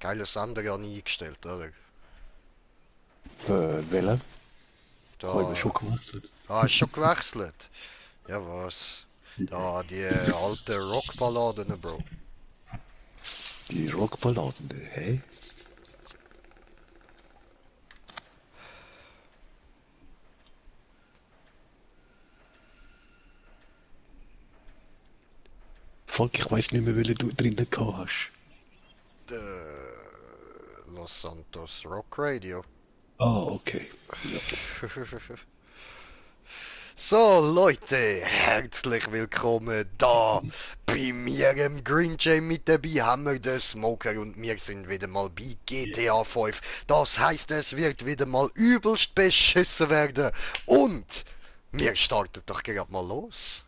Geiler Sender ja nie eingestellt, oder? Welchen? Ich habe Da. schon gewechselt. Ah, ist schon gewechselt. Ja, was? Da, die alte Rockballaden, Bro. Die Rockballaden, hä? Fuck, ich weiß nicht mehr, welche du drinnen gehabt hast. Los Santos Rock Radio. Ah, okay. Ja. So, Leute, herzlich willkommen da bei mir im Green Jam mit dabei haben wir den Smoker und wir sind wieder mal bei GTA 5. Das heißt, es wird wieder mal übelst beschissen werden und wir starten doch gerade mal los.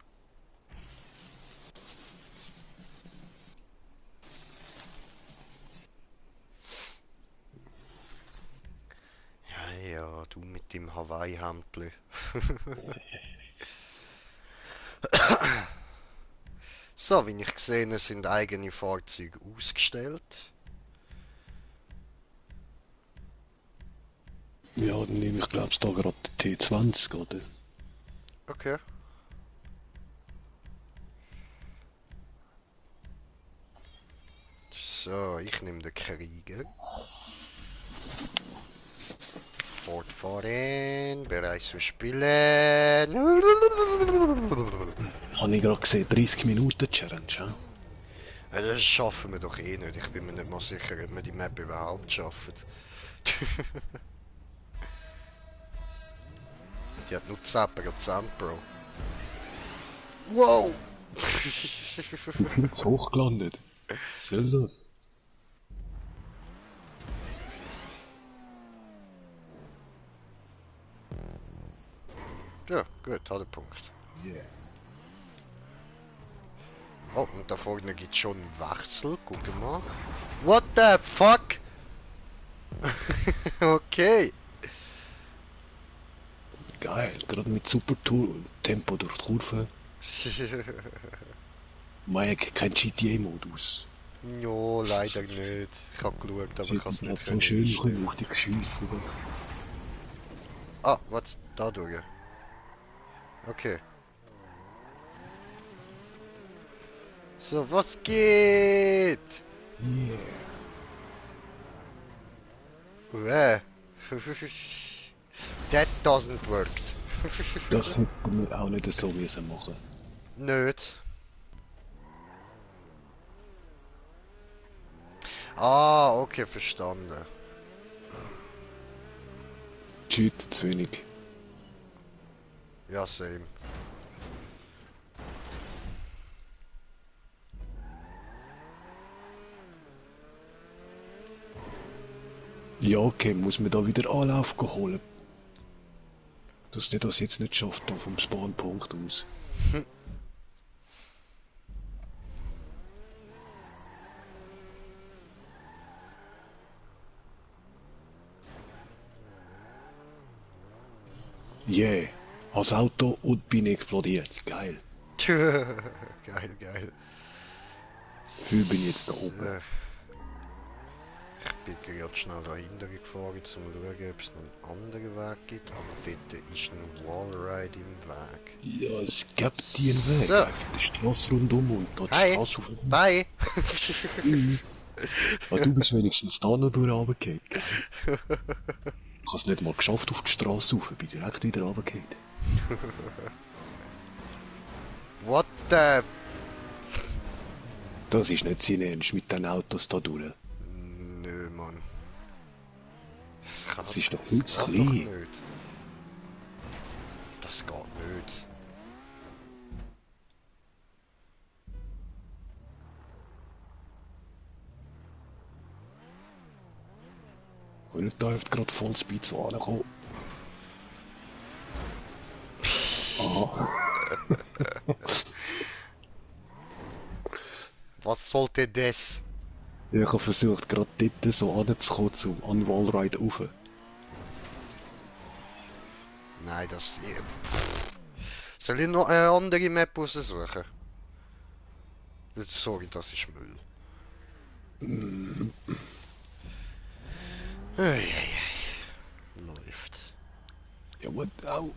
Ja, ja, du mit dem Hawaii-Hemdli. So, wie ich gesehen sind eigene Fahrzeuge ausgestellt. Ja, dann nehme ich, glaub's, da gerade den T20, oder? Okay. So, ich nehme den Krieger. Fortfahren, bereit zu spielen. Habe ich gerade gesehen, 30 Minuten Challenge, ja? Ja, das schaffen wir doch eh nicht. Ich bin mir nicht mal sicher, ob wir die Map überhaupt schaffen. Die hat nur 10%, Bro. Wow! Wie viel zu hoch gelandet? Was soll das? Ja, gut, hat er Punkt. Yeah. Oh, und da vorne gibt es schon einen Wechsel. Gucken wir mal. What the fuck? Okay. Geil, gerade mit super Tempo durch die Kurve. Mike, kein GTA-Modus. Jo, leider nicht. Ich habe geschaut, aber ich Sieht kann es man nicht so schön einstellen. auf die Geschüsse. Ah, was? Da durch. Okay. So, was geht? Yeah. That doesn't work. Das hätten wir auch nicht so müssen machen. Nicht. Ah, okay, verstanden. Cheat zu wenig. Ja, same. Ja, okay, muss man da wieder Anlauf holen. Dass der das jetzt nicht schafft, da vom Spawnpunkt aus. Yeah, als Auto und bin explodiert. Geil. Geil, geil. Dafür bin ich jetzt da oben. So. Ich bin gerade schnell dahinter gefahren, um zu schauen, ob es noch einen anderen Weg gibt. Aber dort ist ein Wallride im Weg. Ja, es gibt dir einen Weg. So. Einfach die Straße rundum und da die Hi. Straße auf. Bye. Aber du bist wenigstens da noch durch runtergefallen, gell? Ich habe es nicht mal geschafft auf die Straße rauf, bin direkt wieder runtergefallen. What the... Das ist nicht sein Ernst mit den Autos da durch. Nö, Mann. Das ist doch das viel geht zu doch klein. nicht. Das geht nicht. Und ich darf gerade Vollspeed so ankommen. Ah, Was sollte das? ich habe versucht gerade dort so anzukommen, an Wallride rauf. Nein, das... Soll ich noch eine andere Map raussuchen? Sorry, das ist Müll. Eieiei. Läuft. Ja, gut, au.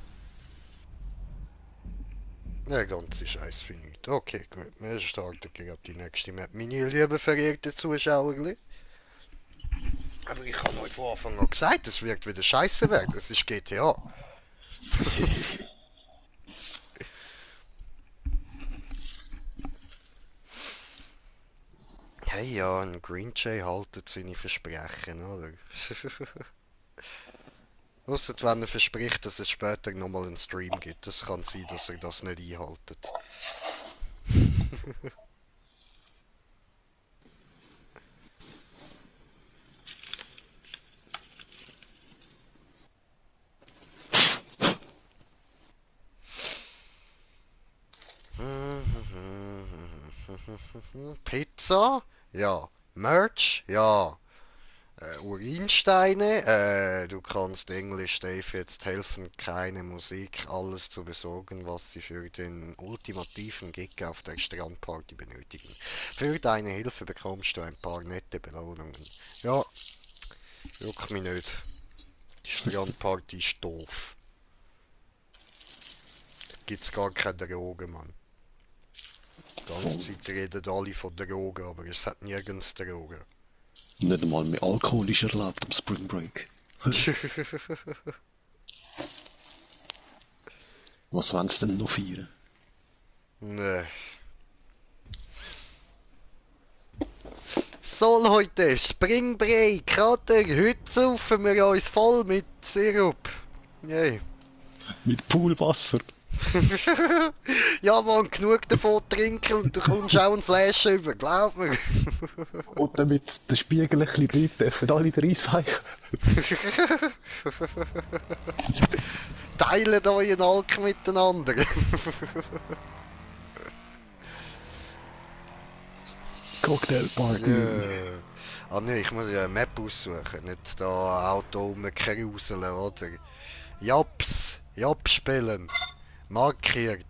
Der ganze Scheiß findet. Okay, gut. Wir starten gerade die nächste Map. Meine lieben verehrten Zuschauer. Aber ich habe euch von Anfang an gesagt, es wird wieder scheiße werden. Es ist GTA. Hey ja, ein Green Jay haltet seine Versprechen, oder? Ausser wenn er verspricht, dass es später nochmal einen Stream gibt. Das kann sein, dass er das nicht einhaltet. Pizza? Ja. Merch? Ja. Urinsteine? Du kannst Englisch Dave jetzt helfen, keine Musik, alles zu besorgen, was sie für den ultimativen Gig auf der Strandparty benötigen. Für deine Hilfe bekommst du ein paar nette Belohnungen. Ja, juckt mich nicht. Die Strandparty ist doof. Da gibt's gar keine Drogen, Mann. Die ganze Voll. Zeit reden alle von Drogen, aber es hat nirgends Drogen. Nicht einmal mehr alkoholisch erlebt am Spring Break. Was wollen sie denn noch feiern? Nee. So Leute, Spring Break, Kater, heute saufen wir uns voll mit Sirup. Yay. Mit Poolwasser. Ja man, genug davon trinken und du kommst auch ein Flash über, glaub mir. Und damit der Spiegel ein bisschen bleibt, dürfen alle reinweichen. Teilt euren Alk miteinander. Cocktailparty. Ah ne, ich muss ja eine Map aussuchen, nicht da Auto rumgeruseln, oder? Japs spielen. Markiert.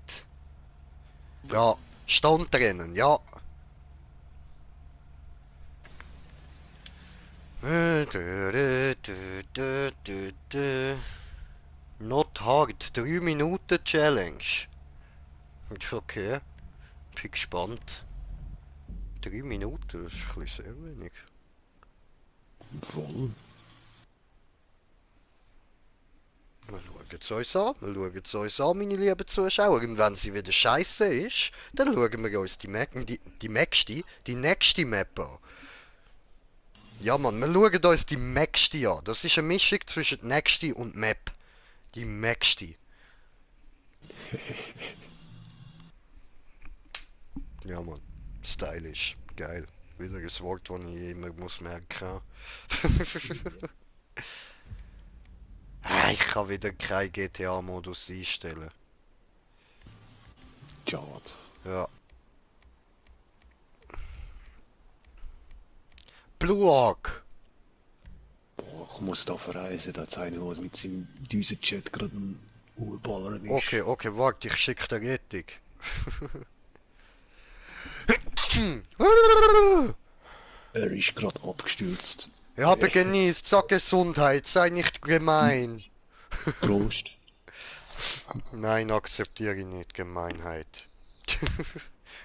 Ja, Standrennen, ja. Not hard, 3 Minuten Challenge. Okay, bin gespannt. 3 Minuten, das ist ein bisschen sehr wenig. Voll. Wir schauen es uns an, meine lieben Zuschauer. Und wenn sie wieder scheiße ist, dann schauen wir uns die nächste Map an. Ja Mann, wir schauen uns die nächste an. Das ist eine Mischung zwischen nächste und Map. Die nächste. Ja Mann, stylisch, geil. Wieder ein Wort, das ich immer muss merken. Ich kann wieder keinen GTA-Modus einstellen. Schade. Ja. Blue Ark. Boah, ich muss da verreisen, da hat einer, was mit seinem Düsenchat gerade am Urballern ist. Okay, warte, ich schicke dir Rettung. Er ist gerade abgestürzt. Ich habe genießt, sag Gesundheit, sei nicht gemein. Prost. Nein, akzeptiere ich nicht Gemeinheit.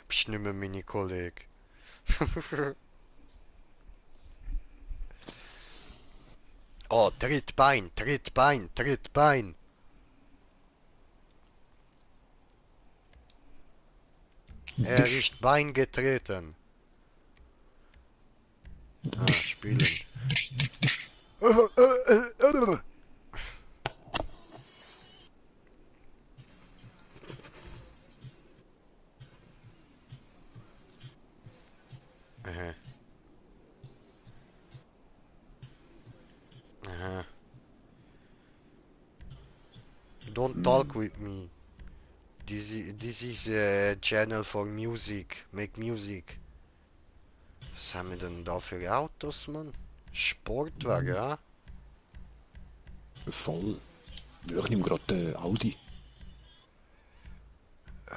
Bist nicht mehr meine Kollege. Oh, Trittbein. Er ist Bein getreten. Spielen. Aha. Aha. Don't talk with me. This is a channel for music. Make music. Was haben wir denn da für Autos, Mann? Sportwagen, ja? Voll. Ich nehme gerade den Audi. Ist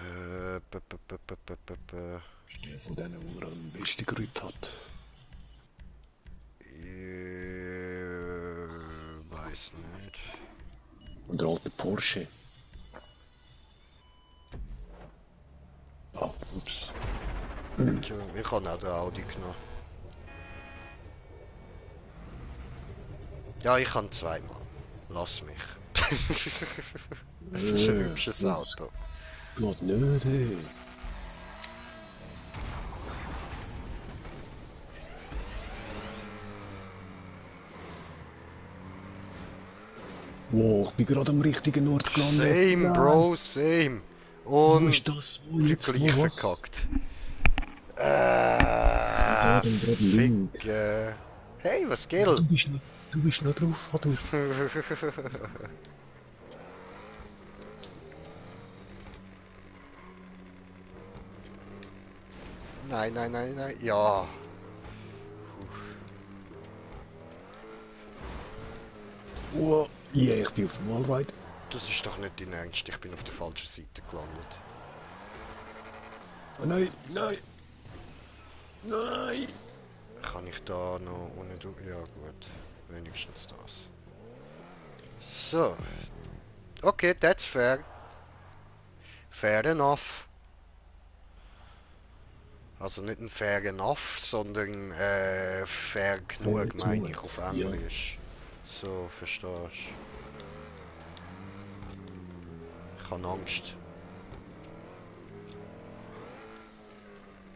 der von denen, wo er am besten Grip hat. weiß nicht. Und der alte Porsche. Ah, ups. Tja, ich habe auch den Audi genommen. Ja, ich kann zweimal. Lass mich. Es ist ein hübsches Das Auto. geht nicht, ey. Wow, ich bin gerade am richtigen Ort gelandet. Same, Nein. Bro, same. Wo Und ist das? Wo jetzt? gleich Wo was? verkackt. Da dann gerade links. Fick. Hey, was Ja, geht? du bist noch drauf, oder? Nein, nein, nein, nein. Ja. Oh, yeah, ich bin auf dem Wallride. Das ist doch nicht dein Ernst. Ich bin auf der falschen Seite gelandet. Oh nein, nein, nein. Kann ich da noch ohne du? Ja gut. Wenigstens das. So. Okay, that's fair. Fair enough. Also nicht ein fair enough, sondern fair genug, meine ich auf Ja. Englisch. So, verstehst du? Ich habe Angst.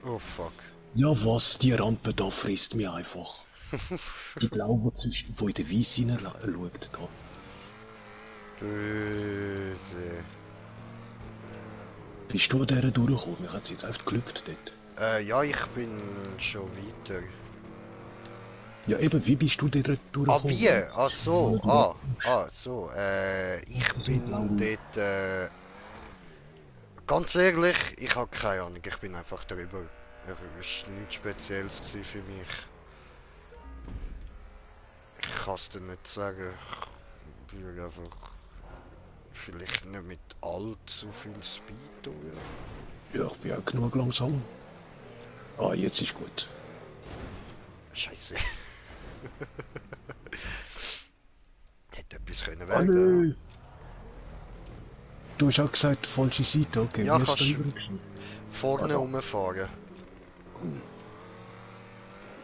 Oh fuck. Ja, was? Die Rampe da frisst mich einfach. Die blaue, wo in den Weiss hineinschaut. Da. Böse. Bist du an dieser durchgekommen? Mich hat es jetzt einfach gelückt dort. Ja, ich bin schon weiter. Ja, eben, wie bist du dort Ah, durchgekommen? wie? Ah, so. Ja, So. Ich das sind bin blaue. dort. Ganz ehrlich, ich habe keine Ahnung. Ich bin einfach darüber. Es war nichts Spezielles gewesen für mich. Ich kann es dir nicht sagen. Ich bin einfach. Vielleicht nicht mit allzu viel Speed oder? Ja, ich bin auch genug langsam. Ah, jetzt ist gut. Scheiße. Hätte etwas können Ah, werden. nö. Du hast auch gesagt, falsche Seite, okay. Ja, Wie hast du kannst da übergeschrieben? vorne Ah, da. rumfahren.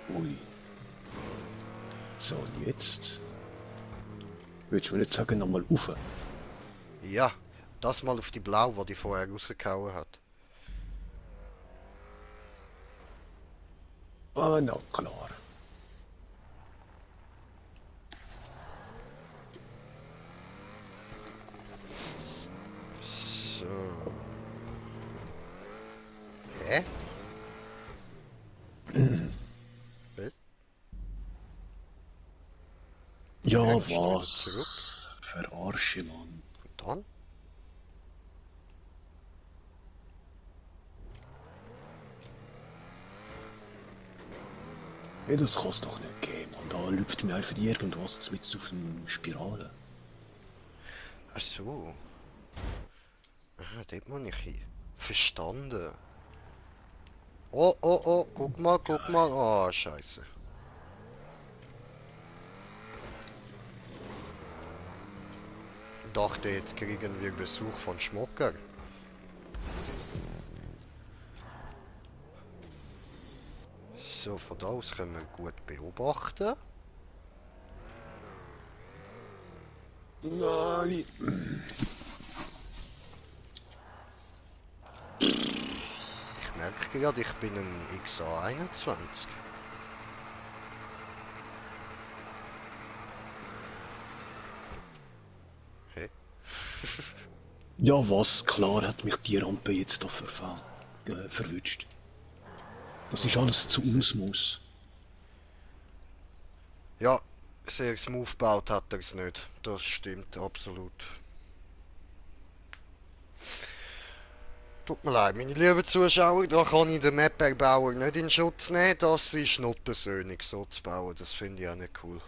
Ui. So, und jetzt? Würdest du mir nicht sagen, nochmal rauf? Ja, das mal auf die Blau, die vorher rausgehauen hat. Ah, na klar. So. Hä? Was? Ja, Merkst du wieder zurück? was? Verarsche, Mann. Und dann? Hey, das kann es doch nicht geben. Und da läuft mir einfach irgendwas mit auf dem Spirale. Ach so. Aha, dort muss ich hin. Verstanden. Oh, oh, oh, guck mal, guck mal. Oh, scheiße. Ich dachte, jetzt kriegen wir Besuch von Schmucker. So, von da aus können wir gut beobachten. Nein. Ich merke gerade, ich bin ein XA21. Hey. Ja, was? Klar hat mich die Rampe jetzt da verwünscht. Das ist alles zu Usmus. Ja, sehr smooth gebaut hat er es nicht. Das stimmt absolut. Tut mir leid, meine lieben Zuschauer, da kann ich den Map-Erbauer nicht in Schutz nehmen. Das ist nottensöhnig so zu bauen, das finde ich auch nicht cool.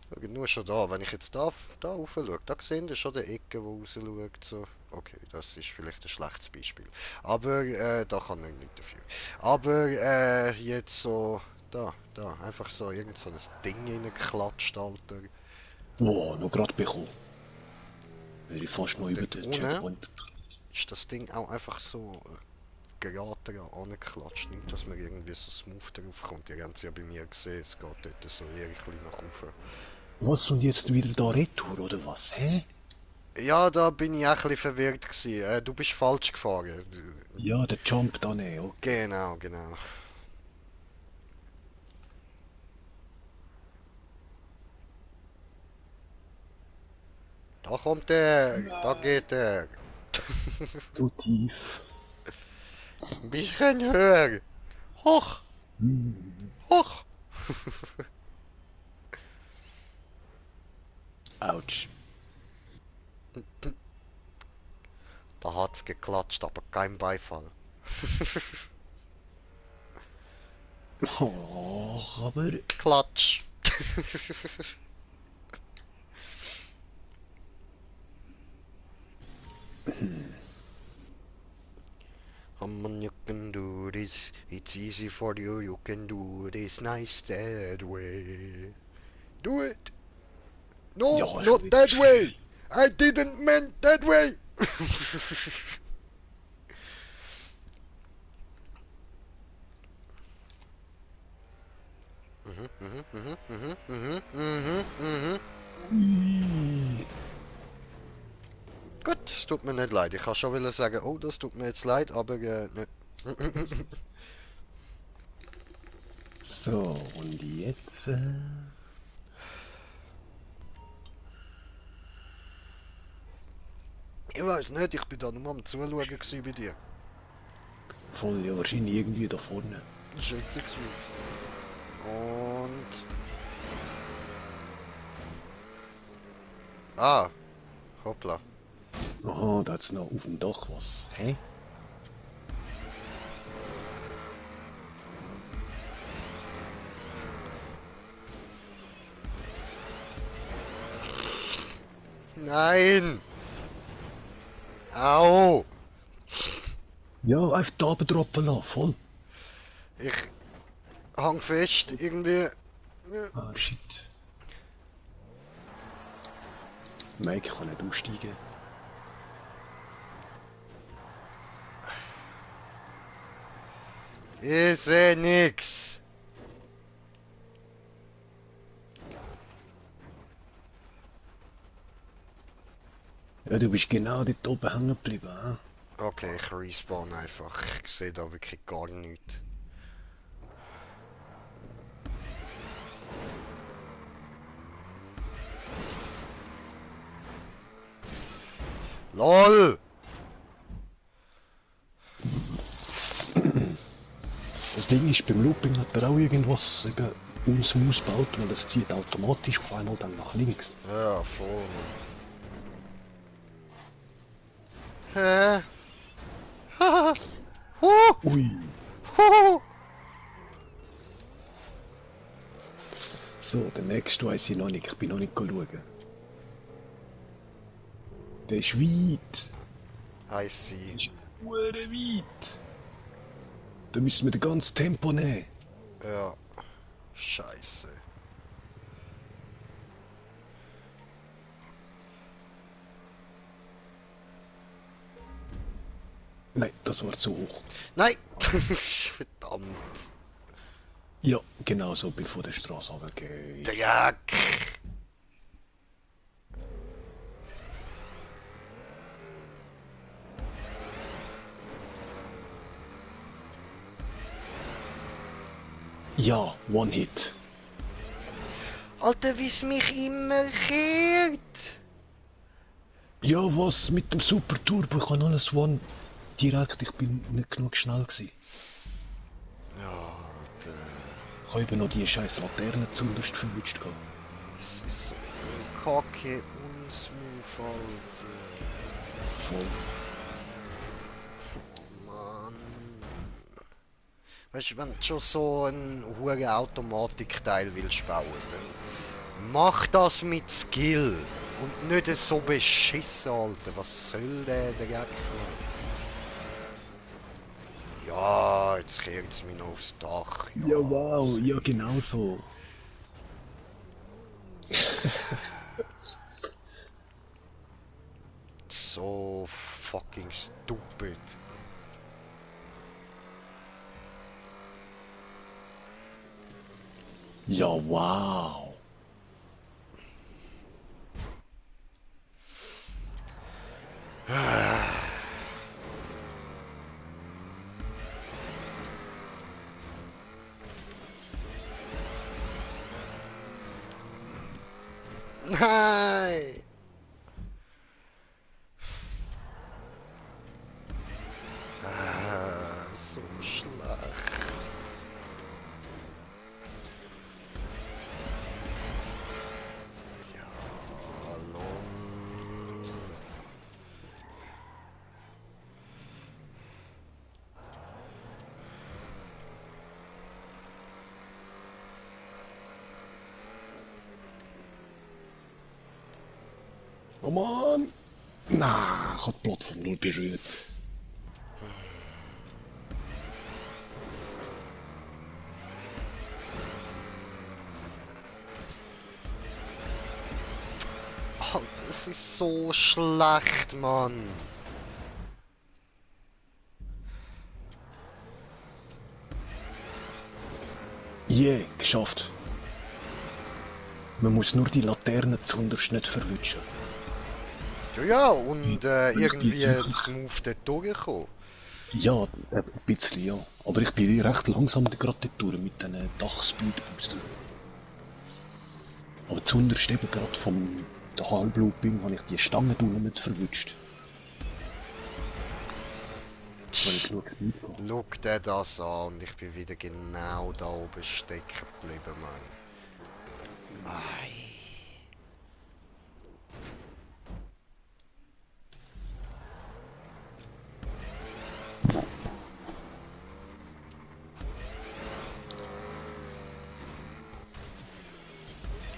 Schaut nur schon da, wenn ich jetzt da rauf schaue, da sehen wir schon die Ecke, die raus schaut. So. Okay, das ist vielleicht ein schlechtes Beispiel. Aber da kann ich nicht dafür. Aber jetzt so, da, einfach so irgend so ein Ding reingeklatscht, Alter. Wow, noch gerade bekommen. Wäre ich fast noch über Dort den unten Checkpoint. ist das Ding auch einfach so gerade angeklatscht. Nicht, dass man irgendwie so smooth drauf kommt. Ihr habt es ja bei mir gesehen, es geht dort so eher ein bisschen nach oben. Was, und jetzt wieder da retour, oder was? Hä? Ja, da bin ich auch ein bisschen verwirrt gewesen. Du bist falsch gefahren. Ja, der Jump da nicht, okay. Genau, genau. Da kommt er, da geht er. Zu tief. Ein bisschen höher. Hoch, Hm. hoch. Autsch. Da hat's geklatscht, aber kein Beifall. Oh, aber... Klatsch. Come on, you can do this. It's easy for you. You can do this. Nice that way. Do it. No, Ja, schon not wieder that way. schwierig. I didn't mean that way. Ui. Gut, es tut mir nicht leid. Ich kann schon wieder sagen, oh, das tut mir jetzt leid, aber nicht. So, und jetzt... Ich weiß nicht, ich bin da nur am Zuschauen gewesen bei dir. voll, ja, wahrscheinlich irgendwie da vorne. Schätzungsweise. Und... Ah, hoppla. Aha, da hat's noch auf dem Dach was. Hä? Nein! Au! Ja, einfach da oben droppen lassen, voll. Ich hang fest, irgendwie. Ah, shit. Mike kann nicht aussteigen. Ich seh nix. Ja, du bist genau dort oben hängen geblieben, ah? Okay, ich respawn einfach. Ich sehe da wirklich gar nichts. LOL! Das Ding ist, beim Looping hat er auch irgendwas eben ums Maus gebaut, weil es zieht automatisch auf einmal dann nach links. Ja, voll. Hä? Haha! Huh! Ui. Huh! So, der nächste weiss ich noch nicht, ich bin noch nicht schauen. Der ist weit. I see. Der ist hure weit. Da müssen wir das ganze Tempo nehmen. Ja. Scheiße. Nein, das war zu hoch. Nein! Verdammt. Ja, genau so, bin von der Straße runtergegangen. Dreck! Ja, One Hit. Alter, wie's mich immer kehrt! Ja, was mit dem Super Turbo? Ich kann alles One direkt, ich bin nicht genug schnell gewesen. Ja, Alter. Ich habe eben noch die scheiß Laterne zuerst verwünscht. Es ist so kacke unsmooth, Alter. Voll. Mann. Weißt du, wenn du schon so einen hohen Automatikteil willst bauen, dann mach das mit Skill. Und nicht so beschissen, Alter. Was soll der Dreck? Ja, jetzt kehrt es mich noch aufs Dach. Ja, wow, ja, genau so. so fucking stupid. Ja, wow. Nein! So schlecht. Ja, Lol. Oh Mann! Na, ich hab die Plattform nur berührt. Oh, das ist so schlecht, Mann. Yeah, geschafft. Man muss nur die Laterne zuunterst nicht verwischen. Ja, ja, und Ich bin irgendwie jetzt wirklich... smooth dort durchgekommen. Ja, ein bisschen ja. Aber ich bin recht langsam gerade dort durch mit diesen Dach-Speed-Booster. Aber zuunterst eben gerade vom Halblooping habe ich die Stange unten nicht verwünscht. Weil ich genug Speed hatte. Schau dir das an und ich bin wieder genau da oben stecken geblieben, Mann. Ei.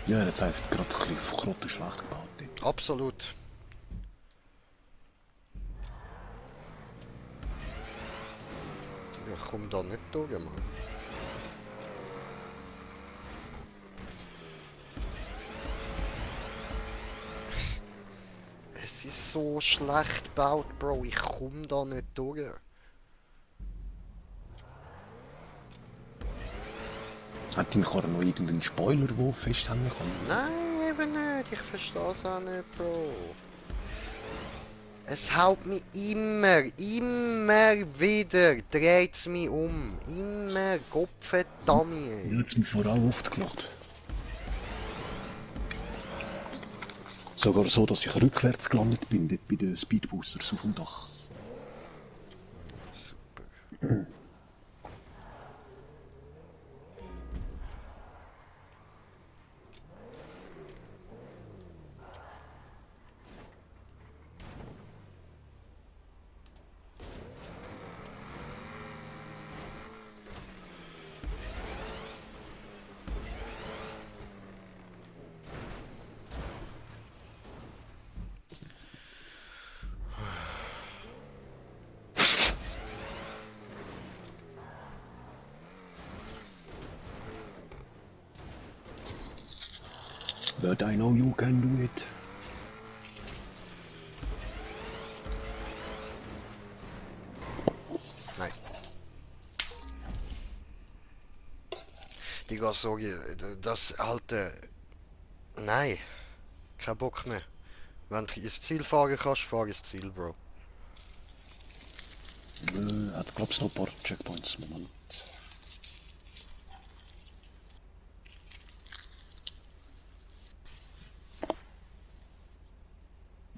Ja, jetzt einfach gerade ein bisschen auf Krotten schlecht gebaut dort. Absolut. Ich komme da nicht durch, Mann. Es ist so schlecht gebaut, Bro. Ich komme da nicht durch. Hat dein Karren noch irgendeinen Spoiler, der festhängen kann? Nein, eben nicht. Ich verstehe es auch nicht, Bro. Es haut mich immer wieder, dreht es mich um. Immer, Gottverdammt, Ja, ey. hat's mir vorher auch oft gemacht. Sogar so, dass ich rückwärts gelandet bin, dort bei den Speedboosters auf dem Dach. Super. But I know you can do it. Nein. Digga, sorry, das alte... Nein, kein Bock mehr. Wenn du ins Ziel fahren kannst, fahr ins Ziel, Bro. Hat glaub ich noch ein paar Checkpoints. Moment.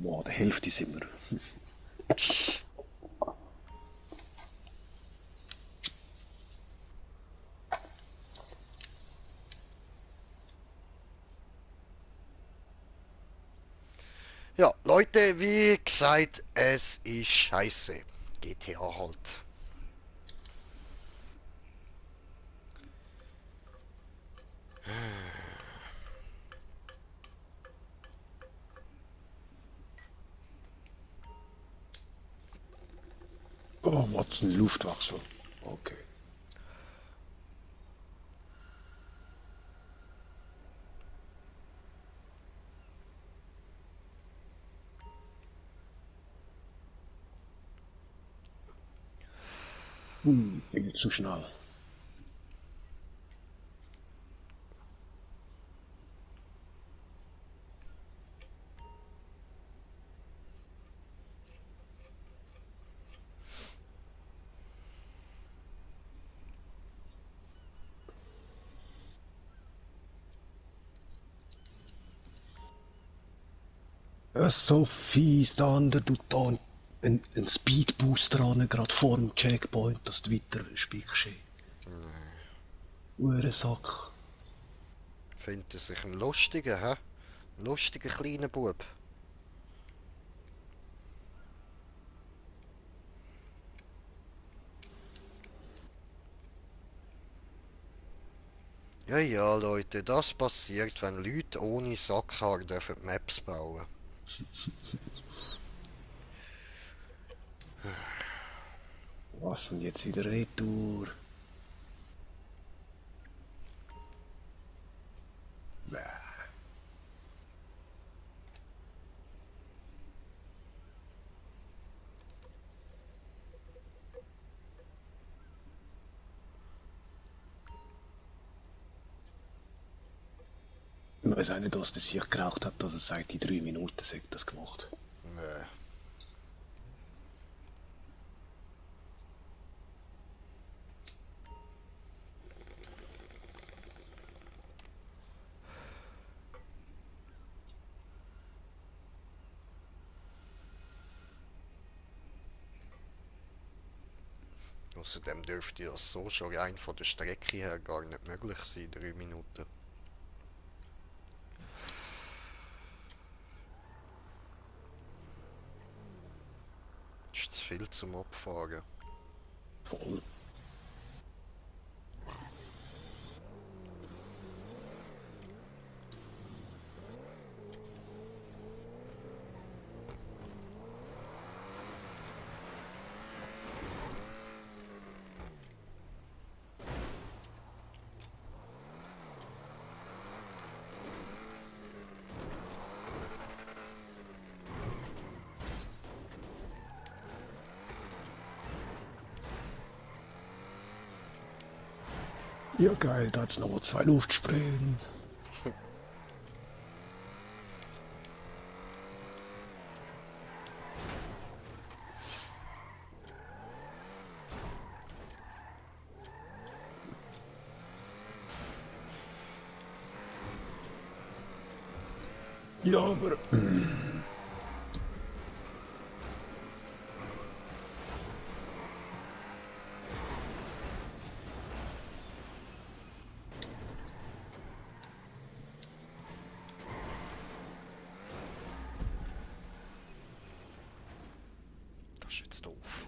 Boah, der Hälfte sind wir. Ja, Leute, wie gesagt, es ist scheiße. GTA halt. Oh, was ein Luftwechsel. Okay. Viel zu schnell. Es ist so fies, der andere tut da einen Speedbooster an, gerade vor dem Checkpoint, dass du weiter spickst. Uhrensack. Findet er sich einen lustigen, hä? Lustiger kleiner Bub. Ja, ja, Leute, das passiert, wenn Leute ohne Sackhaar dürfen Maps bauen. Was, und jetzt wieder Retour? Bäh. Ich weiß auch nicht, was das sich geraucht hat, dass er sagt, die 3 Minuten sagt das gemacht. Nö. Außerdem dürfte das so schon rein von der Strecke her gar nicht möglich sein, 3 Minuten. Das ist zu viel zum Abfahren. Voll. Ja geil, da hat's noch 2 Luftsprünge. Ja, aber... Das ist jetzt doof.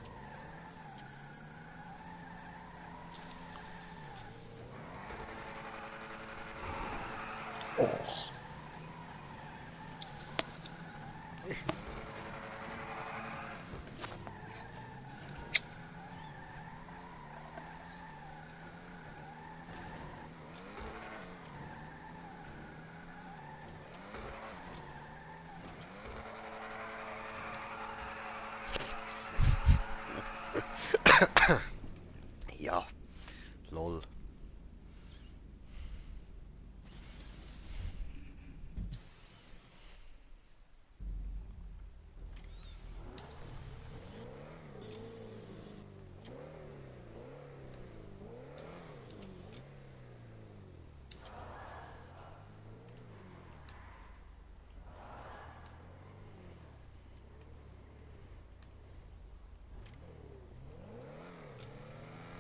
Oh. Ja, lol.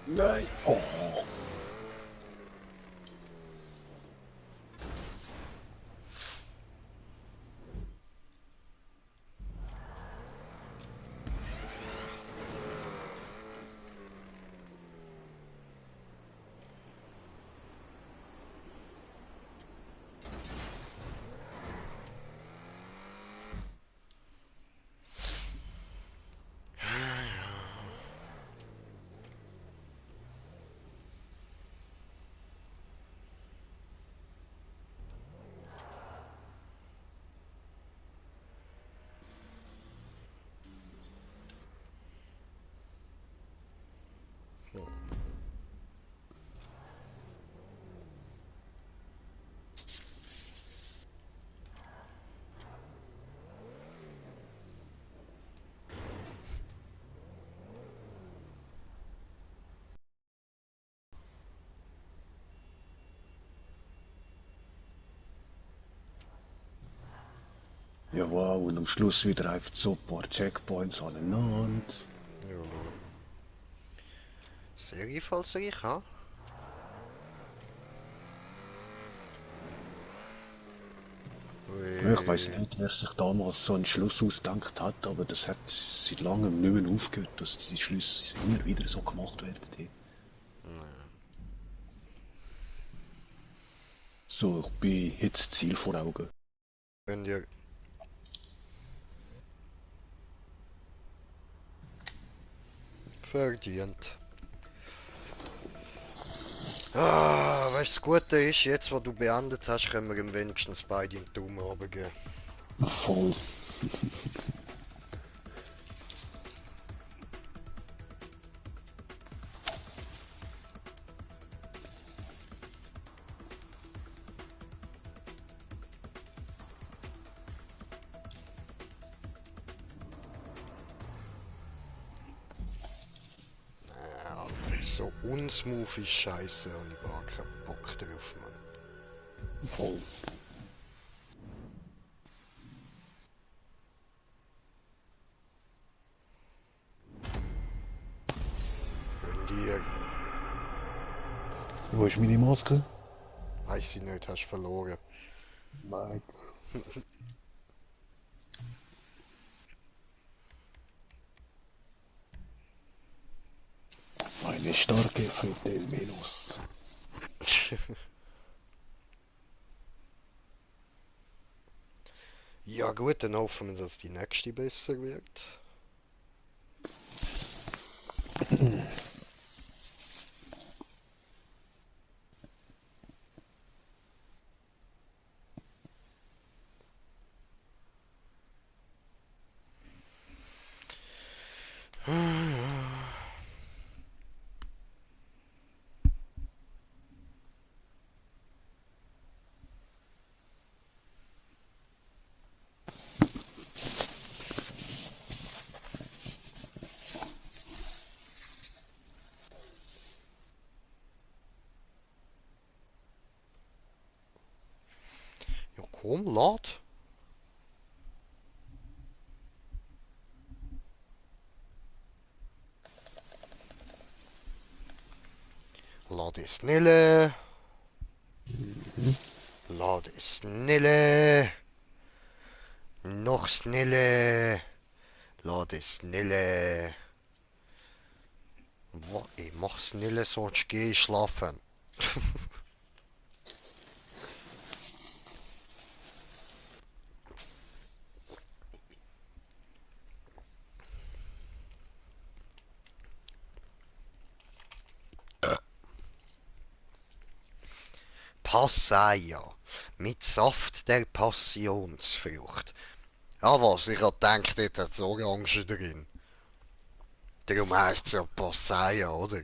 Nein. Oh. Ja, wow, und am Schluss wieder einfach so ein paar Checkpoints aneinander. Ja, schau. Serie falls ich, ha? Ja, ich weiß Ui. nicht, wer sich damals so einen Schluss ausgedacht hat, aber das hat seit langem nicht mehr aufgehört, dass die Schlüsse immer wieder so gemacht werden. Die. So, ich bin jetzt Ziel vor Augen. Wenn ihr... Verdient. Ah, weißt du, das Gute ist, jetzt wo du beendet hast, können wir ihm wenigstens beide einen Daumen runtergeben. Voll. Alter, so unsmooth ist Scheiße und ich gar keinen Bock drauf, Mann. Voll. Gönn dir. Wo ist meine Maske? Weiss ich nicht, hast verloren. Nein. Eine starke Fette Venus. Ja gut, dann hoffen wir, dass die nächste besser wird. Ja komm, lad. Lad ist Snelle. Lad ist Snelle. Noch Snelle. Lad ist Snelle. Boah, ich mach Snelle, sonst geh ich schlafen. Passaia. Mit Saft der Passionsfrucht. Ja was, ich hab gedacht, dort hat's Orangen drin. Darum heisst es ja Passaia, oder?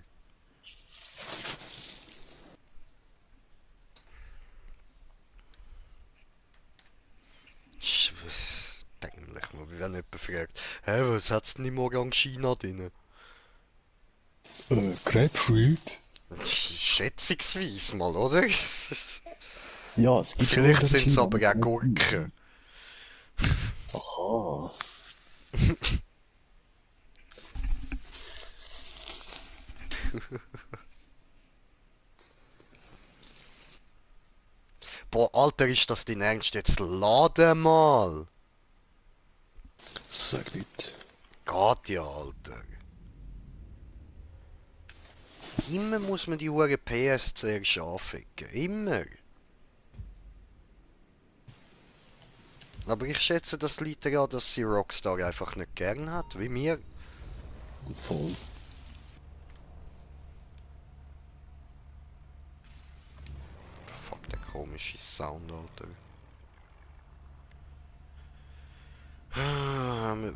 Dämlich, man. Wenn jemand fragt, hä, was hat's denn im Orangina drin? Grapefruit? Schätzungsweise mal, oder? Ja, es gibt schon Vielleicht sind's Orangina aber mit auch Grapefruit. Gurken. Aha. Boah, Alter, ist das dein Ernst? Jetzt lade mal. Sag nicht. Geht ja, Alter. Immer muss man die hure PS zuerst anficken. Immer. Aber ich schätze, das liegt daran, dass sie Rockstar einfach nicht gern hat, wie mir. Voll. Fuck, der komische Sound, Alter.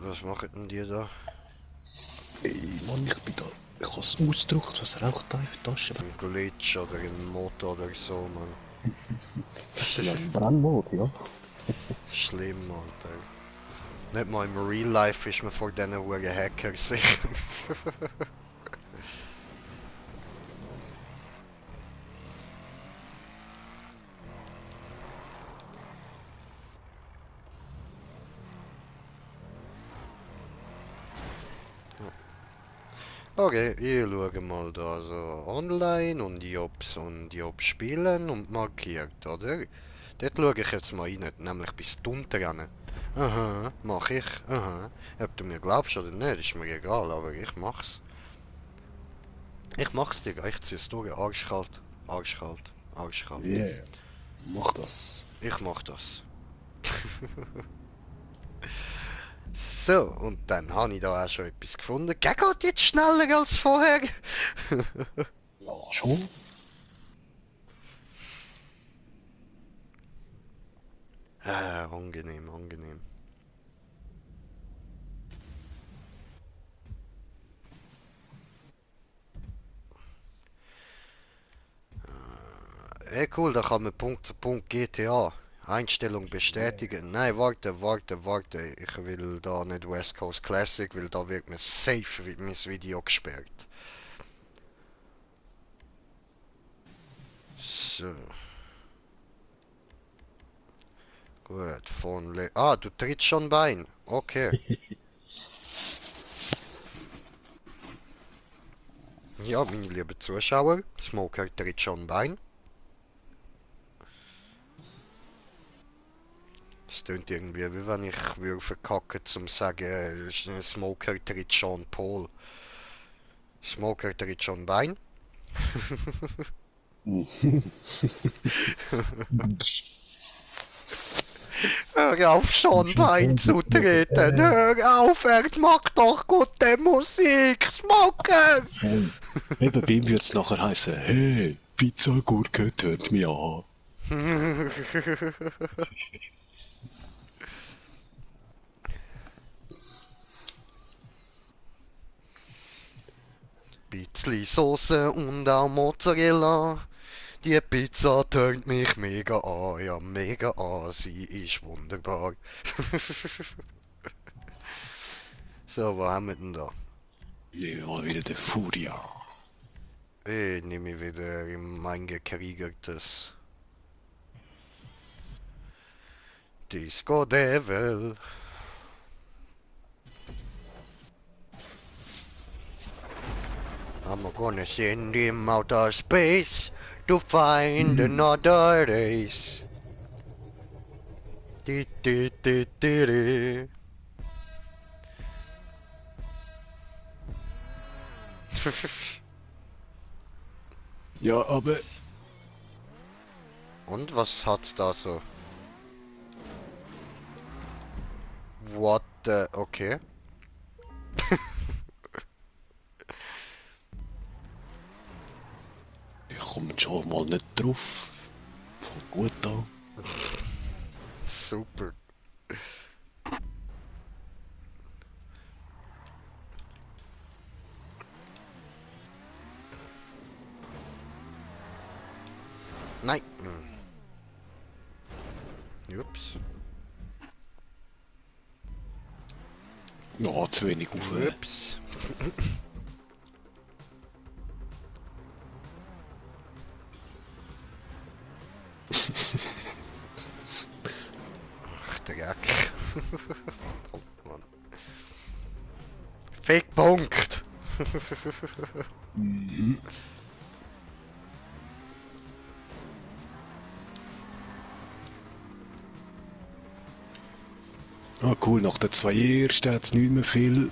Was machen denn die da? Ey, Mann, ich bin da. Ich hab's ausgedruckt, was raucht da in der Tasche? Ein Glitch oder ein Motor oder so, man. Ja, Brandmod, ja. Schlimm, Alter. Nicht mal im Real Life ist man vor diesen huren Hackers sicher. Okay, ich schaue mal da so online und ich hab's spielen und markiert, oder? Dort schaue ich jetzt mal rein, nämlich bis drunter rein. Aha, mach ich, aha. Ob du mir glaubst oder nicht, ist mir egal, aber ich mach's. Ich mach's, Digga, ich zieh's durch, arschkalt, arschkalt, arschkalt. Yeah, mach das. Ich mach das. So, und dann habe ich da auch schon etwas gefunden. Geh geht jetzt schneller als vorher. Ja, schon. Angenehm, angenehm. Cool, da kann man Punkt zu Punkt GTA. Einstellung bestätigen. Nein, warte. Ich will da nicht West Coast Classic, weil da wird mir safe mein Video gesperrt. So. Gut, Ah, du trittst schon Bein. Okay. Ja, meine lieben Zuschauer, Smoker tritt schon Bein. Es klingt irgendwie, wie wenn ich würde verkacken zum sagen, Smoker tritt schon Paul. Smoker tritt schon Bein. Hör auf, schon Bein zu treten. Hör auf, er macht doch gute Musik. Smoker! Voll. Eben, bei ihm wird es nachher heißen, hey, Pizzagurke tönt mich an. Bisschen Soße und auch Mozzarella. Die Pizza tönt mich mega an, ja mega an, sie ist wunderbar. So, was haben wir denn da? Nehmen wir mal wieder den Furia. Nehme ich wieder mein gekriegertes Disco Devil. I'm gonna send him outer space to find another race. Di, di, di, di, di. Ja, aber Und was hat's da so? What the... Okay. ich komme schon mal nicht drauf. Voll gut an. Super. Nein. Ups. Ja, zu wenig auf. Ups. Ach, Dreck. Oh, Mann. Fickpunkt. Ah, cool, nach den zwei ersten hat es nicht mehr viel.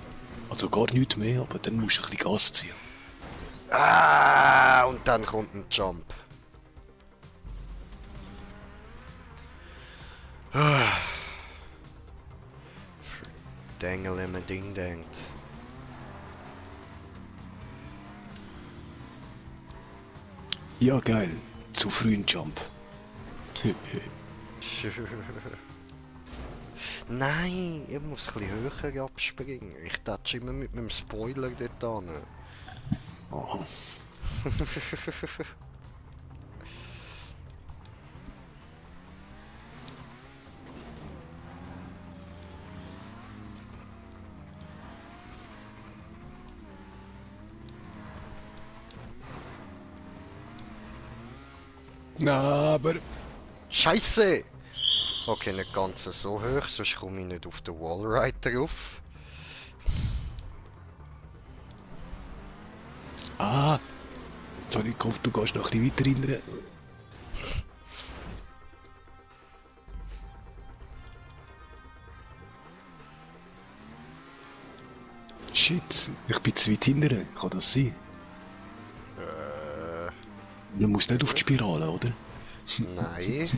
Also gar nichts mehr, aber dann musst du ein bisschen Gas ziehen. Ah, und dann kommt ein Jump. Dengel immer Ding denkt. Ja, geil. Zu früh ein Jump. Nein, ich muss ein bisschen höher abspringen. Ich touch immer mit meinem Spoiler dort an. Aha. Na, aber... Scheiße! Okay, nicht ganz so hoch, sonst komme ich nicht auf den Wallride drauf. Ah, jetzt habe ich gehofft, du gehst noch ein bisschen weiter rein. Shit, ich bin zu weit hinten. Kann das sein? Man muss nicht auf die Spirale, oder? Nein.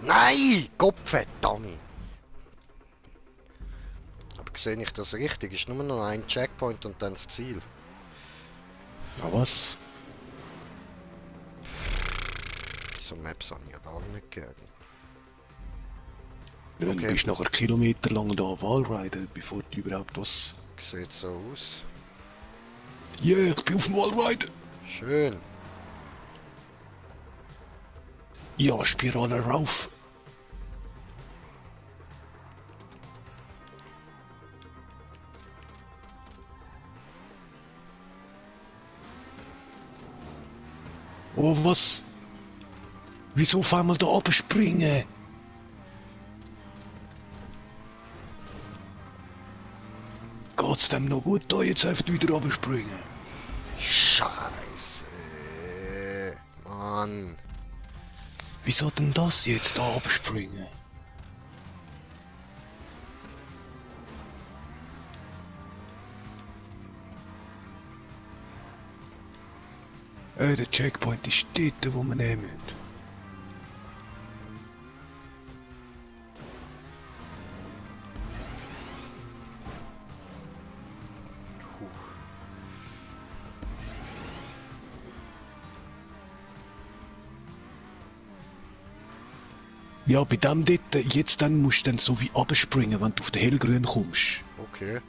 Nein! Gottverdammt! Aber sehe ich das richtig? Ist nur noch ein Checkpoint und dann das Ziel. Ja, was? So Maps habe ich ja gar nicht gern. Dann Okay. bist du nachher kilometerlang da Wallriden, bevor du überhaupt was... Sieht so aus. Yeah, ich bin auf dem Wallriden! Schön. Ja, Spirale rauf! Oh, was? Wieso auf einmal da abspringen? Geht's dem noch gut, da jetzt einfach wieder abspringen? Scheiße. Mann. Wieso denn das jetzt da abspringen? Der Checkpoint ist dort, wo wir nehmen. Ja, bei dem dort, jetzt dann musst du dann so wie abspringen, wenn du auf den hellgrün kommst. Okay.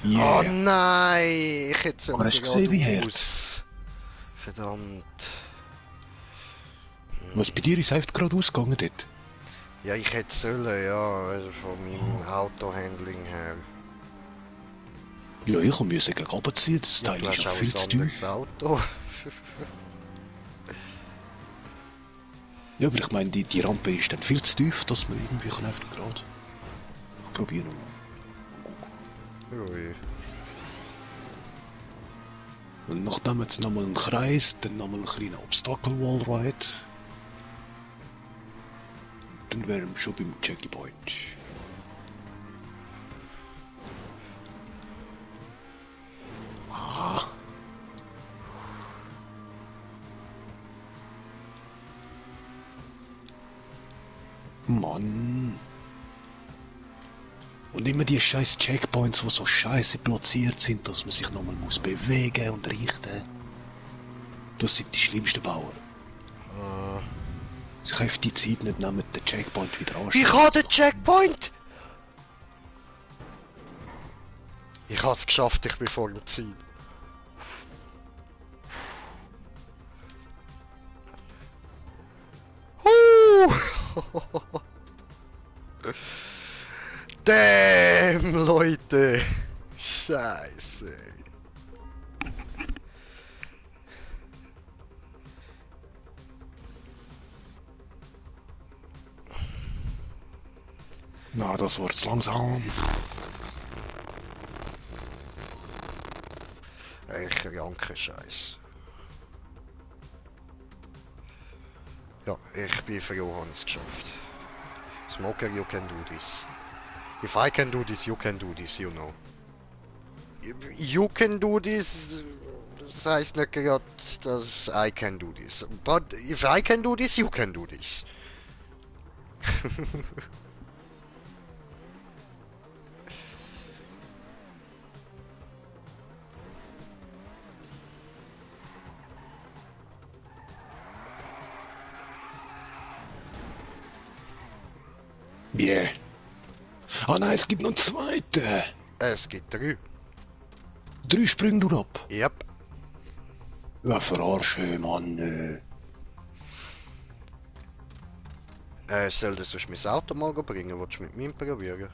Yeah. Oh nein! Ich hätte so Aber hast du gesehen, wie Herz? Verdammt. Was bei dir ist einfach gerade ausgegangen dort? Ja, ich hätte sollen, ja, also von meinem Autohandling her. Ja, ich musste gegen runterziehen, das Ja, Teil du ist hast ja auch viel ein zu anderes tief. Auto. Ja, aber ich meine, die Rampe ist dann viel zu tief, dass man irgendwie kann einfach gerade... Ich probiere noch. Ui. Und nachdem jetzt nochmal einen Kreis, dann nochmal einen kleinen Obstacle-Wall-Ride. Dann wären wir schon beim Checkpoint. Ah. Mann. Und immer die scheiß Checkpoints, die so scheiße platziert sind, dass man sich nochmal muss bewegen und richten. Das sind die schlimmsten Bauern. Sich einfach die Zeit nicht nehmen, den Checkpoint wieder anschauen. Ich habe den Checkpoint! Ich habe es geschafft, ich bin vor dem Ziel. Damn, Leute! Scheiße! Na, das wird's langsam. Ein kranker Scheiß. Ja, ich bin froh, habe ich es geschafft. Smoker, you can do this. If I can do this, you can do this, you know. You can do this, das heißt nicht gerade, dass I can do this. But if I can do this, you can do this. Yeah. Ah nein, es gibt noch einen zweiten. Es gibt 3. 3 Sprünge du ab. Yep. Ja, verarsche, Mann. Soll das sonst mein Auto mal bringen? Willst du mit mir probieren?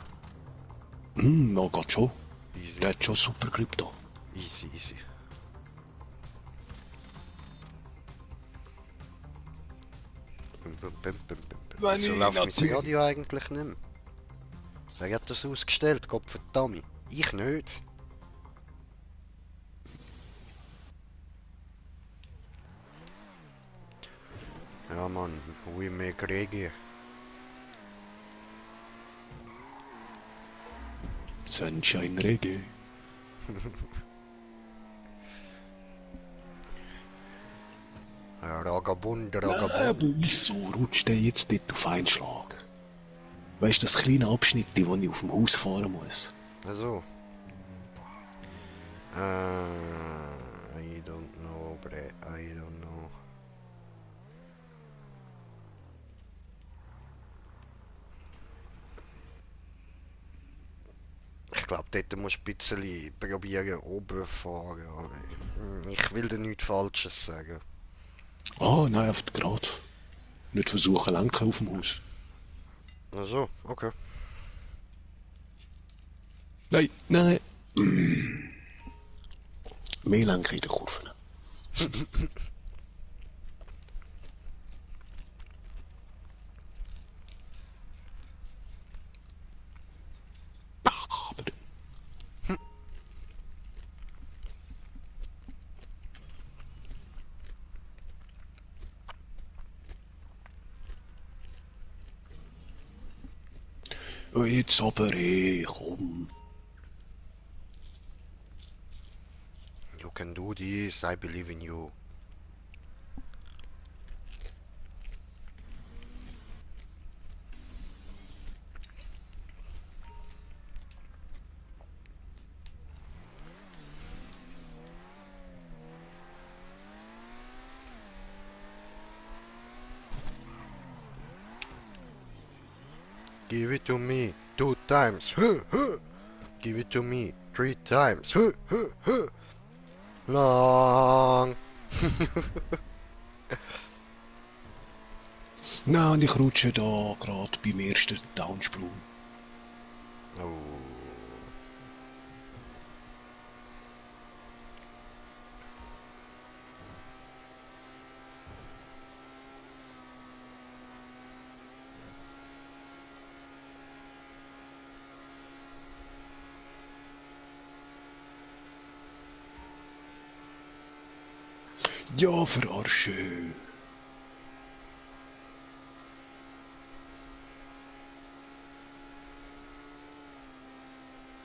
Ja, geht schon. Easy. Der hat schon super Grip da. Easy, easy. Wenn Wieso ich läuft mein natürlich- Radio eigentlich nicht mehr? Wer hat das ausgestellt, Gott verdammt? Ich nicht. Ja Mann, oui me Gregi. Sunshine Reggae. Ragabund, Nein, Ragabund. aber wieso rutscht der jetzt dort auf einen Schlag? Weißt du, das kleine Abschnitt, wo ich auf dem Haus fahren muss? Also. I don't know, bre, I don't know. Ich glaube, dort musst du ein bisschen probieren, oben fahren. Ich will dir nichts Falsches sagen. Ah, nein, auf der Grad. Nicht versuchen, lenken auf dem Haus. Also, okay. Nein, nein. Mehr lenken in den Kurven. Aber jetzt aber komm. You can do this, I believe in you. Give it to me 2 times. Give it to me 3 times. Long. Nein, und ich rutsche da gerade beim ersten Downsprung. Oh. Ja, verarsche.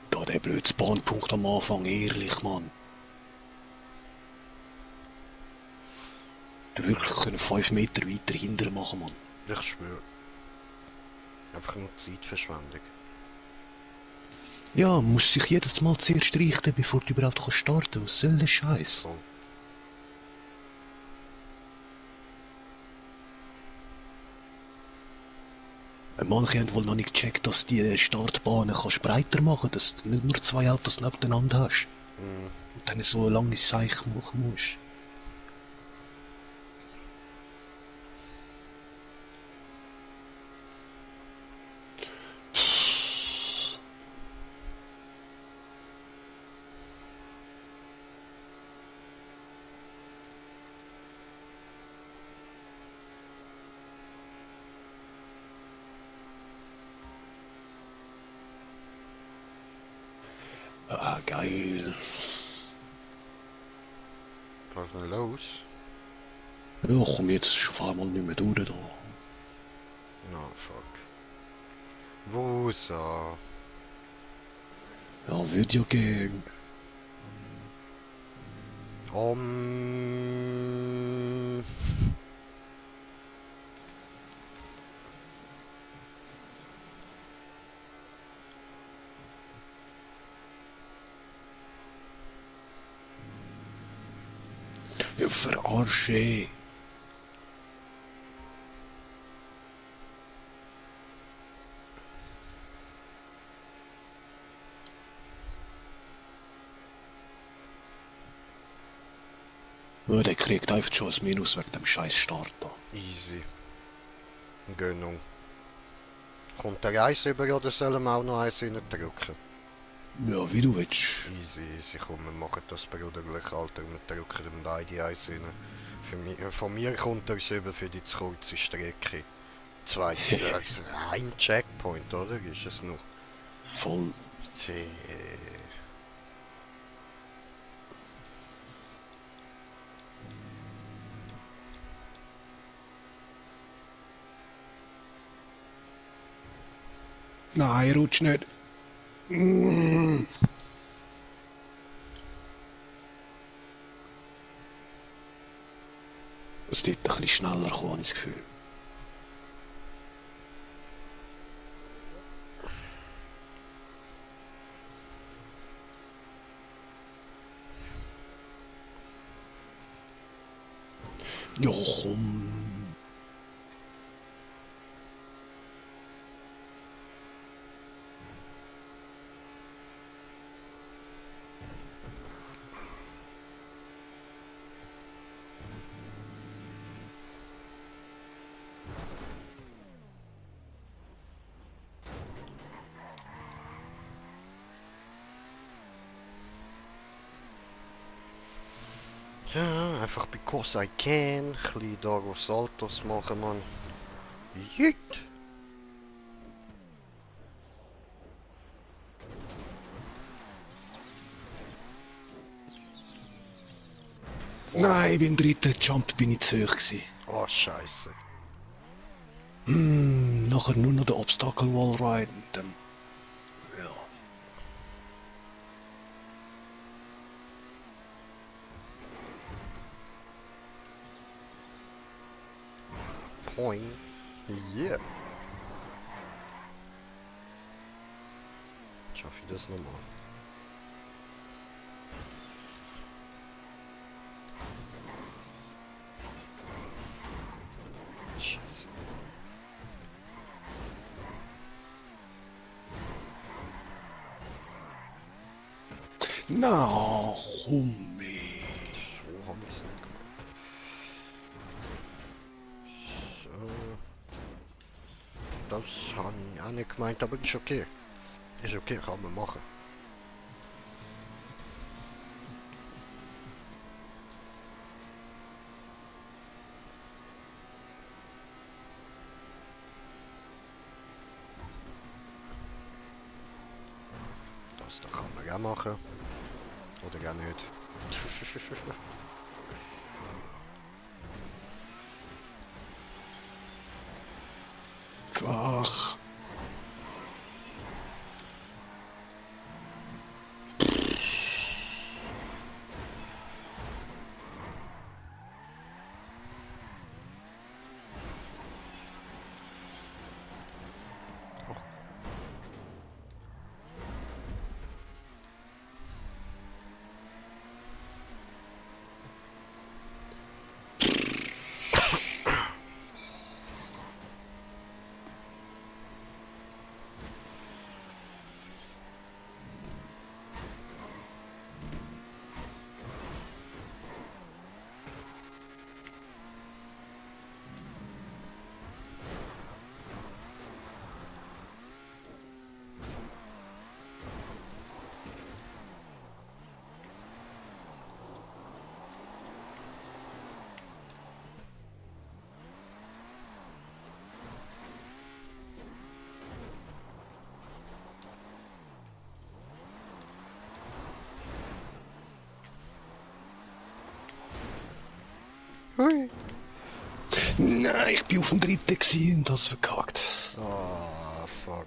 Da der blöde Spawnpunkt am Anfang, ehrlich, Mann. Du wirklich können 5 Meter weiter hinter machen, Mann. Ich schwöre. Einfach nur Zeitverschwendung. Ja, man muss sich jedes Mal zuerst richten, bevor du überhaupt starten kannst. Was soll der Scheiß? Voll. Manche haben wohl noch nicht gecheckt, dass die Startbahnen kannst breiter machen, dass du nicht nur 2 Autos nebeneinander hast. Mm. Und dann so ein langes Seich machen musst. Ah, geil. Was ist denn los? Ja, komm jetzt ist auf einmal nicht mehr durch da. Oh, fuck. Wusa. Ja, würde ja gehen. Ja, verarsche. Ja, der kriegt einfach schon ein Minus wegen dem scheiß Start da. Easy. Gönnung. Kommt der Eis über oder sollen wir auch noch eins reindrücken? Ja, wie du willst. Easy, easy. Komm, wir machen das brüderlich, Alter. Wir drücken dann beide eins rein. Von mir kommt er über für die zu kurze Strecke. Zwei, also ein Checkpoint, oder? Ist es noch? Voll. Tja. Nein, rutsch nicht. Mm. Es wird ein bisschen schneller kommen, habe ich das Gefühl. Ja, komm. Ja, einfach because I can. Ein bisschen da auf Saltos machen, man. Jut. Nein, beim dritten Jump bin ich zu hoch gewesen. Oh, Scheiße. Nachher nur noch der Obstacle Wall Ride und dann... Ja. Point. Yeah. Schaffe ich das nochmal? Scheiße. Na, komm, ey. So haben wir es nicht gemacht. So. Das habe ich auch nicht gemeint, aber ist okay. Ist okay, kann man machen. Das da kann man auch machen. Oder gar nicht. Ach. Hui. Nein, ich bin auf dem dritten gewesen und das verkackt. Ah, fuck.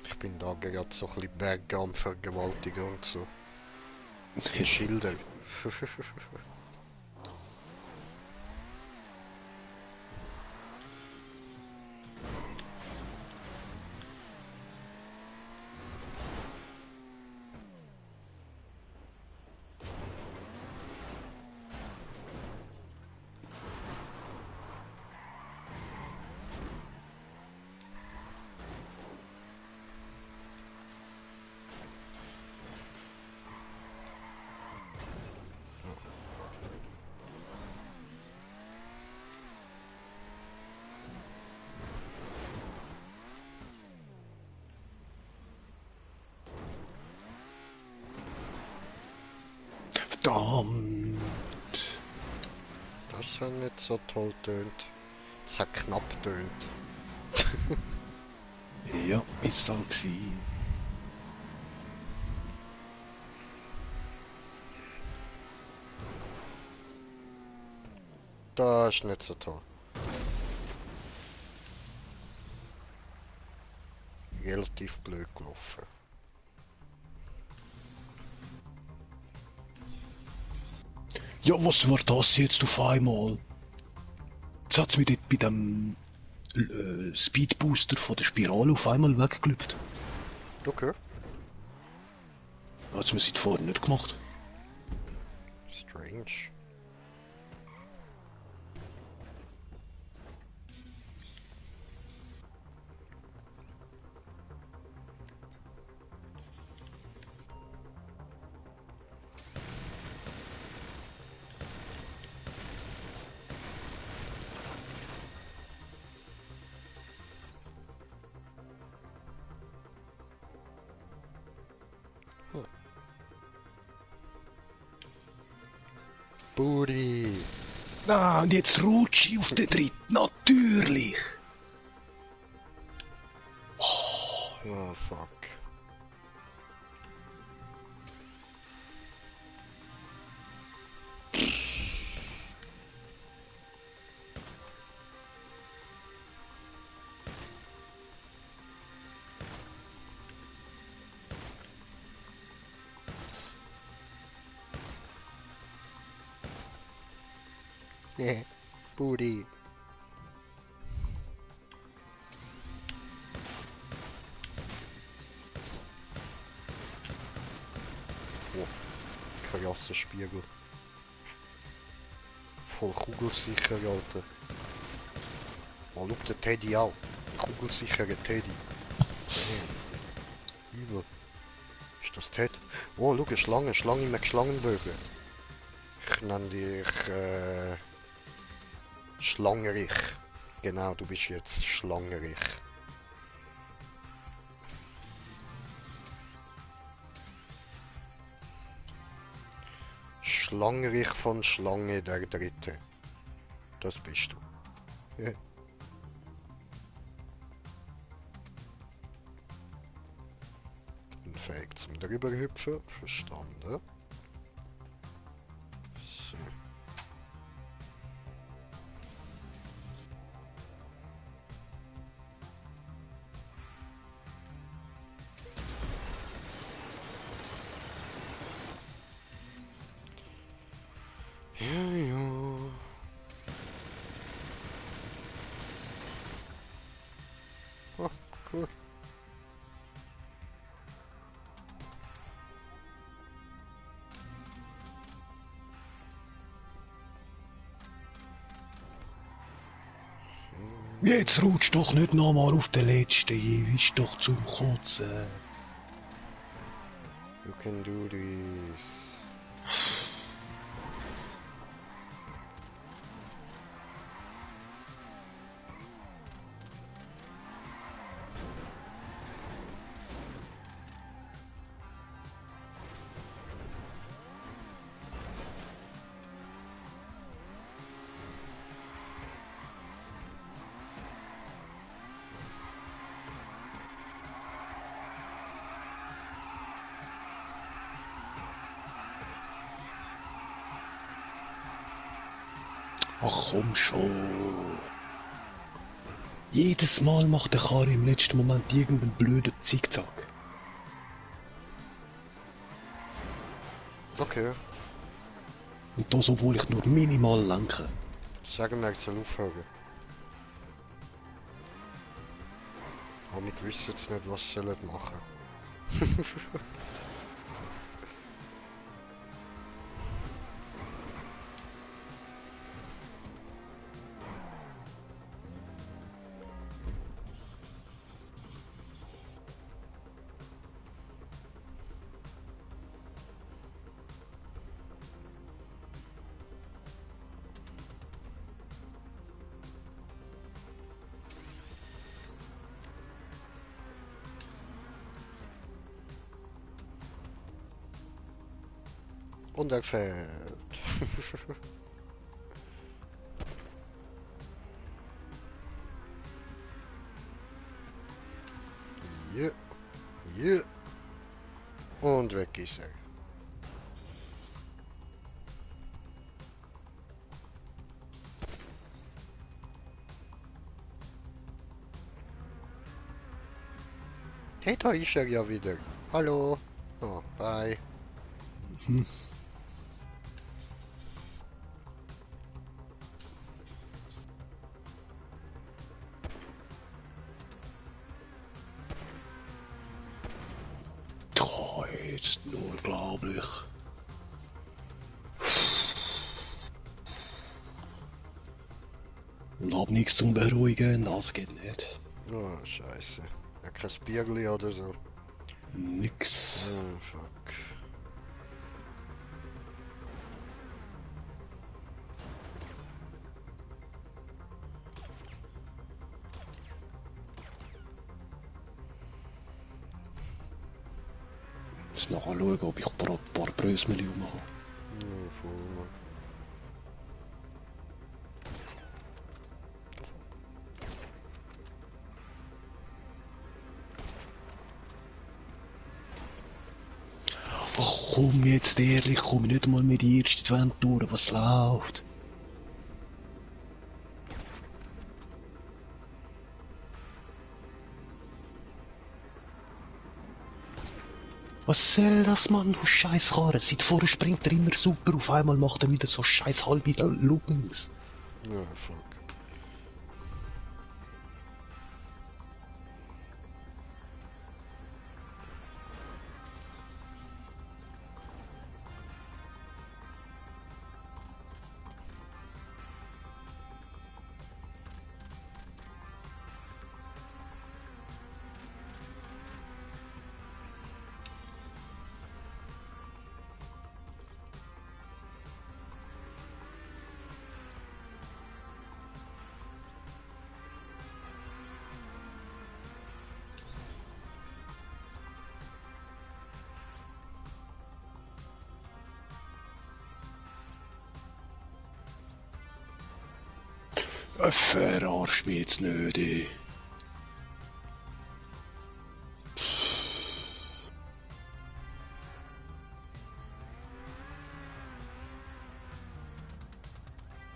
Ich bin da gerade so ein bisschen Berge am Vergewaltigen und so. Schilder. Verdammt. Das hat nicht so toll tönt. Das hat knapp tönt. Ja, ist halt gewesen. Das ist nicht so toll. Relativ blöd gelaufen. Ja, was war das jetzt auf einmal? Jetzt hat's mich dort bei dem Speedbooster von der Spirale auf einmal weggelüpft. Okay. Hat's mir seit vorher nicht gemacht. Strange. Booty. Ah, und jetzt rutsche ich auf den dritten. Natürlich. Oh fuck. Yeah. Booty. Oh, krasser Spiegel. Voll kugelsicher, Alter. Oh, schau den Teddy auch. Kugelsicherer Teddy. Damn. Übel. Ist das Ted? Oh, schau, eine Schlange. Schlange mit Schlangenböse. Ich nenne dich, Schlangerich. Genau, du bist jetzt Schlangerich. Schlangerich von Schlange der Dritte. Das bist du. Ja. Bin fähig zum Drüberhüpfen. Verstanden. So. Ja, ja. Oh, cool. Jetzt rutscht doch nicht nochmal auf den letzten. Ist doch zum Kotzen. You can do this. Ach komm schon. Jedes Mal macht der Kari im letzten Moment irgendeinen blöden Zickzack. Okay. Und das, obwohl ich nur minimal lenke. Sagen wir, ich soll aufhören. Aber ich wüsste jetzt nicht, was sie machen. Und er fährt. Ja, ja. Und weg ist er. Hey, da ist er ja wieder. Hallo. Oh, bye. Hm. Oh, jetzt unglaublich. Und hab nichts zum Beruhigen, das geht nicht. Oh, scheiße. Ja, kein Bierli oder so. Nix. Oh, fuck. Muss nachher schauen, ob ich ein paar Brösmeli habe. Oh, voll. Ach komm jetzt ehrlich, komm nicht mal mit die erste Wand durch, was läuft? Was soll das, Mann, du scheiß Karre? Seit vorher springt er immer super, auf einmal macht er wieder so scheiß halbe Loopings. Oh, fuck. Verarsch mich jetzt nicht, ey.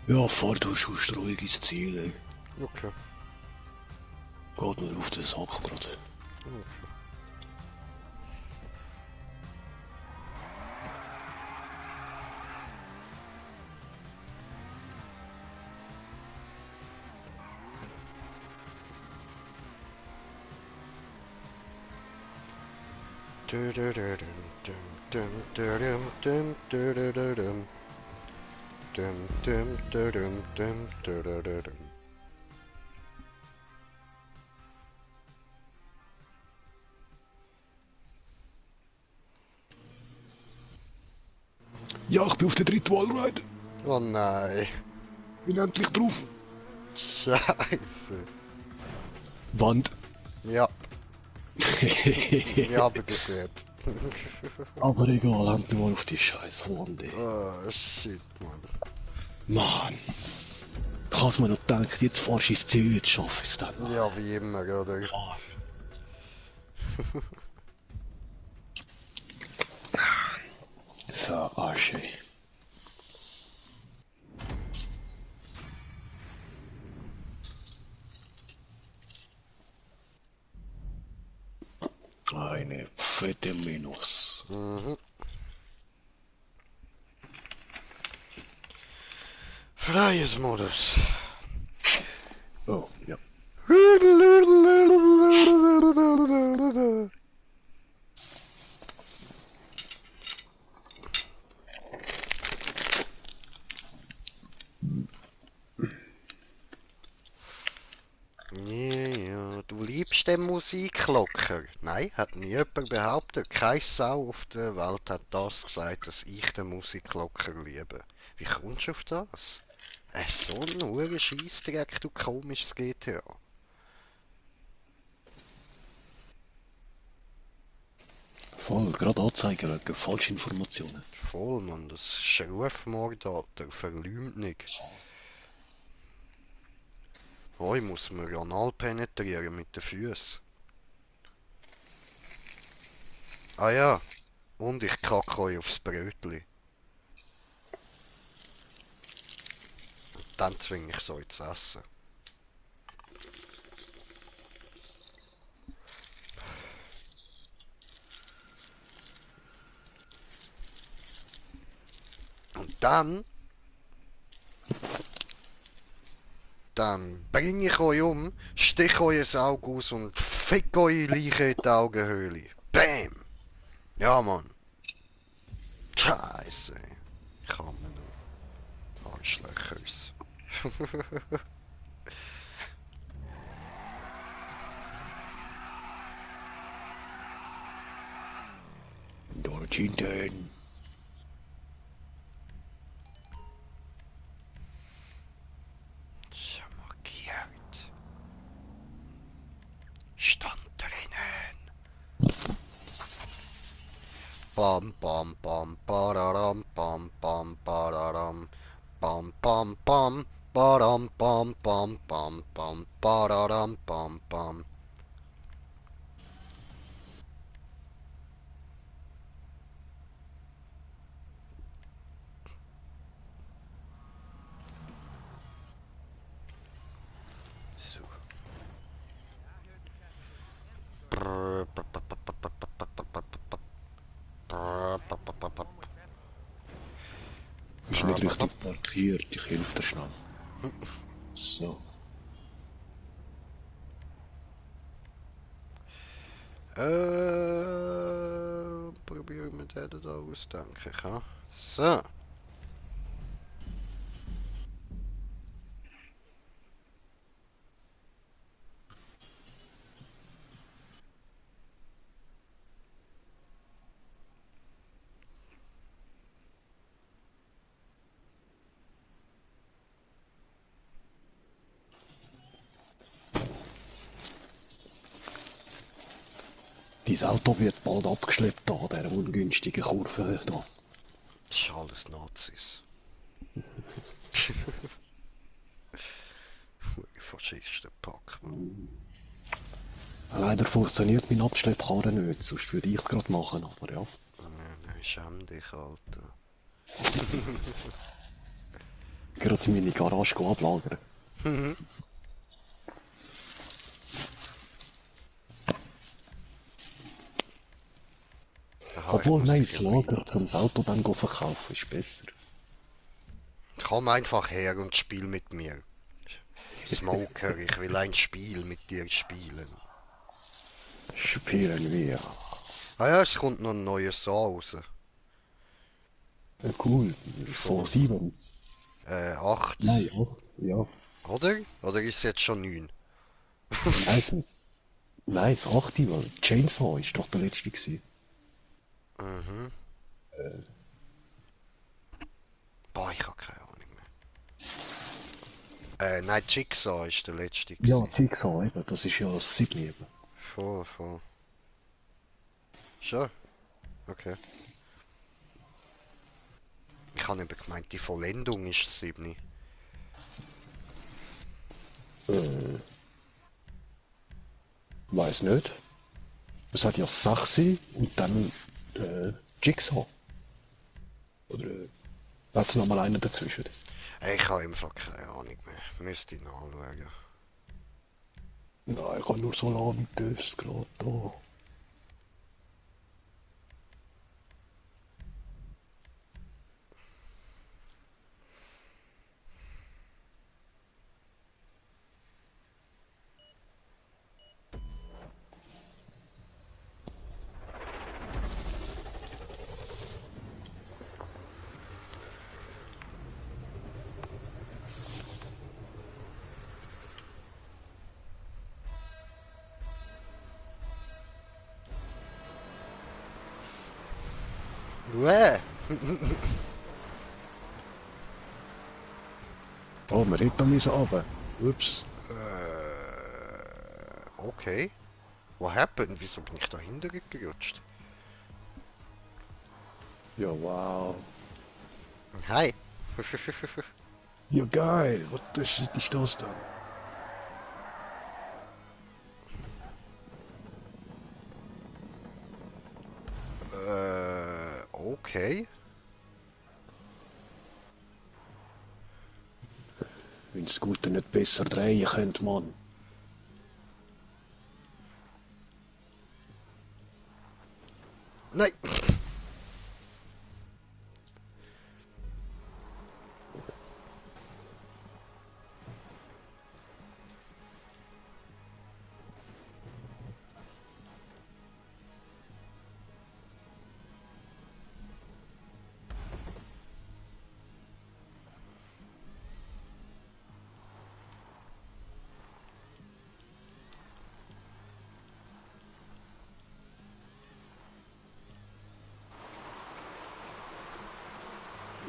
Ja, fahr du schon ruhig ins Ziel, ey. Okay. Geht mir auf den Sack grad. Okay. Ja, ich bin auf der dritten Wallride. Oh nein. Bin endlich drauf. Scheiße. Wand. Ja, wir haben gesehen. Aber egal, endlich mal auf die scheiß Wand, ey. Oh, shit, Mann. Mann. Ich hab's mir noch gedacht, jetzt fahrst du ins Ziel, jetzt schaff ich's dann. Ja, wie immer, oder? Verarsch, ey. Eine fette Minus. Mhm. Freies Modus. Oh, ja. Ja, du liebst den Musiklocker. Nein, hat nie jemand behauptet. Keine Sau auf der Welt hat das gesagt, dass ich den Musiklocker liebe. Wie kommst du auf das? So ein hoher Scheissdreck, du komisches GTA. Voll, gerade anzeigen wegen Falschinformationen. Voll, Mann, das ist ein Rufmord, Alter, Verleumdung. Oh, ich muss mir anal penetrieren mit den Füßen. Ah ja, und ich kacke euch aufs Brötli. Dann zwinge ich es euch zu essen. Und dann bringe ich euch um, stich euch ein Auge aus und fick eure Leiche in die Augenhöhle. Bam! Ja, Mann. Scheiße. Ich kann mir noch Arschlöchers. Dorthinten. Ich hab markiert. Stand drinnen. Bam bam bam bararam bam bam bararam bam bam bam baram bam bam bam bam bararam bam bam. So. Ist nicht richtig markiert, ich helfe dir schnell. So. Probieren wir den da aus, denke ich. Ha? So. Dein Auto wird bald abgeschleppt an dieser ungünstigen Kurve da. Das ist alles Nazis. Faschistenpack, man. Leider funktioniert mein Abschleppkarren nicht, sonst würde ich es gerade machen, aber ja. Nein, schäm dich, Alter. Gerade in meine Garage ablagern. Aha, ich Obwohl, muss nein, dich das immer Lager einladen. zum das Auto dann verkaufen ist besser. Komm einfach her und spiel mit mir. Smoker, ich will ein Spiel mit dir spielen. Spielen wir. Ah ja, es kommt noch ein neues Song raus. Cool. So Voll. 7. 8. Nein, 8. Ja. Oder? Oder ist es jetzt schon 9? Nein, nein, das 8. Weil Chainsaw ist doch der letzte gewesen. Mhm. Boah, ich hab keine Ahnung mehr. Nein, Jigsaw ist der letzte Ja, gewesen. Jigsaw eben, das ist ja das 7 eben. Voll, voll. Schon? Okay. Ich habe eben gemeint, die Vollendung ist das 7. Weiß nicht. Es hat ja 6 und dann Jigsaw. Oder hat es nochmal einen dazwischen? Ich habe einfach keine Ahnung mehr. Müsste ich nachschauen. Nein, ich habe nur Salami-Toast gerade da. Uäh! Oh, wir hätten da müssen runter. Ups. Okay. What happened? Wieso bin ich da hinten gerutscht? Ja, wow. Hi. Ja, geil. Was der Shit ist das dann? Okay. Wenn das Gute nicht besser drehen könnt, Mann. Nein.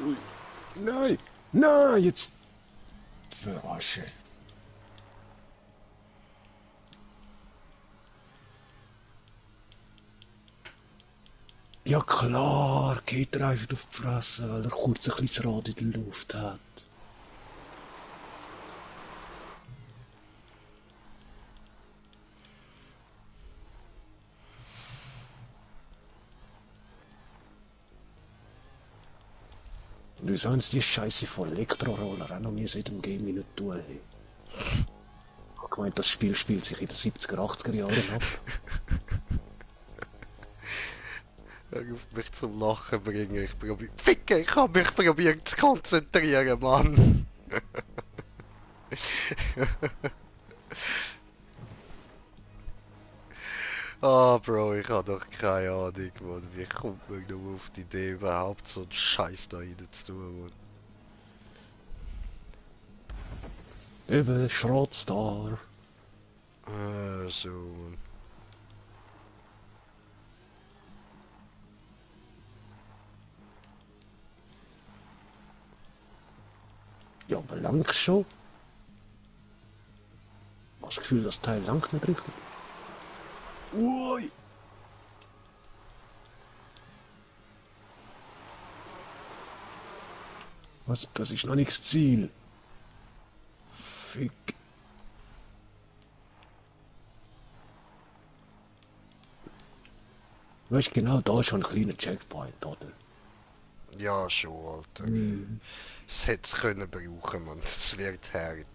Ui. Nein! Nein, jetzt... Verarsche. Ja klar, geht er einfach auf die Fresse, weil er kurz ein bisschen das Rad in der Luft hat. Und wieso haben sie die Scheiße von Elektroroller auch noch nie in dem Game nicht tun? Hey? Ich hab gemeint, das Spiel spielt sich in den 70er, 80er Jahren ab. Hör auf mich zum Lachen bringen. Ich probier... Ficken, ich hab mich probiert zu konzentrieren, Mann. Ah, Bro, ich hab doch keine Ahnung, Mann. Wie kommt man nur auf die Idee, überhaupt so einen Scheiß da rein zu tun, Mann? Eben, Schrotstar. So, Mann. Ja, aber lang schon. Ich hab das Gefühl, das Teil langt nicht richtig. Ui! Was? Das ist noch nicht das Ziel. Fick. Weißt du, genau da ist schon ein kleiner Checkpoint, oder? Ja, schon, Alter. Hm. Es hätte es können brauchen, Mann. Es wird hart.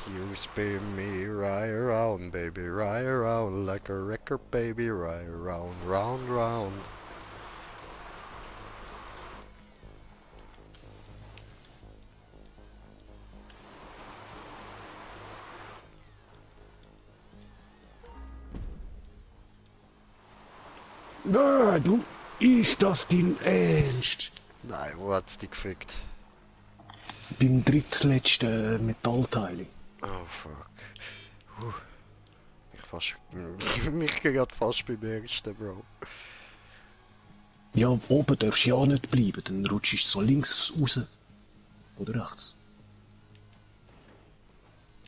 You spin me right around, baby, right around like a record, baby, right around, round, round. Na, du, ist das dein Ernst? Nein, wo hat's dich gefickt? Beim drittletzten Metallteil. Oh fuck. Huh. Ich fast. Mich gerade fast beim ersten, Bro. Ja, oben darfst du ja nicht bleiben, dann rutschst du so links raus. Oder rechts.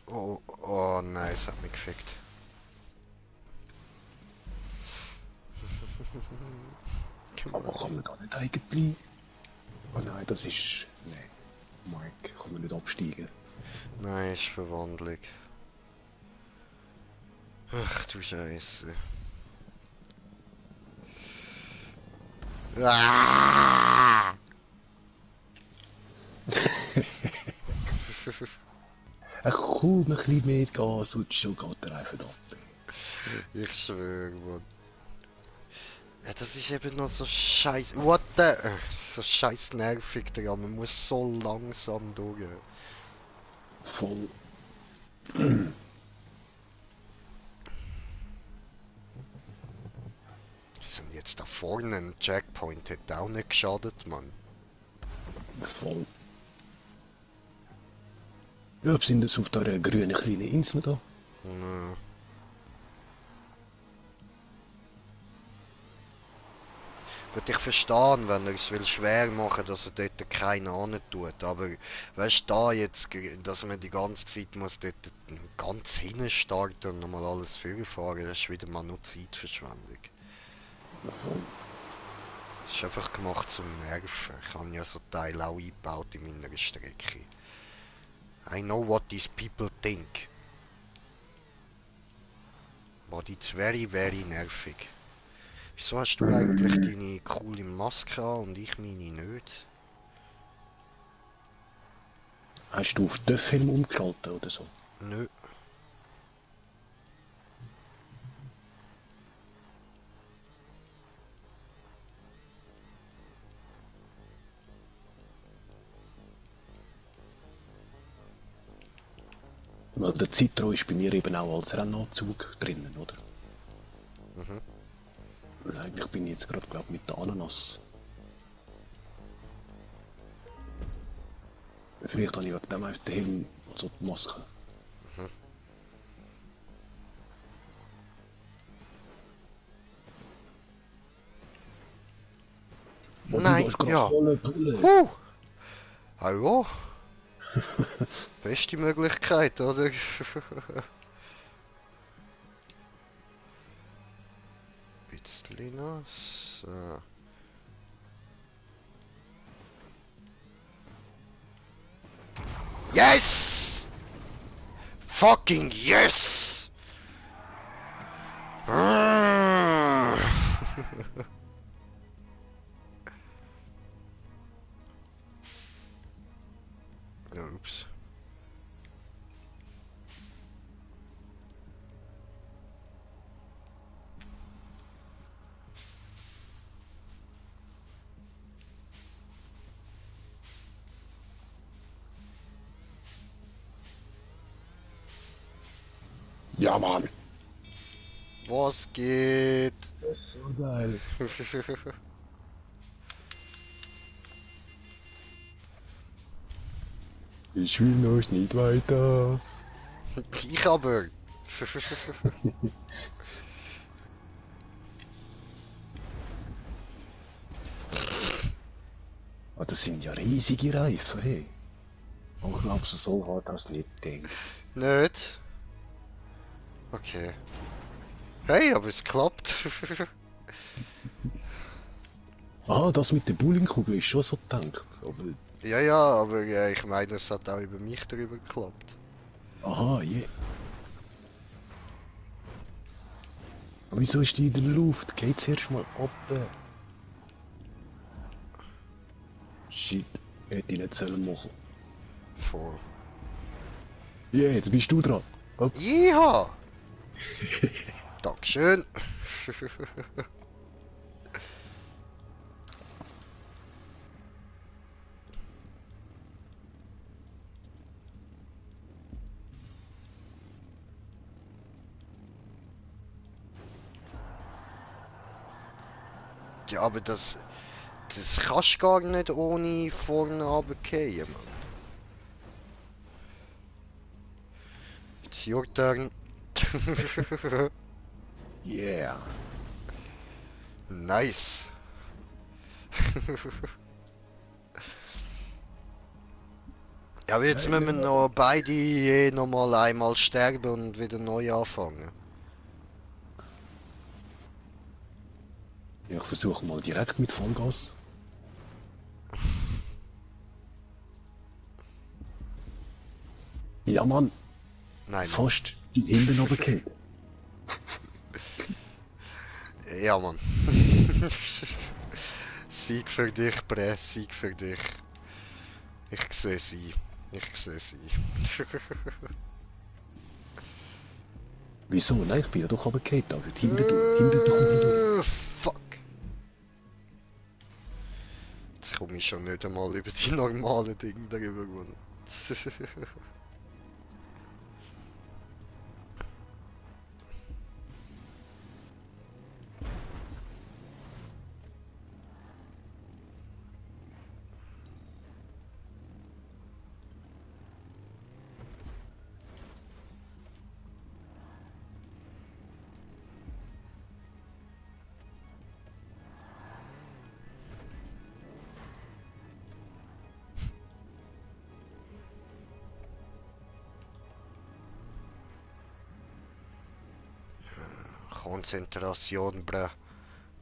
Oh, oh nein, es hat mich gefickt. Aber kann man da nicht eigentlich... Oh nein, das ist... Nein. Mike, kann man nicht absteigen. Nein, ist Verwandlung. Ach du Scheiße. Ah! Kaum ein bisschen mehr Gas und schon geht er einfach ab. Ich schwöre, Mann. Ja, das ist eben noch so scheiß. What the? So scheiß nervig, Digga. Man muss so langsam durch. Voll. Sind jetzt da vorne ein Checkpoint, hätte auch nicht geschadet, Mann. Voll. Ja, wir sind jetzt auf der grünen kleinen Insel da. Gut, ich verstehe, wenn er es will schwer machen, dass er dort keinen an tut. Aber weißt du, da jetzt, dass man die ganze Zeit muss dort ganz hinten starten und nochmal alles vorfahren, das ist wieder mal nur Zeitverschwendung. Das ist einfach gemacht zum Nerven. Ich habe ja so Teile auch eingebaut in meiner Strecke. I know what these people think. But it's very, very nervig. Wieso hast du eigentlich deine coole Maske an und ich meine nicht? Hast du auf den Film umgeschaltet oder so? Nö. Weil der Citro ist bei mir eben auch als Rennanzug drinnen, oder? Mhm. Weil eigentlich bin ich jetzt gerade, glaube mit der Ananas. Vielleicht habe ich wegen dem einfach den Helm, also die Maske. Oh, du Nein, warst gerade ja. volle Pulle. Hallo? Beste Möglichkeit, oder? Bisschen noch. So. Yes! Fucking yes! Oops. Ja, Mann. Was geht? Das ist so geil. Ich will noch nicht weiter. Ich aber. Ah, das sind ja riesige Reifen, hey. Und ich glaube, so hart hast du nicht gedacht. Nicht? Okay. Hey, aber es klappt. Ah, das mit der Bowlingkugel ist schon so gedacht. Aber, Ja, ja, aber ich meine, es hat auch über mich drüber geklappt. aha, je. Yeah. Wieso ist die in der Luft? Geht's erst mal ab. Shit, hätte ich nicht sollen machen. Voll. Yeah, jetzt bist du dran. Hopp. Jeha! Dankeschön. Ja, aber das kannst du gar nicht ohne vorne runterfallen, Mann. It's your turn. Yeah. Nice. Ja, aber jetzt müssen wir noch beide je noch mal einmal sterben und wieder neu anfangen. Ja, ich versuche mal direkt mit Vollgas. Ja, Mann. Nein, Mann. Fast die hinten runtergefallen. Ja, Mann. Sieg für dich, Press, Sieg für dich. Ich sehe sie. Ich sehe sie. Wieso? Nein, ich bin ja doch runtergefallen, David. Hinter du kommst durch. Fuck. Jetzt komme ich schon nicht einmal über die normalen Dinge darüber. Mann. Konzentration, bruh.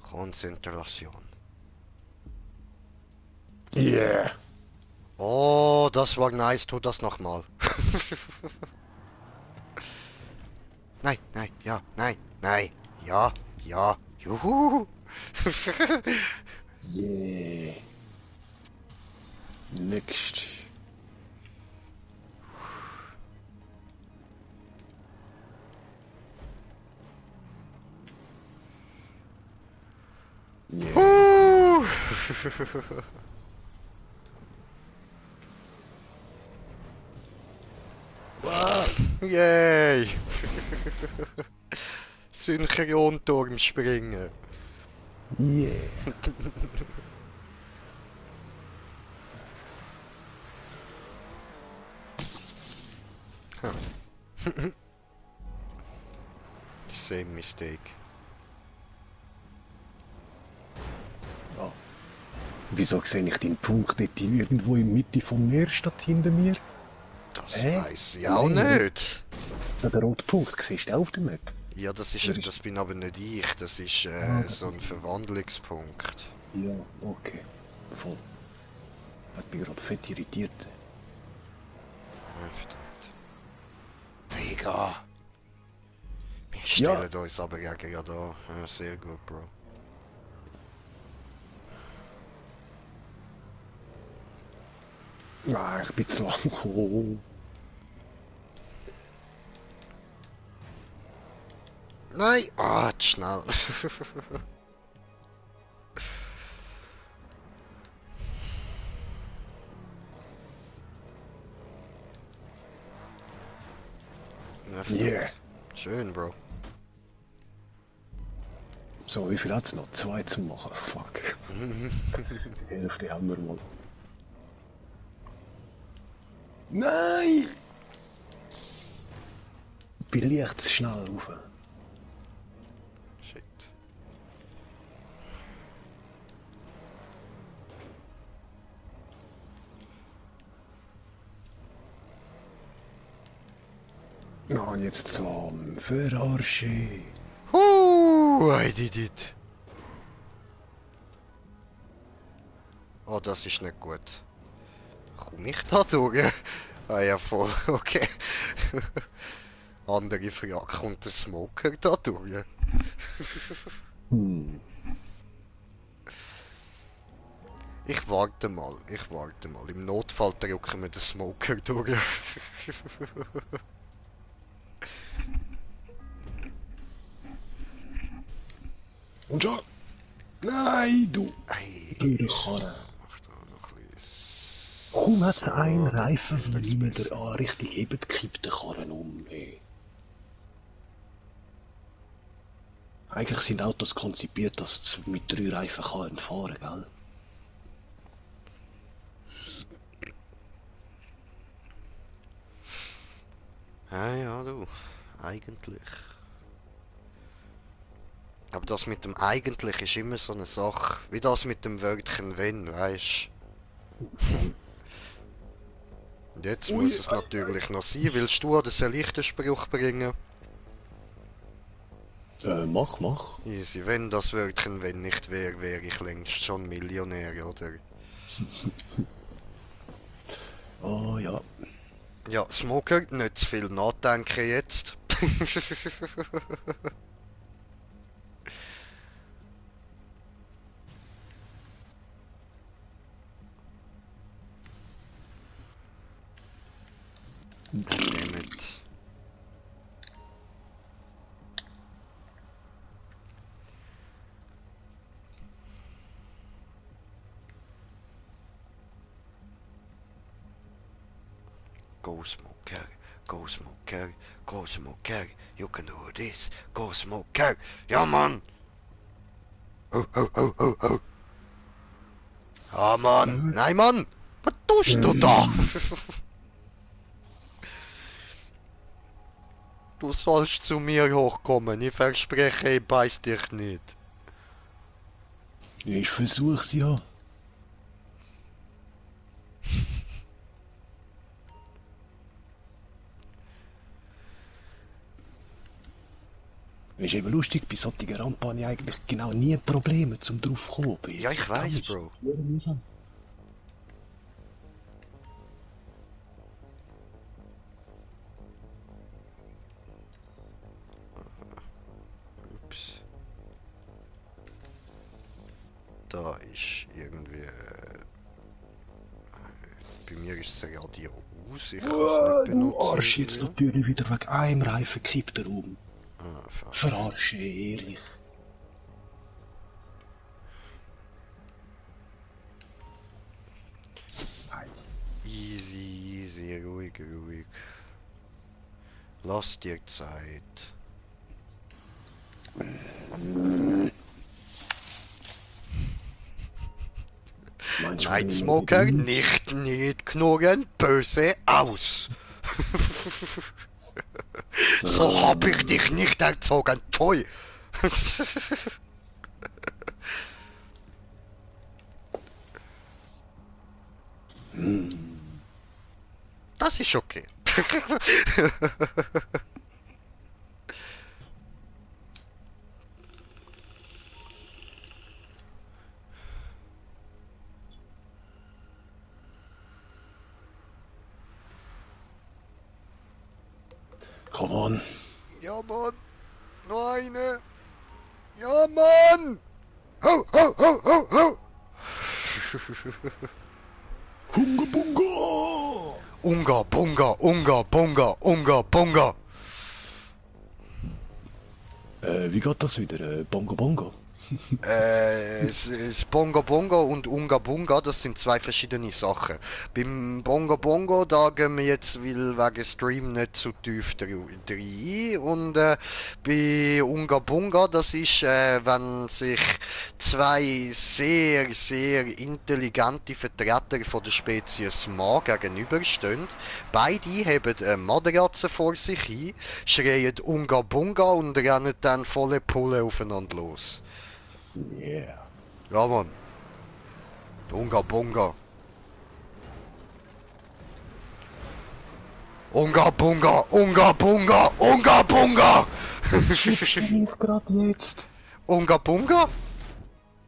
Konzentration. Yeah. Oh, das war nice. Tu das nochmal. Nein, nein, ja, nein, nein, ja, ja, juhu. Yeah. Next. Yeah. Ah. Yay! Synchronturm springen. Yeah. Same mistake. So. Wieso sehe ich deinen Punkt dort irgendwo in der Mitte vom Meer statt hinter mir? Das weiß ich auch Nein, nicht. der rote Punkt, siehst du auf der Map? Ja, das bin aber nicht ich. Das ist Das so ein ist... Verwandlungspunkt. Ja, okay. Voll. Hat mich gerade fett irritiert. Ja, verdammt. Digga! Wir stellen uns aber gegen ja da. Ja, sehr gut, Bro. Ah, ich bin zu lang gekommen. Nein! Ah, zu schnell. Ja, verdammt. Yeah. Schön, Bro. So, wie viel hat's noch? 2 zu machen. Fuck. Hälfte haben wir mal. Nein! Bin leicht zu schnell rauf. Shit. Ja, und jetzt zum Verarschen. I did it. Oh, das ist nicht gut. Komme ich da durch? Ah ja, voll, okay. Andere Frage, kommt der Smoker da durch? Hm. Ich warte mal, ich warte mal. Im Notfall drücken wir den Smoker durch. Und schon. Nein, du. Ei, Blöde Karre. mach da noch ein bisschen. Kaum hat So, ein dann Reifen sieht das hinter besser. an Richtung hebt, kippt der Karren um. Hey. Eigentlich sind Autos konzipiert, dass du mit 3 Reifen fahren kann, gell? Ja, ja, du. Eigentlich. Aber das mit dem eigentlich ist immer so eine Sache. Wie das mit dem Wörtchen wenn, weißt du? Und jetzt Ui, muss es natürlich noch sein. Willst du oder soll ich den Spruch bringen? Mach. Easy. Wenn das Wörtchen wenn nicht wäre, wäre ich längst schon Millionär, oder? Oh ja. Ja, Smoker, nicht zu viel nachdenken jetzt. Damn it. Go Smoker, go Smoker, go Smoker, you can do this, go Smoker, ja Mann! Oh, oh, oh, oh, oh! Ah Mann! Nein Mann! Was tust du da? Du sollst zu mir hochkommen, ich verspreche, ich beiß dich nicht. Ich versuch's ja. Ist eben lustig, bei solchen Rampen habe ich eigentlich genau nie Probleme zum drauf kommen. Ja, ich weiß, Bro. Ups. Da ist irgendwie... bei mir ist es Radio aus, ich kann es nicht Du benutzen. Arsch, jetzt irgendwie. natürlich wieder wegen einem Reifen kippt er um. Ah, fuck. Verarsche, ehrlich. Nein. Easy, easy, ruhig, ruhig. Lass dir Zeit. Meinst du, Night wenn ich Smoker, wieder- nicht knurren, böse aus. So hab ich dich nicht erzogen, toll. Das ist okay. Come on. Ja, Mann. Noch eine. Ja, Mann. Ho, ho, ho, ho, ho. Hunga Bunga! Unga, bunga, unga, bunga, unga, bunga. Wie geht das wieder? Bongo Bongo? Es Bongo Bongo und Unga Bunga, das sind zwei verschiedene Sachen. Beim Bongo Bongo, da gehen wir jetzt wegen Stream nicht zu tief rein. Und bei Unga Bunga, das ist, wenn sich zwei sehr, sehr intelligente Vertreter von der Spezies Ma gegenüberstehen. Beide haben eine Matratze vor sich ein, schreien Unga Bunga und rennen dann volle Pulle aufeinander los. Yeah. Ja, Mann. Unga Bunga. Unga Bunga, Unga Bunga, Unga Bunga! Schiffst du mich gerade jetzt? Unga Bunga?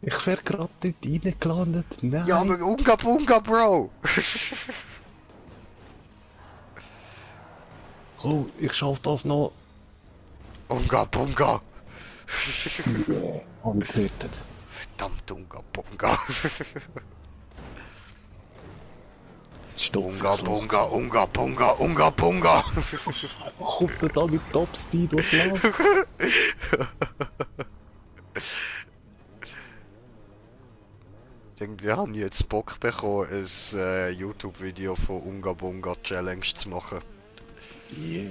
Ich wär gerade dort reingelandet. Nein. Ja, aber Unga Bunga, Bro! Oh, ich schalte das noch. Unga Bunga! Yeah. Hab ich getötet. Verdammt, Unga Bunga! Stopp. Unga Bunga, Unga Bunga, Unga Bunga! Kommt er da mit Topspeed und läuft? Irgendwie haben die jetzt Bock bekommen, ein YouTube-Video von Unga Bunga Challenge zu machen. Yeah.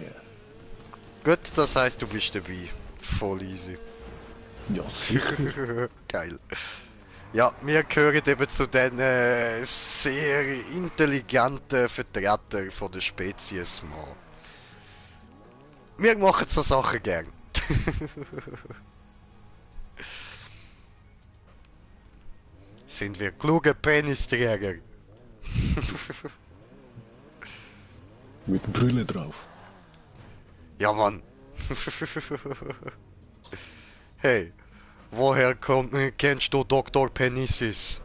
Gut, das heisst, du bist dabei. Voll easy. Ja, sicher. Geil. Ja, wir gehören eben zu den sehr intelligenten Vertretern von der Spezies Mann. Wir machen so Sachen gern. Sind wir kluge Penisträger? Mit Brille drauf. Ja, Mann. Hey, woher kennst du Dr. Penisis?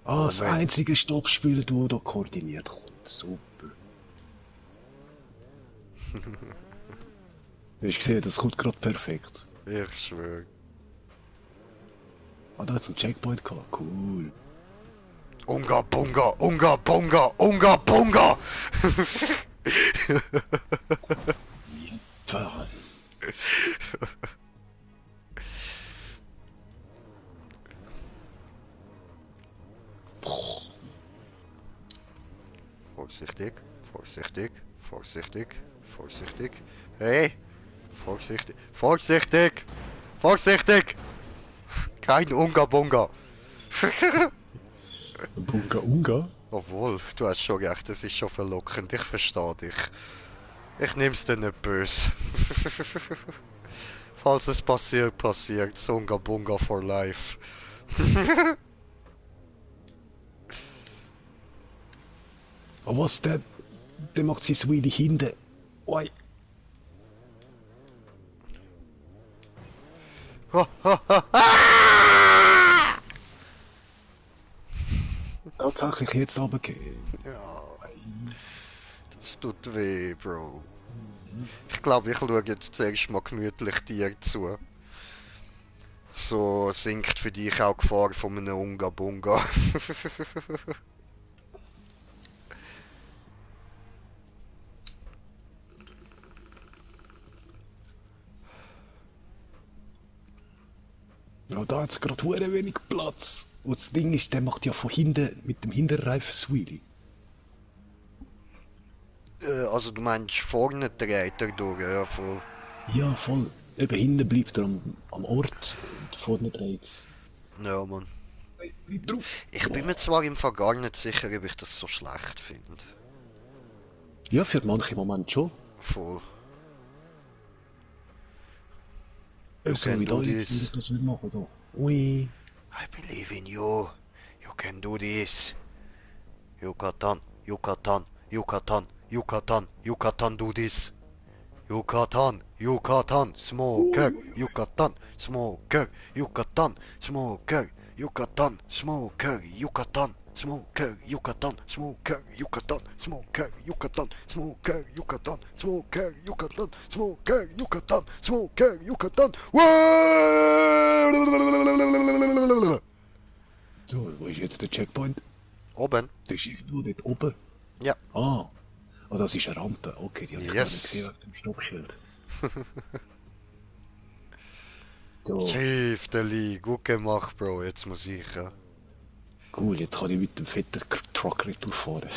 Ah, das Moment. einzige Stoppspiel, das da koordiniert kommt. Super. Hast du gesehen, das kommt gerade perfekt. Ich schwöre. Ah, da hat's einen Checkpoint gehabt. Cool. Unga Bunga, Unga Bunga, Unga Bunga! Fahren. Vorsichtig, vorsichtig, vorsichtig, vorsichtig. Hey! Vorsichtig, vorsichtig! Vorsichtig! Kein Unga Bunga! Bunga Unga? Obwohl, du hast schon recht, das ist schon verlockend, ich verstehe dich. Ich nehm's dir nicht böse. Falls es passiert, passiert. Unga Bunga for life. Aber was, der macht sein Wheelie hinten. Oi. Tatsächlich jetzt runtergehen. Ja, das tut weh, Bro. Ich glaube, ich schaue jetzt zuerst mal gemütlich dir zu. So sinkt für dich auch die Gefahr von einem Unga Bunga. Ja, da hat es gerade hure wenig Platz. Und das Ding ist, der macht ja von hinten mit dem Hinterreifen das Wheelie. Also du meinst vorne dreht er durch, ja, voll. Ja, voll. Eben hinten bleibt er am Ort und vorne dreht's. Ja, Mann. Nicht drauf. Ich bin mir zwar im Fall gar nicht sicher, ob ich das so schlecht finde. Ja, für manche Momente schon. Voll. So can wie da do jetzt, this. wie ich das will machen. Da. Ui. I believe in you. You can do this. Yucatan, Yucatan, Yucatan, Yucatan, Yucatan do this. Yucatan, Yucatan, smoker, Yucatan, smoker, Yucatan, smoker, Yucatan, smoker, Yucatan, smoker, Yucatan, smoker, Yucatan, smoker, Yucatan, smoker, Yucatan, smoker, Yucatan, smoker, Yucatan, smoker, Yucatan. So, wo ist jetzt der Checkpoint? Oben. Der ist irgendwo dort oben. Ja. Ah. Oh, das ist eine Rampe. Okay, die habe ich gar nicht Yes. gesehen auf dem Stoppschild. So, Chief, Deli, gut gemacht, Bro. Jetzt muss ich. cool, jetzt kann ich mit dem fetten Truck retour fahren.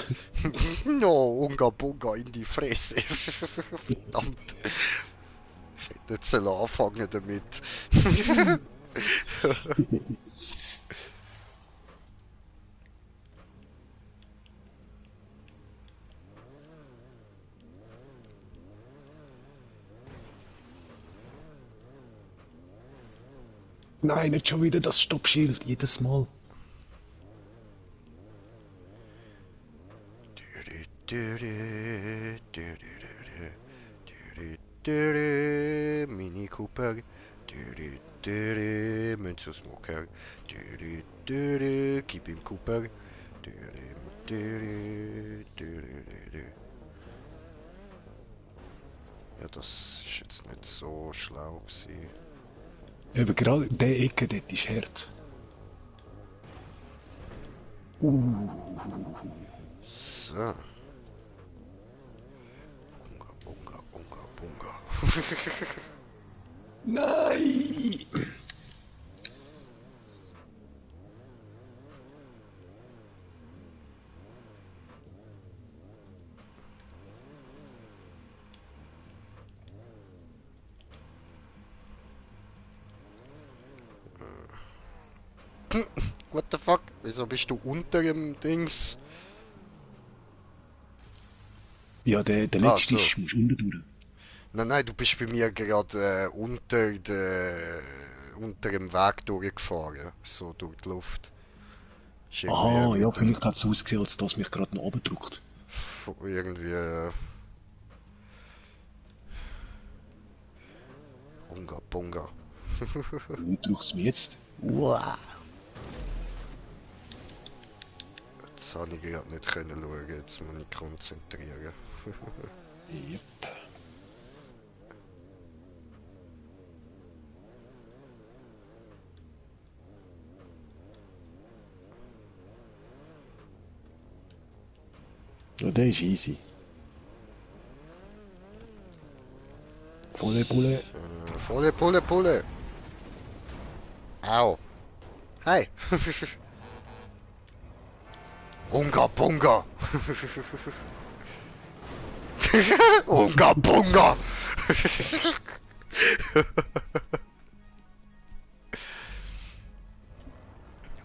No, Unga Bunga in die Fresse. Verdammt. Ich hätte jetzt anfangen damit. Nein, nicht schon wieder das Stoppschild, jedes Mal. Mini Cooper. Münze Smoker. Gib ihm Cooper. Ja, das ist jetzt nicht so schlau gewesen. Eben gerade in der Ecke, dort ist Herz. So. Bunga, bunga, bunga, bunga. Nein! What the fuck? Wieso bist du unter dem Dings? Ja, der Ah, letzte so. ist, musst unten durch. Nein, nein, du bist bei mir gerade unter dem Weg durchgefahren. So durch die Luft. Ist Aha, ja, irgendwie vielleicht hat es ausgesehen, als dass mich gerade noch runterdrückt. irgendwie. Bunga, bunga. Wie drückt es mir jetzt? Wow. Das habe ich gerade nicht können schauen. Jetzt muss ich konzentrieren. Yep. Ja, der ist easy. Volle Bulle. Volle Pulle, Pulle. Au. Hi. Bunga, bunga. Unga bunga.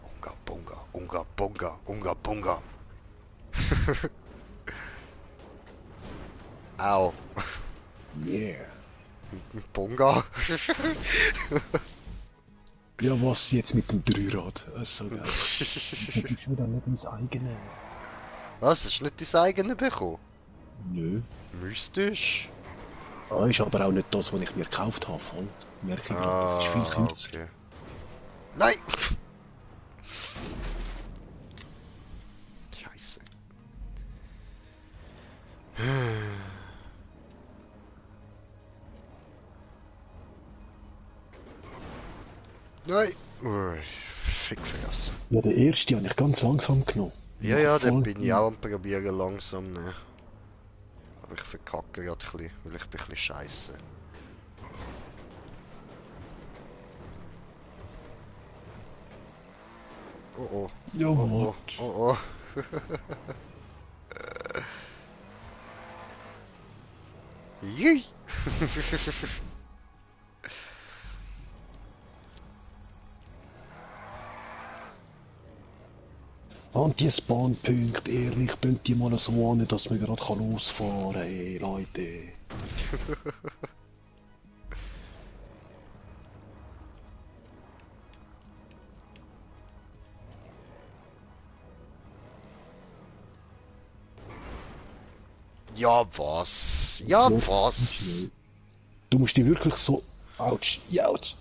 Unga bunga, unga bunga, unga bunga. Au. Yeah. Mit Bonga. Ja, was jetzt mit dem Dreirad? So geil. Das ist wieder nicht mein eigenes. Was? Hast du nicht dein eigenes bekommen? Nö. Mystisch? Ah, ist aber auch nicht das, was ich mir gekauft habe, voll. Merke ich gerade, das ist viel Ah, kürzer. okay. Nein! Scheiße. Nein! Ui, fick vergessen. Ja, der erste habe ich ganz langsam genommen. Ja, ja, dann Voll. bin ich auch am probieren langsam, ne. Aber ich verkacke gerade ein bisschen, weil ich bin ein bisschen scheiße. Oh oh. Ja, Oh Mann. oh. Oh oh. Jui. Und die Spawnpunkte, ehrlich, tun die mal so an, dass man gerade losfahren kann, ey, Leute. Ja, was? Ja, Ja, was? du musst dich wirklich so... Autsch, ouch.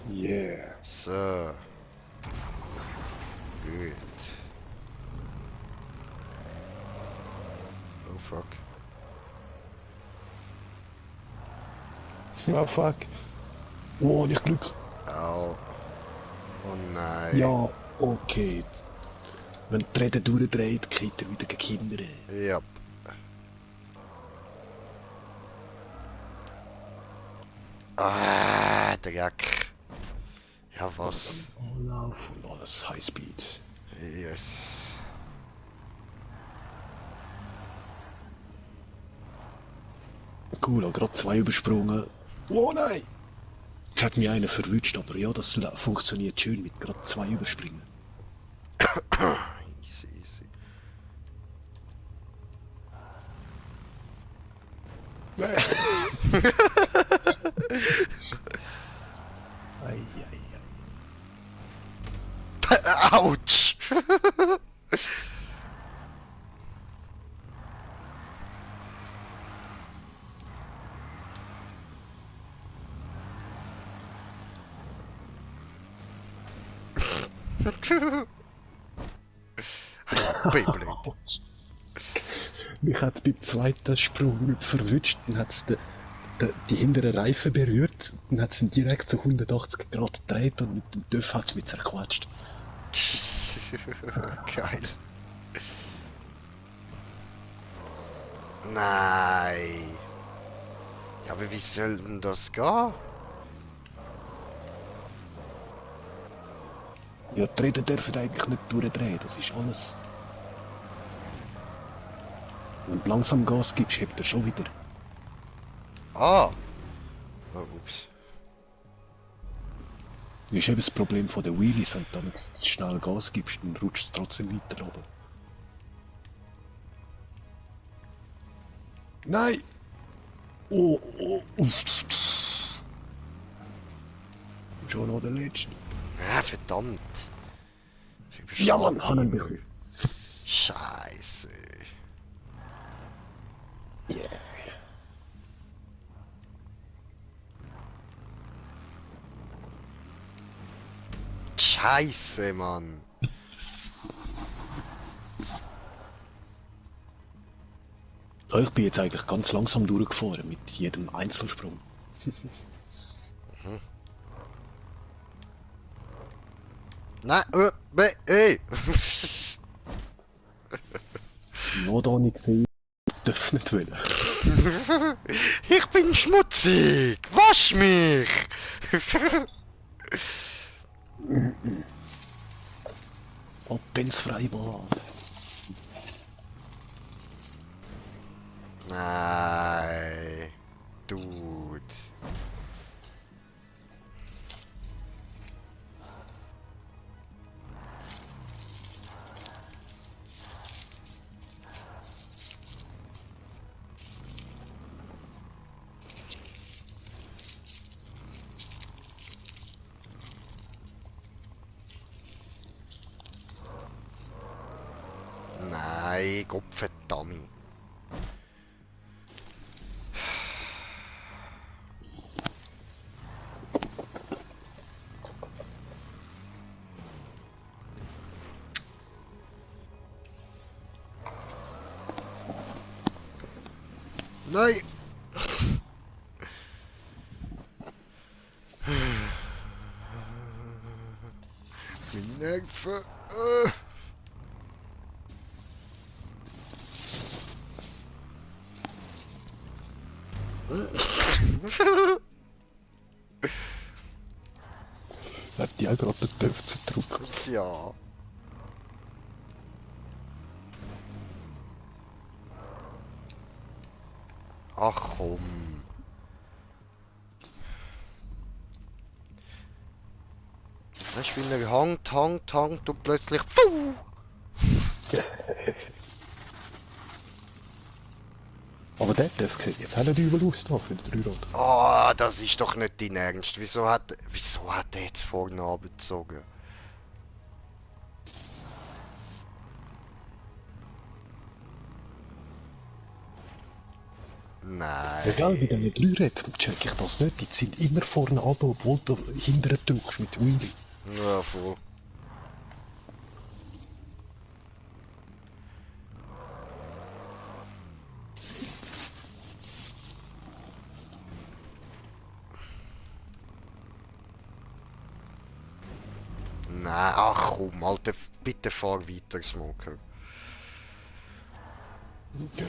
Yeah. So. Gut. Oh fuck. Ja, fuck. Oh, nicht Glück. Au. Oh nein. Ja, okay. Wenn die Räder durchdreht, geht er wieder gegen Kinder. Ja. Ah, Dreck. Ja, was? Lauf und alles Highspeed. Yes. Cool, habe gerade zwei übersprungen. Oh nein! Es hat mich einer verwünscht, aber ja, das funktioniert schön mit gerade zwei überspringen. Easy, easy. Ei, ei, Autsch! Beyblade. ei. Mich hat es beim zweiten Sprung nicht verwünscht, dann hat es die hinteren Reifen berührt, dann hat es ihn direkt so 180 Grad gedreht und mit dem TÜV hat es mich zerquatscht. Geil. Nein. Ja, aber wie soll denn das gehen? Ja, die Räder dürfen eigentlich nicht durchdrehen, das ist alles. Wenn du langsam Gas gibst, hebt er schon wieder. Ah. Oh, ups. Das ist eben das Problem von den Wheelies, wenn du damit zu schnell Gas gibst, dann rutscht es trotzdem weiter runter. Nein! Oh, oh, schon noch der letzte. Ja, verdammt. Ja, Mann, haben wir. Scheiße. Yeah. Scheiße, Mann. Ja, ich bin jetzt eigentlich ganz langsam durchgefahren mit jedem Einzelsprung. Nein, ey. Noch da nicht gesehen, darf nicht wollen. Ich bin schmutzig. Wasch mich. Ab ins Freibad. Nein. Dude. Nein, Gottverdammt. Nein! Meine Nerven. Hat die auch gerade den Töpf zerdrückt. Ja. Ach komm. Weißt du, wie er hangt und plötzlich. Fuh! Aber der Töpf sieht jetzt auch nicht übel aus da für den Dreirad. Ah, das ist doch nicht dein Ernst. Wieso hat er jetzt vorne abgezogen? Egal, bei Nein. diesen Dreirädern check ich das nicht. Die sind immer vorne ab, obwohl du hinterher drückst mit Wheelie. Ja, voll. Nein, ach komm, Alter, bitte fahr weiter, Smoker. Okay.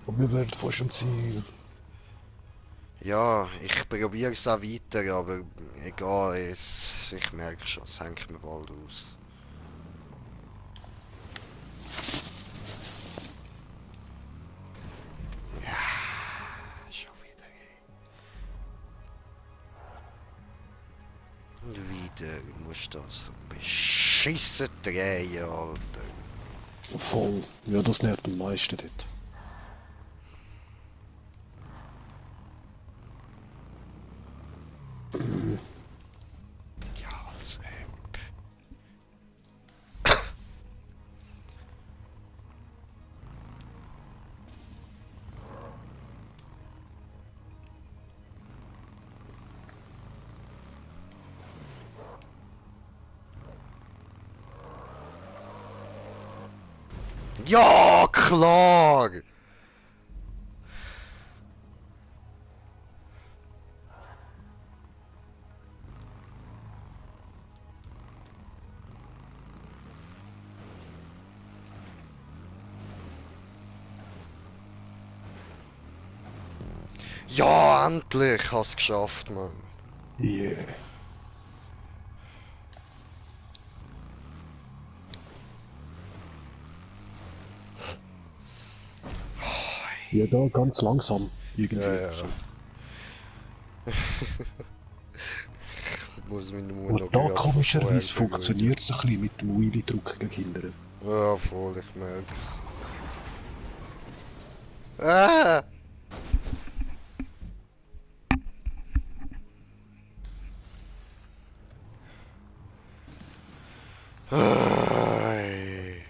Und wir werden fast am Ziel. Ja, ich probiere es auch weiter, aber egal, ich merke schon, es hängt mir bald aus. Ja, schon wieder. Und wieder musst du das beschissen drehen, Alter. Voll. Ja, das nervt am meisten dort. Ja, als App. Ja, klar! Ja, endlich! Hast geschafft, Mann. Yeah. Ja, da ganz langsam. Irgendwie. Ja, ja. Ich muss mich nur Und noch da gerade von vorher komischerweise beruhigen. funktioniert es ein bisschen mit dem Wheelie-Druck gegen hinten. Ja, voll, ich merk's. Ah! Ai.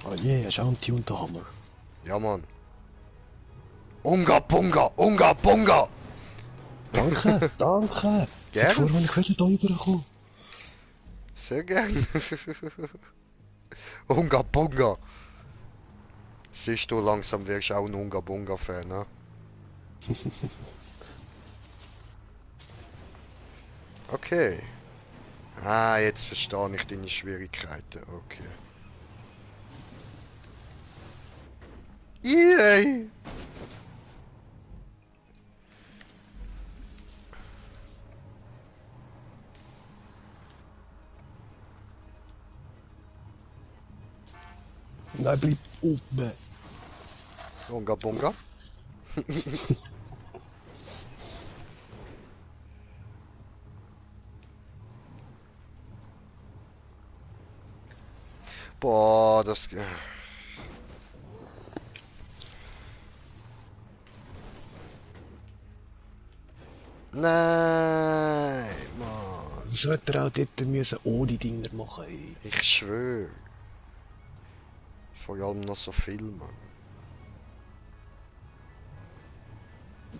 Ah je, hast auch einen Tunterhammer. Ja, Mann. Unga Bunga! Unga Bunga! Danke, danke. Sag vor, Gern? wenn ich wieder da rüberkomme. Sehr gern. Unga Bunga! Siehst du, langsam wirst du auch ein Unga Bunga-Fan, ne? Okay. Ah, jetzt verstehe ich deine Schwierigkeiten. Okay. Yay! Nein, bleib oben. Unga Bunga? Boah, das... Nein, Mann. Wieso hätte er auch dort müssen ohne Dinger machen? Ey? Ich schwöre. Vor allem noch so viel, Mann.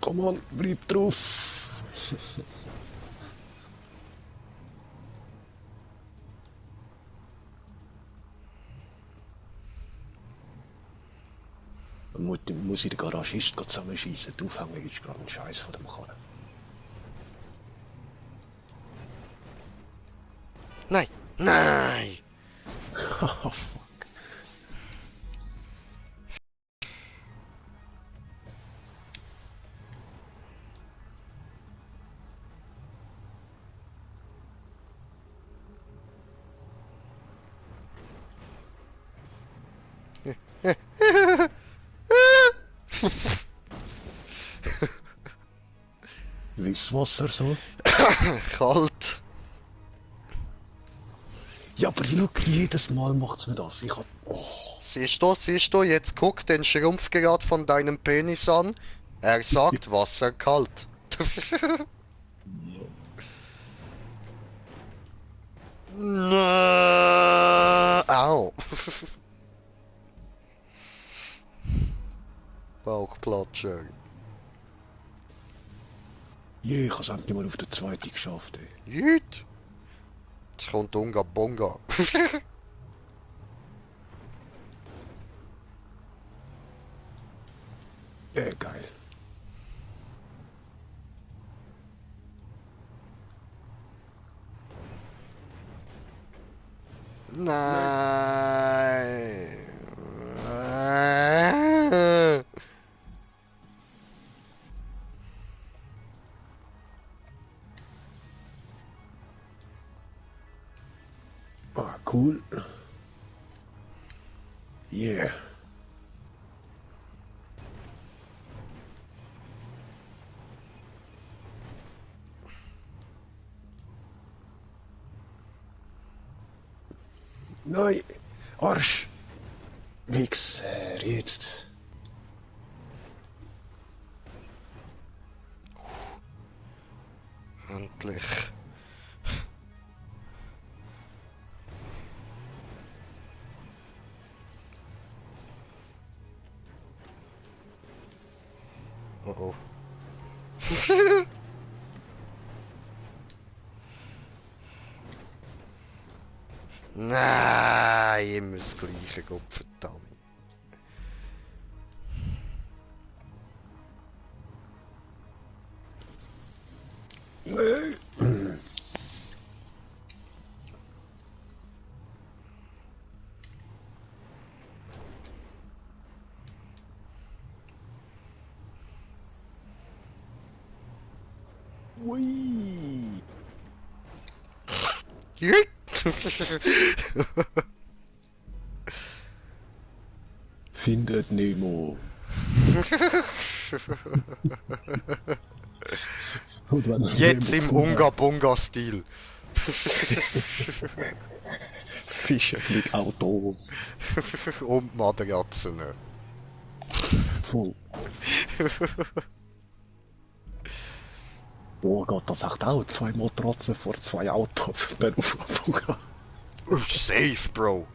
Komm on, bleib drauf! Muss ich den Garagist zusammenschießen. Die Aufhängung ist gerade ein Scheiß von dem Karren. Nein! Nein! Oh, fuck. Wisswasser so? Kalt! Ja, aber schau, jedes Mal macht's mir das. Ich hab... Oh. Siehst du, jetzt guck den Schrumpfgrad von deinem Penis an. Er sagt Wasser kalt. Au. Bauchplatscher. Je, ich hab's endlich mal auf der zweiten geschafft, ey. Jüt. Jetzt kommt Unga Bonga. Geil. Nein. Ah, cool. Yeah. Nein, Arsch. Wichser, jetzt. Endlich. Oh oh. Nein, immer das gleiche, Gottverdammt. Nein. Ui. Jüt. Findet Nemo. Und wenn er Jetzt Nemo im gefunden hat, Unga-Bunga-Stil. Fische mit Autos. Und Matratzen. Voll. Boah, geht das echt auch? 2 Matratzen vor 2 Autos. Der Aufwand. Safe, Bro.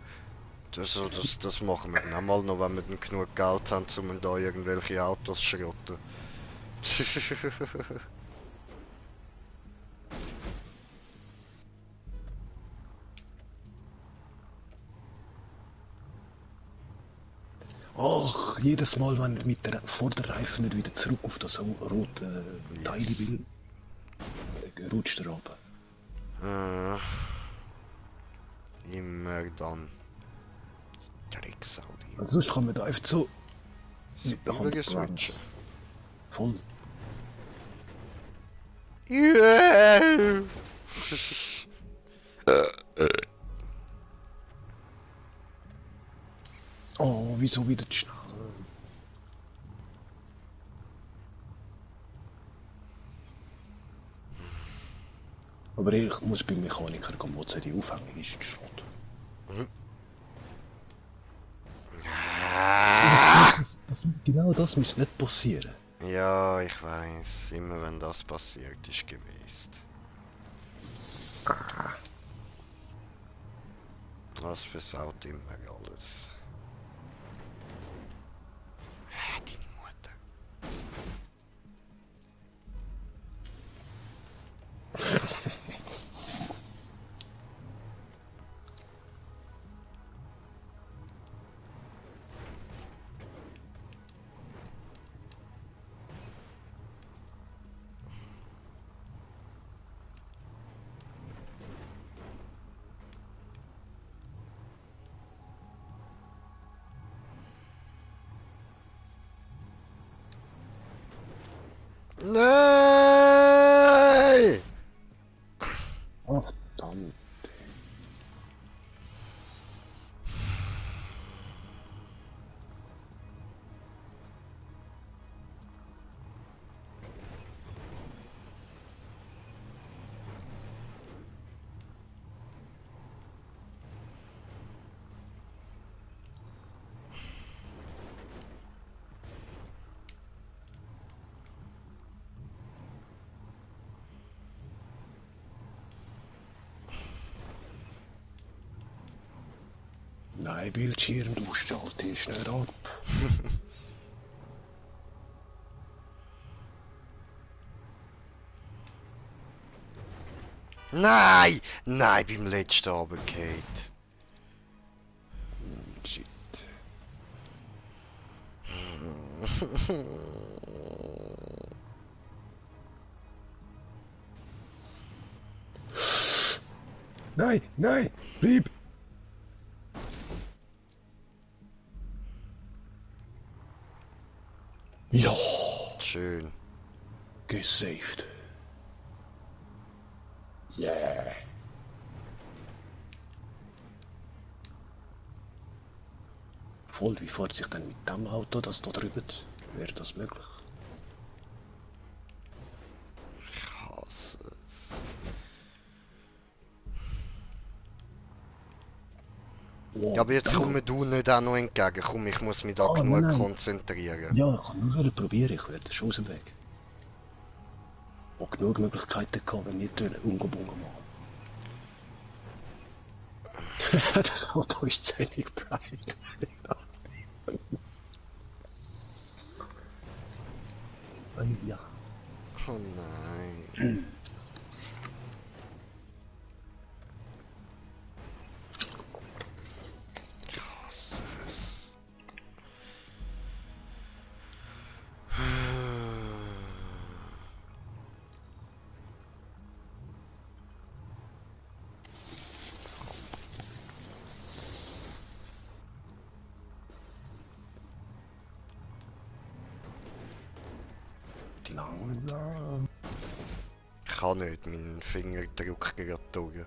Das machen wir dann auch mal noch, wenn wir dann genug Geld haben, um da irgendwelche Autos zu schrotten. Ach, jedes Mal, wenn ich mit der Vorderreifen nicht wieder zurück auf das rote Teil will, rutscht er runter. Immer dann. Drecksau. Also sonst kann man da einfach so mit der Hand Übergeswitchen. bremsen. Voll. Yeah. Oh, wieso wieder zu schnell? Aber ich muss beim Mechaniker gehen, wo die Aufhängung ist, in Schrott. Genau das muss nicht passieren. Ja, ich weiß. Immer wenn das passiert, ist gewesen. Was versaut immer alles. Deine Mutter. Nein! Ach, verdammt. Nein, Bildschirm, du schaltest nicht ab. Nein! Nein, beim letzten runtergefallen. Shit. Nein, nein, bleib! Ja, Schön. gesaved. Yeah. Voll, wie fährt sich denn mit dem Auto das da drüben? Wäre das möglich? Ich hasse es. Wow, Ja, aber jetzt danke. komm du nicht auch noch entgegen. Komm, ich muss mich da Ah, nein, genug nein. konzentrieren. Ja, ich kann nur probieren, ich werde schon aus dem Weg. Ich habe genug Möglichkeiten gehabt, wenn nicht umgebogen machen. Das Auto ist ziemlich breit. Ja. Oh nein. Ich hasse es. Langsam. Ich kann nicht, mein Finger drückt gerade durch.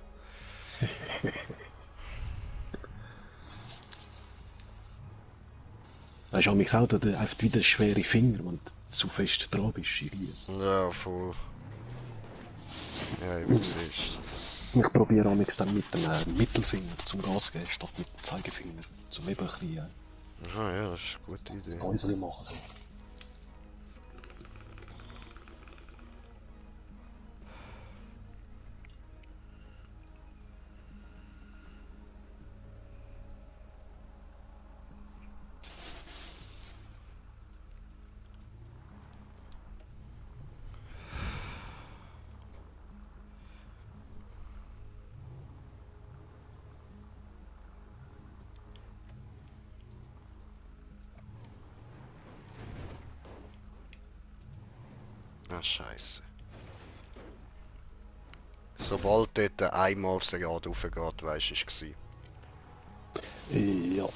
Weißt du, am auch da einfach wieder schwere Finger, wenn du zu fest dran bist. Irgendwie. Ja, voll. Ja, wie siehst du Ich probiere amigs dann mit dem Mittelfinger zum Gas geben, statt mit dem Zeigefinger. Zum eben ein bisschen Ah ja, das ist eine gute Idee. Häusli machen. So. Ah, scheiße. Sobald dort einmal das Rad raufgeht, weisst du, ist es. Ja.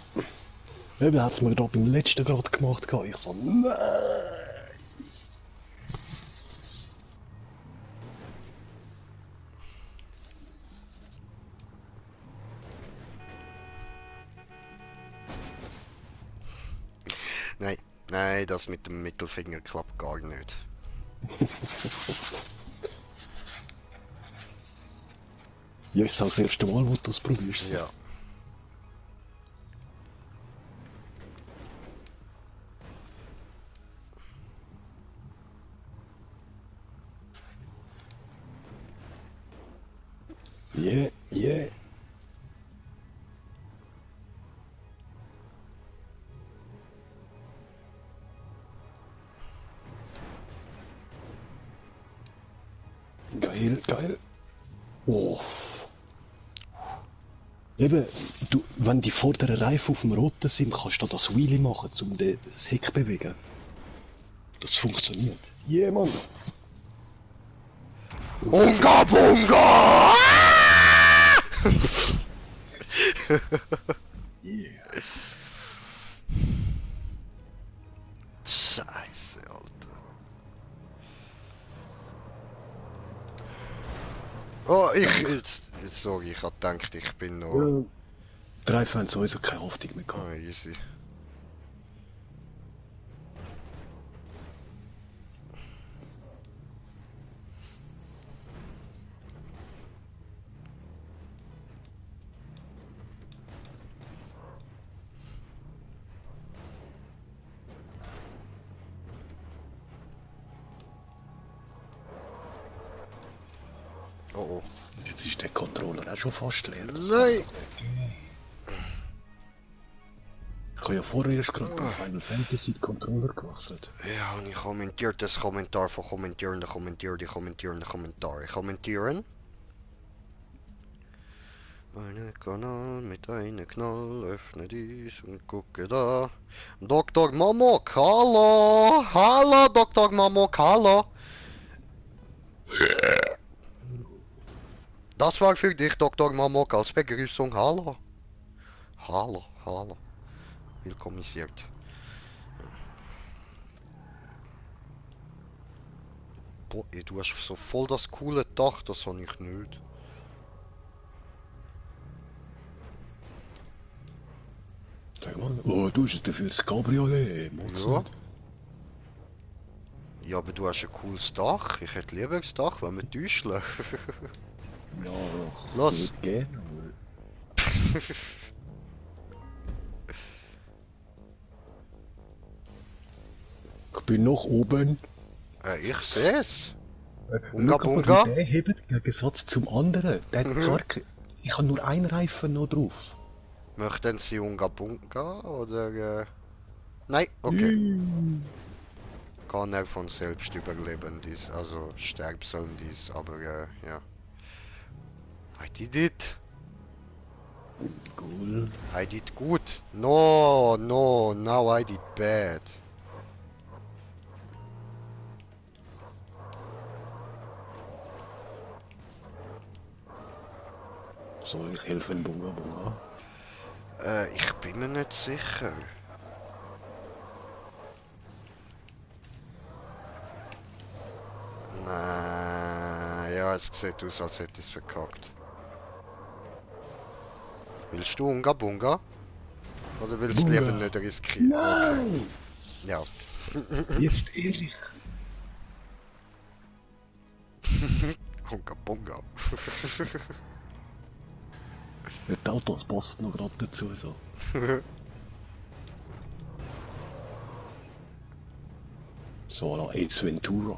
Eben hat es mir da beim letzten gerade gemacht. Ich so, nein! Nein, nein, das mit dem Mittelfinger klappt gar nicht. Ja, ist das erste Mal, wo du das probierst. So. Ja. Yeah, yeah. Geil, geil. Oh. Eben, du, wenn die vorderen Reifen auf dem Roten sind, kannst du da das Wheelie machen, um das Heck zu bewegen. Das funktioniert. Yeah, Mann. Unga Bunga! Yeah. Scheiße, Alter. Oh, sorry, ich hab gedacht, ich bin noch... Ja. Die Reifen haben sowieso keine Hoffnung mehr gehabt. Oh, easy. Oh, oh. Jetzt ist der Controller auch schon fast leer. Nein! Ich habe ja vorher erst gerade bei Final Fantasy den Controller gewechselt. Ja, und ich kommentiere das Kommentar von Kommentierende, Kommentierende, Kommentierende, Kommentare. Kommentieren. Einen Kanal mit einem Knall, öffne dies und gucke da. Dr. Momok, hallo! Hallo, Dr. Momok, hallo! Das war für dich, Dr. Momok, als Begrüßung, hallo! Hallo, hallo. Willkommenisiert. Boah, ey, du hast so voll das coole Dach, das habe ich nicht. Sag mal, oh, du hast es dafür das Cabriolet, mach's Ja. nicht. Ja, aber du hast ein cooles Dach. Ich hätte lieber das Dach, wenn wir täuschen. Ja, Los. ich würde gerne, aber... Ich bin noch oben. Ich sehe es. Schau Unga aber, Bunga. wie der hebt, im Gegensatz zum anderen. Der hat zwar... Ich habe nur einen Reifen noch drauf. Möchten Sie Unga Bunga oder... Nein, okay. Kann er von selbst überleben, dies. Also sterben sollen dies, aber ja. I did it. Cool. I did gut. No, no, now I did bad. Soll ich helfen, Bunga Bunga? Ich bin mir nicht sicher. Nein, ja, es sieht aus, als hätte ich es verkackt. Willst du Unga Bunga? Oder willst du Bunga. lieber nicht riskieren? Nein! Ja. Jetzt ehrlich. Unga Bunga. Die Autos passt noch gerade dazu, so. So, la Ace Ventura.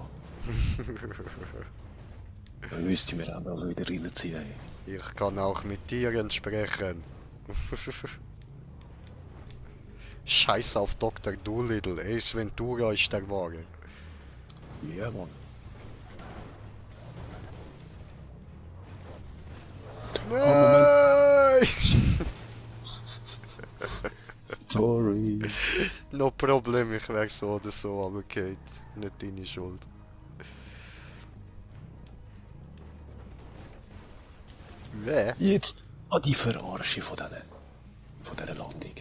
Dann müsste ich mir auch mal wieder reinziehen. Ich kann auch mit Tieren sprechen. Scheiß auf Dr. Doolittle. Ace Ventura ist der Wahre. Ja, Mann. Nein! Sorry. No Problem, ich wäre so oder so, aber Kate, nicht deine Schuld. Wer? Jetzt an die Verarsche von dieser Landung.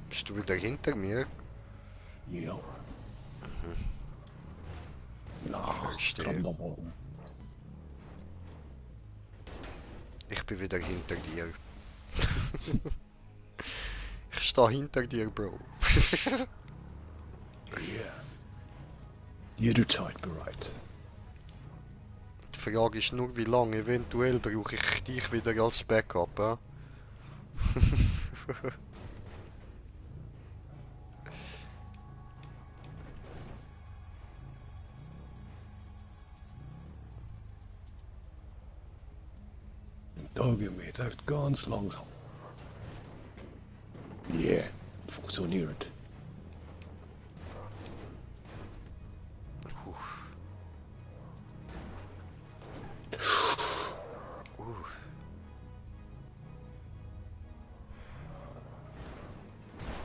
Bist du wieder hinter mir? Ja. Na, Verstehe. dran nochmal. Ich bin wieder hinter dir. Ich stehe hinter dir, Bro. Ja. Jederzeit bereit. Die Frage ist nur, wie lange. Eventuell brauche ich dich wieder als Backup, ja? Da gehen wir dort ganz langsam. Yeah, funktioniert.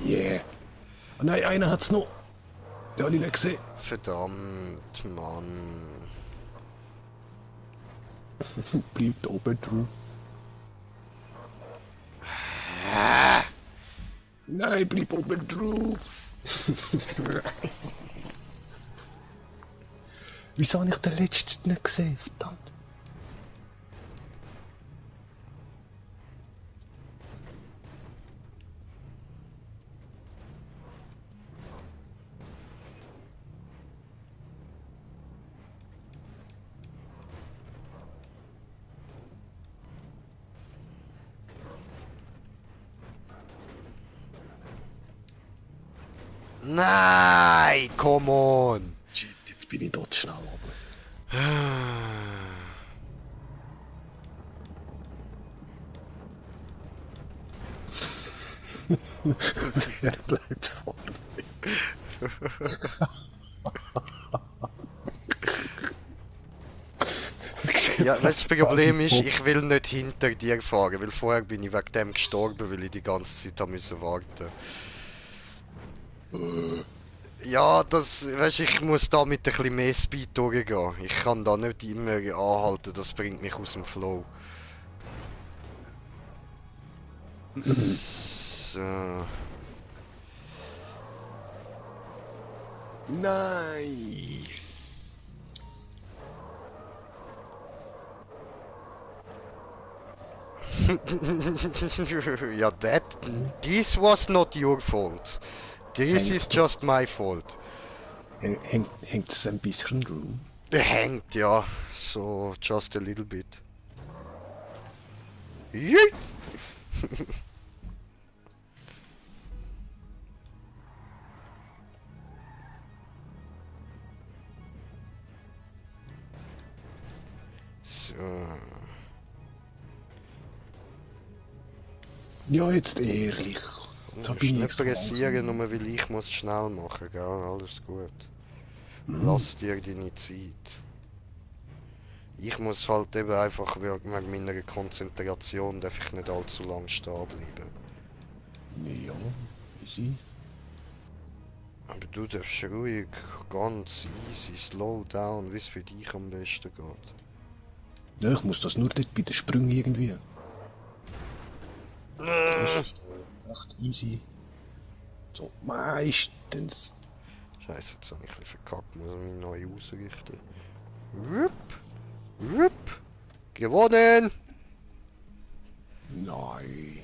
Yeah. Oh nein, einer hat's noch. Den hab ich nicht gesehen. Verdammt, Mann. Bleibt oben drauf. Nein, bleib oben drauf. Wieso habe ich den letzten nicht gesehen? Verdammt. Nein, come on. Shit, jetzt bin ich dort schnell oben. Er bleibt vorne. Ja, weißt, das Problem ist, ich will nicht hinter dir fahren, weil vorher bin ich wegen dem gestorben, weil ich die ganze Zeit haben müssen warten. Ja, das, weißt, ich muss da mit ein bisschen mehr Speed durchgehen. Ich kann da nicht immer anhalten, das bringt mich aus dem Flow. So. Nein! Ja, this was not your fault. This is just my fault. Hängt es ein bisschen drauf? Hängt, ja, so just a little bit. Yay! So. Ja, jetzt ehrlich. So bin ich Nicht extra pressieren, langsam. nur weil ich muss schnell machen, gell? Alles gut. Lass dir deine Zeit. Ich muss halt eben einfach wegen meiner Konzentration darf ich nicht allzu lang stehen bleiben. Ja, easy. Aber du darfst ruhig, ganz easy, slow down, wie es für dich am besten geht. Ja, ich muss das nur dort bei den Sprüngen irgendwie. Das ist echt easy. So, meistens. Scheiße, jetzt habe ich ein bisschen verkackt, muss ich mich neu ausrichten. Wupp, wupp, gewonnen! Nein.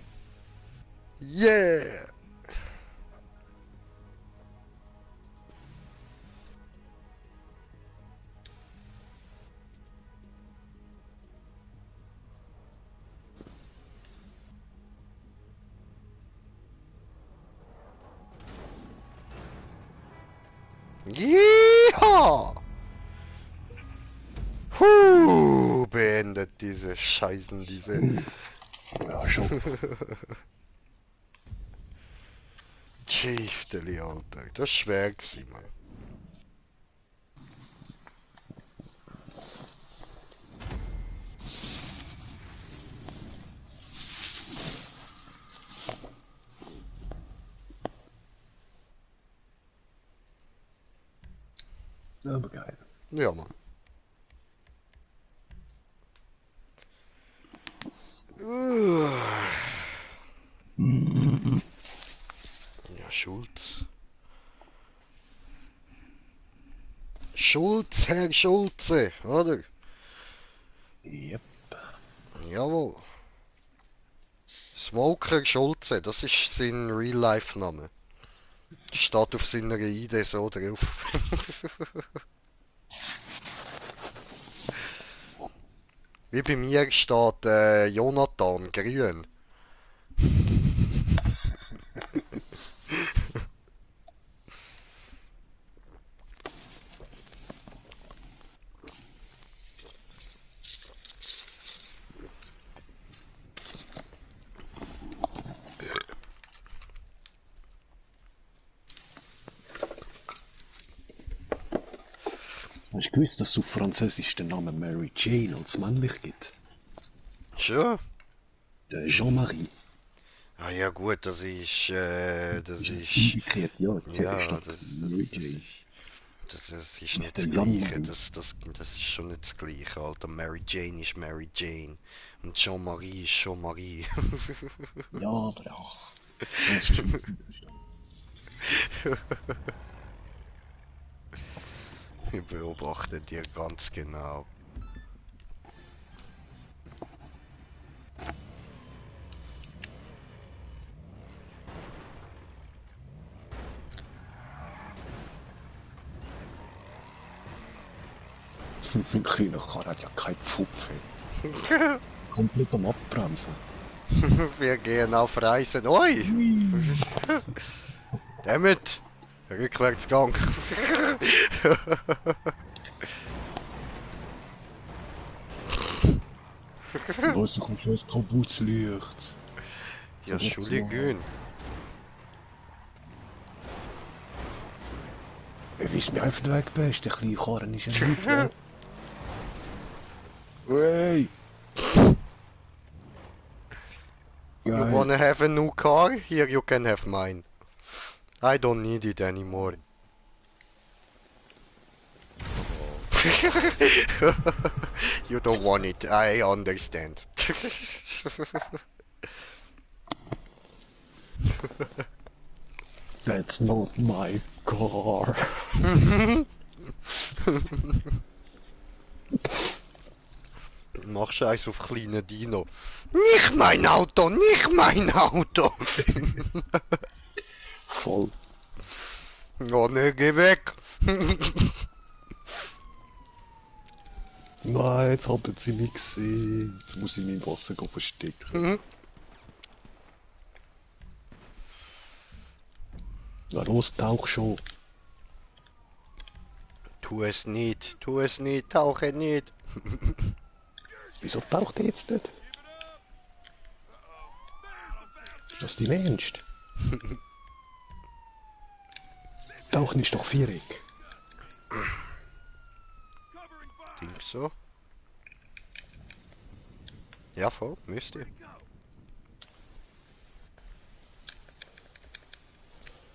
Yeah! Yeehaw! Beendet diese Scheißen, diese... Ja, schon. Tschäfteli, Alter. Das war schwer gewesen, Mann. Aber geil. Ja, Mann. Ja, Schulz. Schulz, Herr Schulze, oder? Yep. Jawohl. Smoker Schulze, das ist sein Real-Life-Name. Steht auf seiner ID so drauf. Wie bei mir steht Jonathan Grün. gewusst, dass es auf Französisch den Namen Mary Jane als männlich gibt? Schon? Der Jean-Marie. Ah ja gut, das ist, Umgekehrt, ja, ja, statt Mary Jane. das ist Ist nicht der das Gleiche, Jean-Marie. das ist schon nicht das Gleiche, Alter. Mary Jane ist Mary Jane und Jean-Marie ist Jean-Marie. Ja, aber ja. Das stimmt nicht verstanden. Ich beobachte dir ganz genau. Ein kleiner Karre hat ja kein Pfupf. Komplett am Abbremsen. Wir gehen auf Reisen. Oi! Damit! Rückwärtsgang. Was, ich hab schon ein kaputtes Licht. Ja, Entschuldigung. Wie ist mir einfach der Weg bist, der kleine Karren ist ja nicht, ne? Hey! You Geil. wanna have a new car? Here you can have mine. I don't need it anymore. You don't want it, I understand. That's not my car. Mach Scheiß auf kleine Dino. Nicht mein Auto, nicht mein Auto. Voll. Oh ne, geh weg. Nein, jetzt haben sie mich gesehen. Jetzt muss ich mein Wasser verstecken. Na los, tauch schon. Tu es nicht, tauche nicht. Wieso taucht er jetzt nicht? Ist das dein Ernst? Tauchen ist doch viereck. Denk so. Ja, voll, müsste.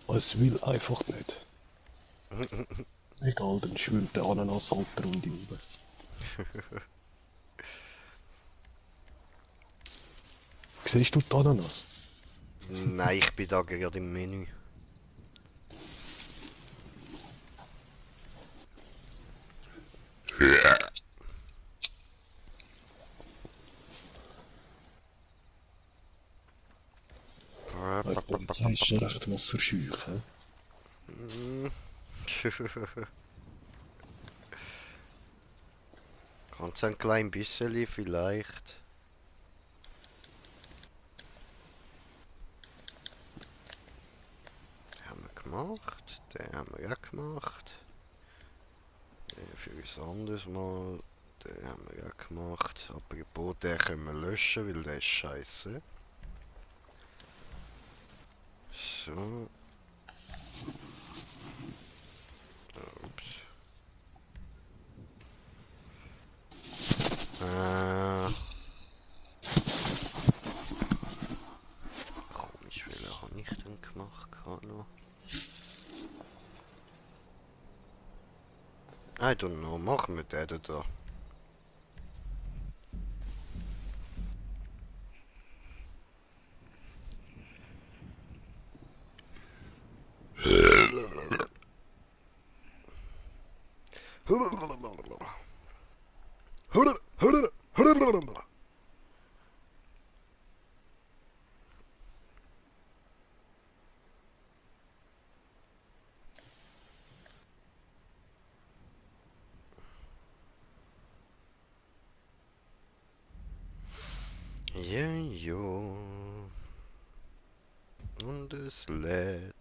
Es will einfach nicht. Egal, dann schwimmt der Ananas halt die Runde rüber. Siehst du die Ananas? Nein, ich bin da gerade im Menü. Die Polizei ist schon recht wasserscheu, hä? Ganz ein klein bisschen vielleicht. Den haben wir gemacht, den haben wir auch gemacht. Den für uns anderes mal, den haben wir auch gemacht. Apropos, den können wir löschen, weil der ist scheiße. So. Ups. Komisch, welchen habe ich denn gemacht? Hallo? I don't know, machen wir den da. Ja, jo. Und es lädt.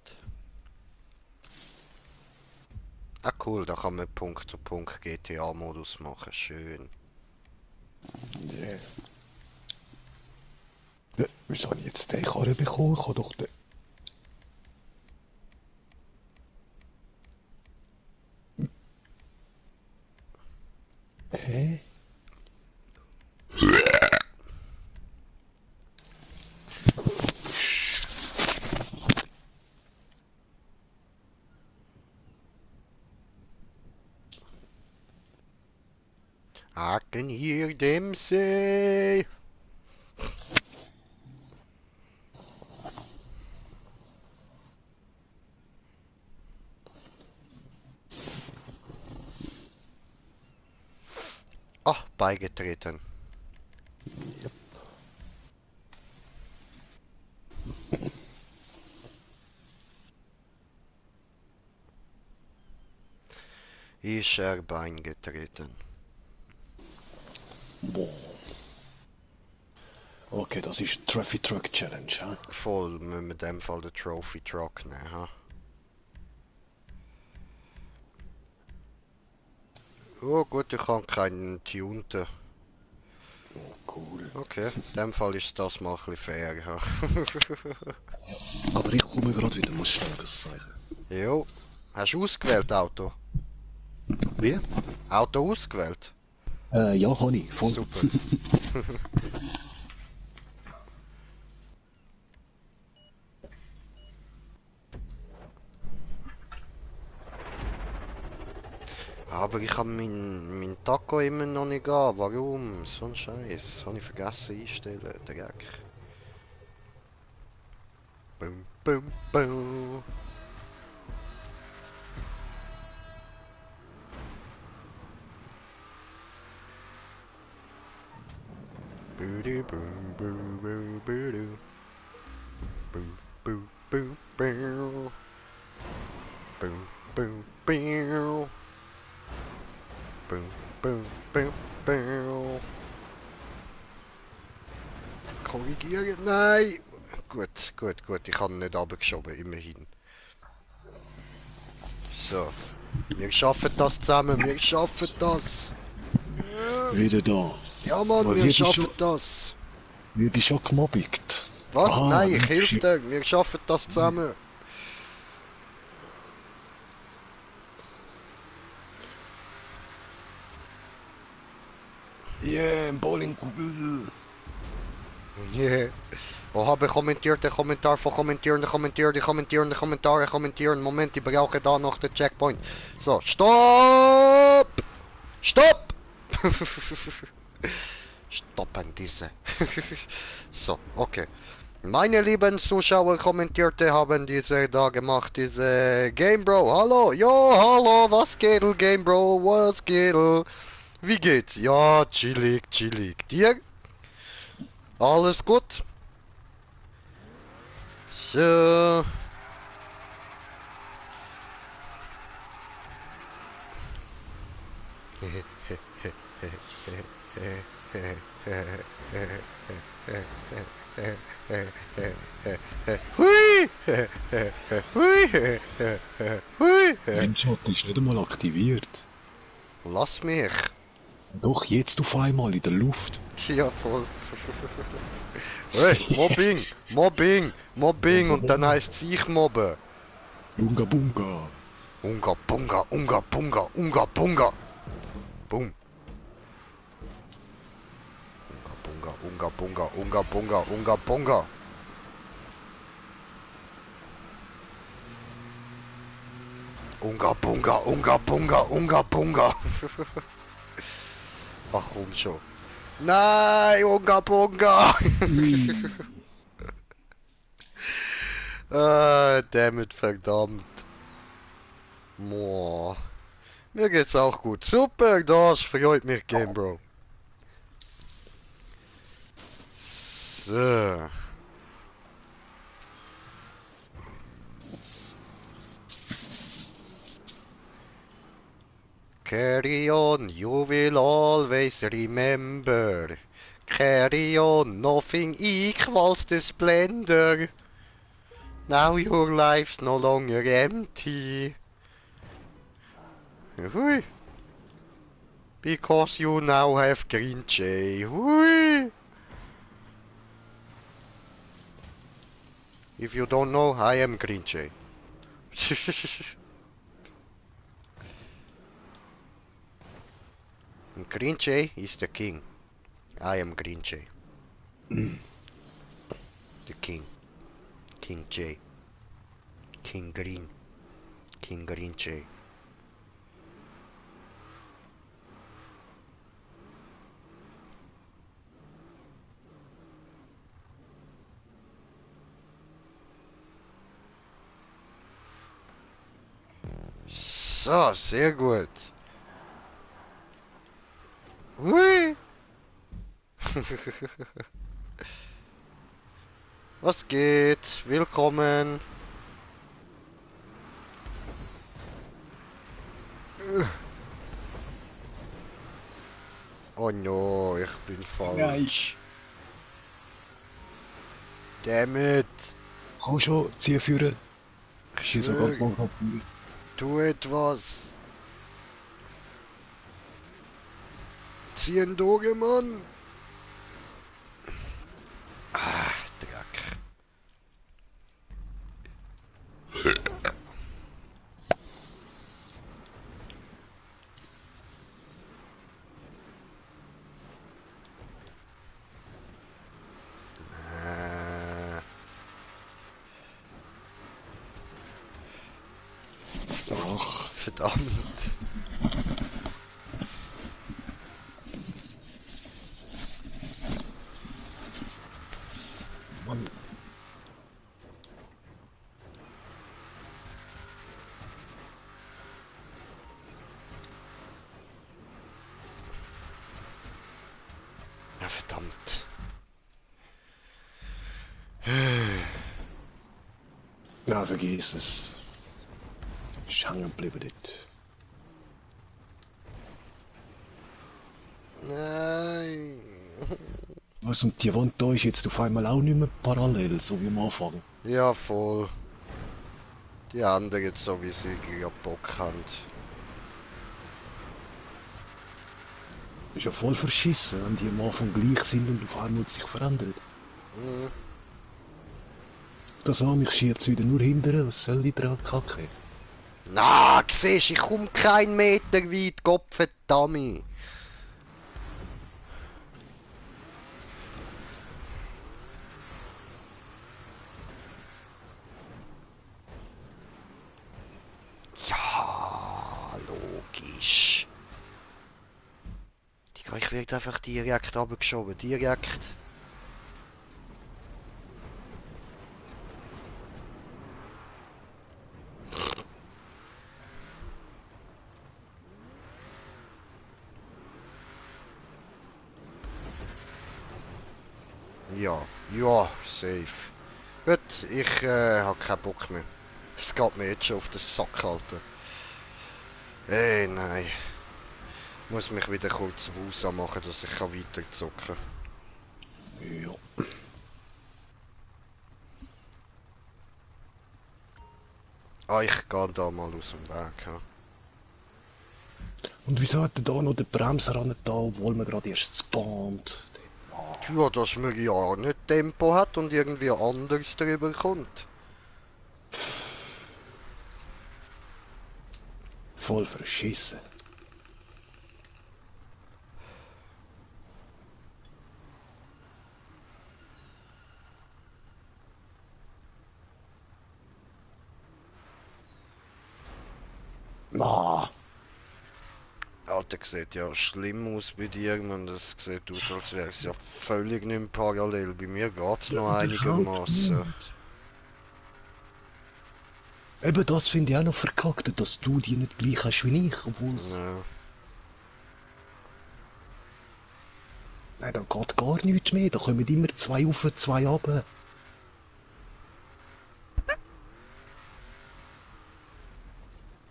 Ah cool, da kann man Punkt zu Punkt GTA-Modus machen, schön. Nee. Wieso habe ich jetzt den Karren bekommen? Ich habe doch den... schwimmen hier dem See. Ach, beigetreten. Ist er beigetreten. Boah. Okay, das ist Trophy Truck Challenge, hä? Voll, müssen wir in dem Fall den Trophy Truck nehmen, ha? Oh gut, ich habe keinen tunten. Oh, cool. Okay, in dem Fall ist das mal ein bisschen fair, ha? Aber ich komme gerade wieder, muss schnell das sagen. Jo. Hast du ausgewählt, Auto? Wie? Auto ausgewählt? Ja, habe ich, voll. Super. Aber ich habe mein Taco immer noch nicht an. Warum? So ein Scheiß. Habe ich vergessen einstellen. Dreck. Bum, bum, bum. Booty, boom, boom, boom, boom, boom, boom, boom, boom, boom, boom, boom, boom, boom, boom, boom. Korrigieren, nein! Gut, gut, gut, ich habe ihn nicht abgeschoben, immerhin. So, wir schaffen das zusammen, wir schaffen das! Wieder da. Ja Mann, Aber wir wird ich schaffen schon, das! wird ich schon gemobbt? Was? Ah, Nein, ich helfe shit. dir, wir schaffen das zusammen! Yeah, Bowlingkugel. Yeah. Oh, habe kommentiert, der Kommentar von kommentieren, kommentieren. Moment, ich brauche da noch den Checkpoint. So, stopp! Stopp! Stoppen diese. So, okay. Meine lieben Zuschauer, Kommentierte haben diese da gemacht, diese Game Bro. Hallo, jo, hallo, was geht, Game Bro, was geht? Wie geht's? Ja, chillig, chillig. Dir? Alles gut? So. Hui! Hui! Hui! Mein Chat ist nicht einmal aktiviert. Lass mich. Doch, jetzt auf einmal in der Luft. Ja, voll. Hey, Mobbing! Mobbing! Mobbing! Und dann heißt es ich mobben. Bunga Bunga. Unga, bunga, unga, bunga, unga, bunga. Boom. Unga, bunga, unga, bunga, unga, bunga, unga, bunga. Unga, bunga, unga, bunga, unga, bunga. Ach komm schon. Nein, Unga, bunga. Dammit, verdammt. Moa. Mir geht's auch gut. Super, das freut mich, Game Bro. So. Carry on, you will always remember. Carry on, nothing equals the splendor. Now your life's no longer empty. Hui. Because you now have Green Jay. Hui. If you don't know, I am Green Jay. Green Jay is the king. I am Green Jay. The king. King Jay. King Green. King Green Jay. So, sehr gut. Hui. Was geht? Willkommen. Oh no, ich bin Nein. falsch. Damn it. Komm schon, zieh führen. Ich Ich so ganz schwöre, langsam führen. tu etwas. Ziehen durch, Mann. Ah, Dreck. Äh, Ach, verdammt. Mann. Ja, verdammt. Ja, vergiss es. Ist hängen geblieben dort. Nein. Was, und die Wand da ist jetzt auf einmal auch nicht mehr parallel, so wie am Anfang. Ja, voll. Die anderen so, wie sie gerade Bock haben. Ist ja voll verschissen, wenn die am Anfang gleich sind und auf einmal sich verändert. Hm. Das an mich schiebt wieder nur hinterher, was soll die dran kacke? Na, siehst, ich komm keinen Meter weit, Gottverdammt. Ja, logisch. Ich werde einfach direkt abgeschoben, direkt. Ja, ja, safe. Gut, ich habe keinen Bock mehr. Das geht mir jetzt schon auf den Sack, Alter. Ey, nein. Ich muss mich wieder kurz Wusa machen, dass ich weiter zocken kann. Ja. Ah, ich gehe da mal aus dem Weg. Ja, Und wieso hat er da noch den Bremser an da, obwohl man gerade erst spawnt? ja, dass man ja nicht Tempo hat und irgendwie anders drüber kommt. Voll verschissen. Ah, Alter, sieht ja schlimm aus bei dir, man. Das sieht aus, als wäre es ja völlig nicht mehr parallel. Bei mir geht's ja, noch überhaupt einigermaßen. nicht. Eben das finde ich auch noch verkackt, dass du die nicht gleich hast wie ich, obwohl es... Ja. Nein, da geht gar nichts mehr, da kommen immer zwei auf, zwei runter.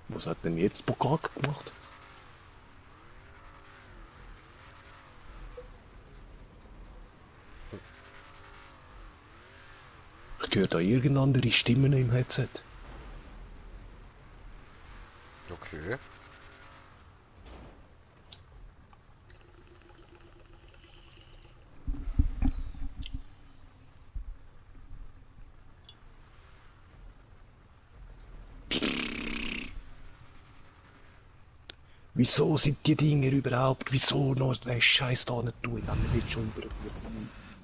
Was hat denn jetzt Bokak gemacht? Ich höre da irgendeine andere Stimmen im Headset. Okay. Wieso sind die Dinger überhaupt? Wieso noch den Scheiß da nicht tun, wenn wir jetzt schon über...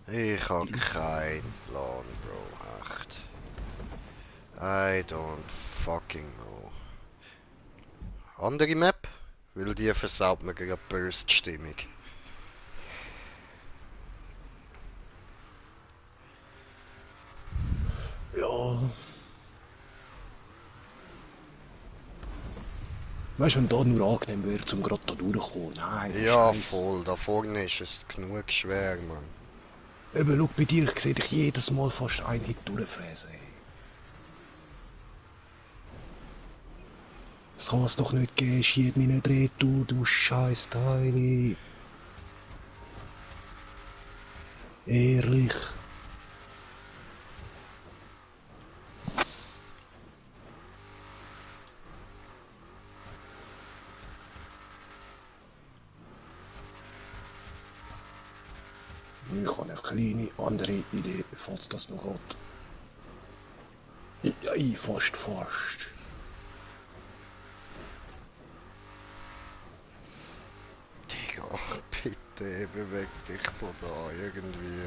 Ich hab keinen Plan, Bro. Echt. I don't fucking know. Andere Map? Weil die versaut mir gerade Burst-Stimmung. Ja, Weißt du, wenn da nur angenehm wäre, zum gerade da durchkommen. Nein, der Ja, Scheiß. voll. Da vorne ist es genug schwer, Mann. Eben, schau bei dir, ich sehe dich jedes Mal fast ein Hit durchfräsen. Ey. Das kann es doch nicht geben, schieb mich nicht retour, du scheiß Teile. Ehrlich. Ich habe eine kleine andere Idee, falls das noch geht. Ja, fast. Digga, bitte beweg dich von da irgendwie.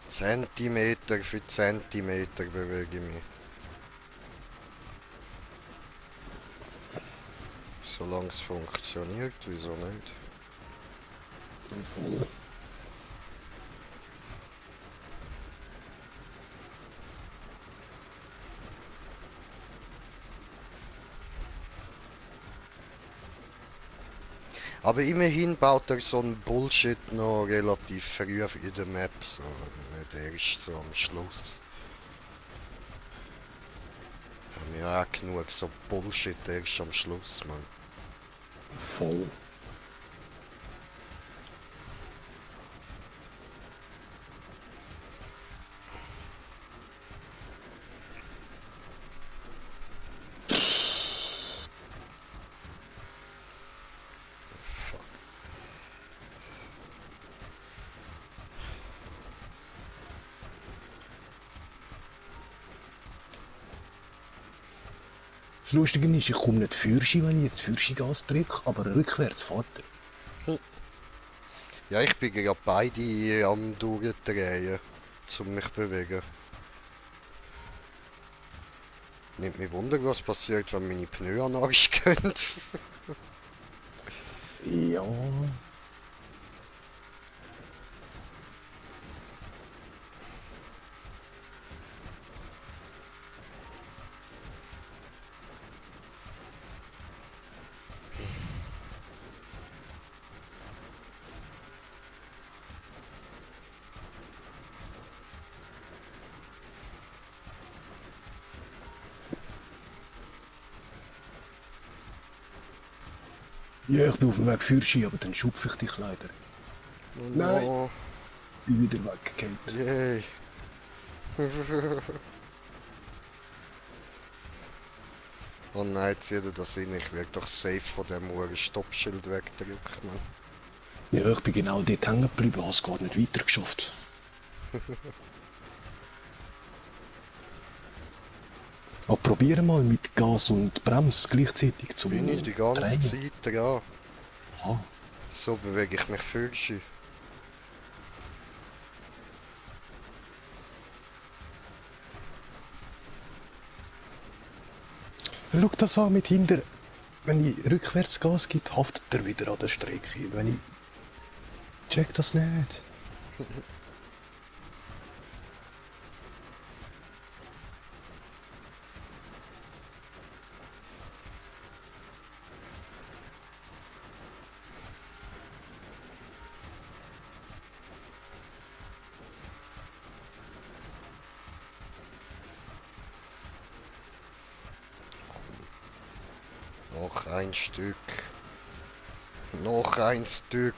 Zentimeter für Zentimeter bewege ich mich. Solange es funktioniert, wieso nicht? Aber immerhin baut er so einen Bullshit noch relativ früh in der Map, so nicht erst so am Schluss. Haben wir auch genug so Bullshit erst am Schluss, Mann. Voll. Das Lustige ist, ich komme nicht Fürschi, wenn ich jetzt Fürschi-Gas drücke, aber rückwärts fährt er. Ja, ich bin gerade beide am durchdrehen, um mich zu bewegen. Nimmt mich Wunder, was passiert, wenn meine Pneu an den Arsch gehen. Ja. Ja, ich bin auf dem Weg Fürschi, aber dann schupfe ich dich leider. Oh Nein, no, bin wieder weggekehrt. yay. Oh nein, zieh dir das rein, ich werde doch safe von dem Uhren Stoppschild wegdrücken, Mann. Ja, ich bin genau dort hängen geblieben, habe es gar nicht weiter geschafft. Aber probiere mal mit Gas und Bremse gleichzeitig zu Bin ich die ganze drehen. Zeit dran. Ah. So bewege ich mich Fürschi. Schau das an mit hinter. Wenn ich rückwärts Gas gebe, haftet er wieder an der Strecke. Wenn ich... Check das nicht. Noch ein Stück. Noch ein Stück.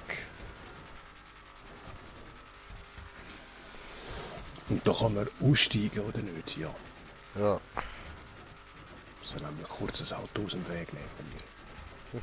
Und da kann man aussteigen oder nicht, ja. Ja. So nämlich kurz ein Auto aus dem Weg nehmen von mir.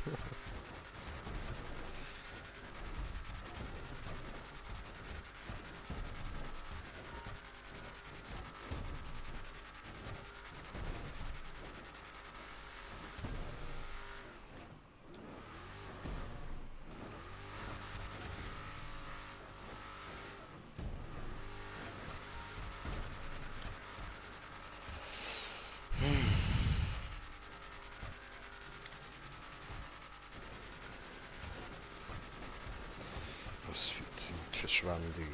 Zeitverschwendung.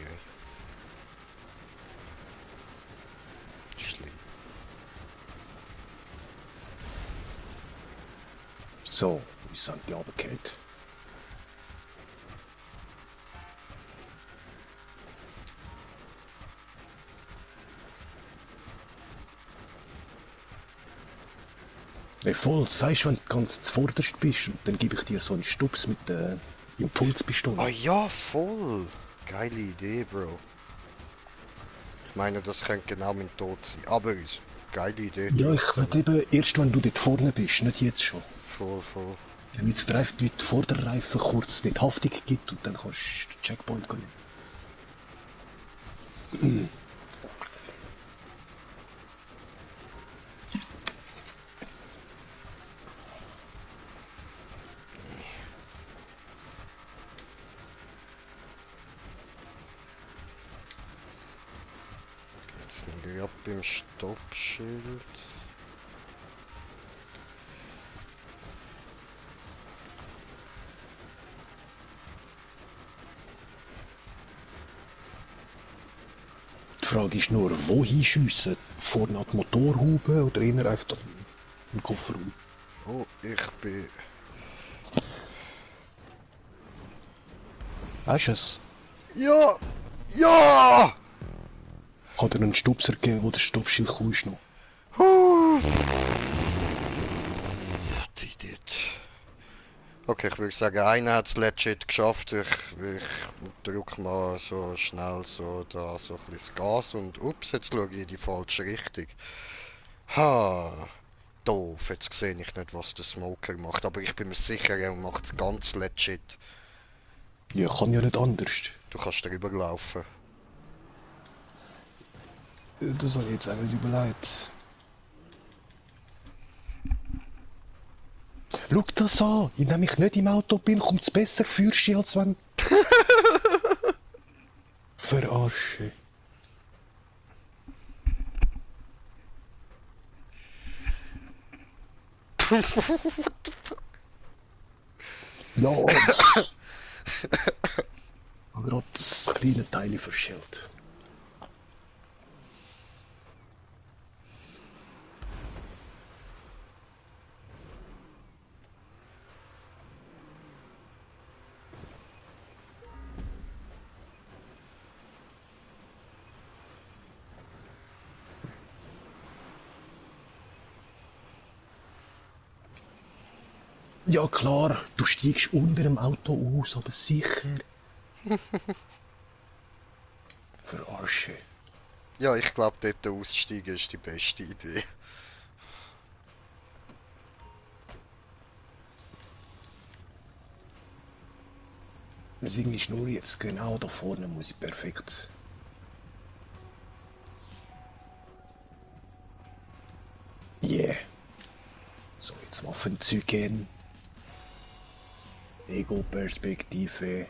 Ey. Schlimm. So, wie sind die runtergefallen? Ne, voll, sagst du, wenn du ganz zuvorderst bist und dann gebe ich dir so einen Stups mit der Impulspistole. Ah ja, voll! Geile Idee, Bro. Ich meine, das könnte genau mein Tod sein. Aber ist geile Idee Ja, ich trotzdem. will eben erst, wenn du dort vorne bist, nicht jetzt schon. Voll, voll. Damit es der Vorderreifen kurz nicht Haftung gibt und dann kannst du den Checkpoint gehen. Jetzt sind wir ab beim Stoppschild. Die Frage ist nur, wo hinschiessen? Vorne an die Motorhaube oder eher einfach im Kofferraum? Oh, ich bin... Weißt du es? Ja! Ja! Hat er einen Stupser gegeben, wo der Stoppschild cool ist noch? Die dort. Okay, ich würde sagen, einer hat es legit geschafft. Ich drück mal so schnell so da so ein bisschen das Gas und ups, jetzt schaue ich in die falsche Richtung. Ha! Doof, jetzt sehe ich nicht, was der Smoker macht, aber ich bin mir sicher, er macht es ganz legit. Ja, kann ja nicht anders. Du kannst drüber laufen. Das habe ich jetzt auch nicht überlegt. Schau das an! Indem ich nicht im Auto bin, kommt es besser für als wenn... Verarsche. Ja, gerade das kleine Teil verschellt. Ja klar, du steigst unter dem Auto aus, aber sicher. Verarsche. Ja, ich glaube, dort aussteigen ist die beste Idee. Irgendwie Schnur jetzt genau da vorne muss ich perfekt. Yeah. So, jetzt Waffenzeug gehen. Ego-Perspektive.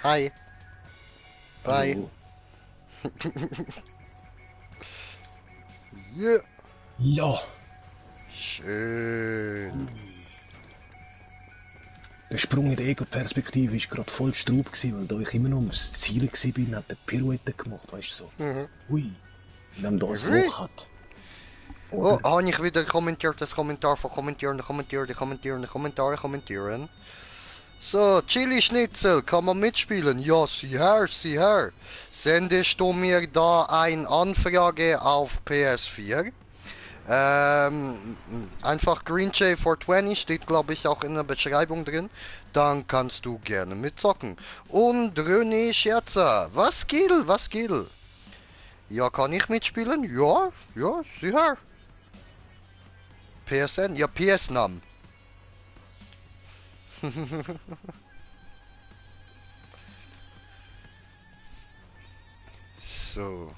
Hi. Bye. Hallo. Yeah. Ja, Schön. der Sprung in der Ego-Perspektive war gerade voll Straub, weil da ich immer noch ums Ziel war, hat der Pirouette gemacht, weißt du so. Mhm. Ui, wenn da ein Ui. Loch hat. Oh, habe ich wieder kommentiert, das Kommentar von kommentieren. So, Chili Schnitzel, kann man mitspielen? Ja, sieh her. Sendest du mir da eine Anfrage auf PS4? Einfach GreenJ420 steht glaube ich auch in der Beschreibung drin. Dann kannst du gerne mitzocken. Und René Scherzer, was geht? Ja, kann ich mitspielen? Ja, sieh her. PSN? Ja, PS-Nam. So.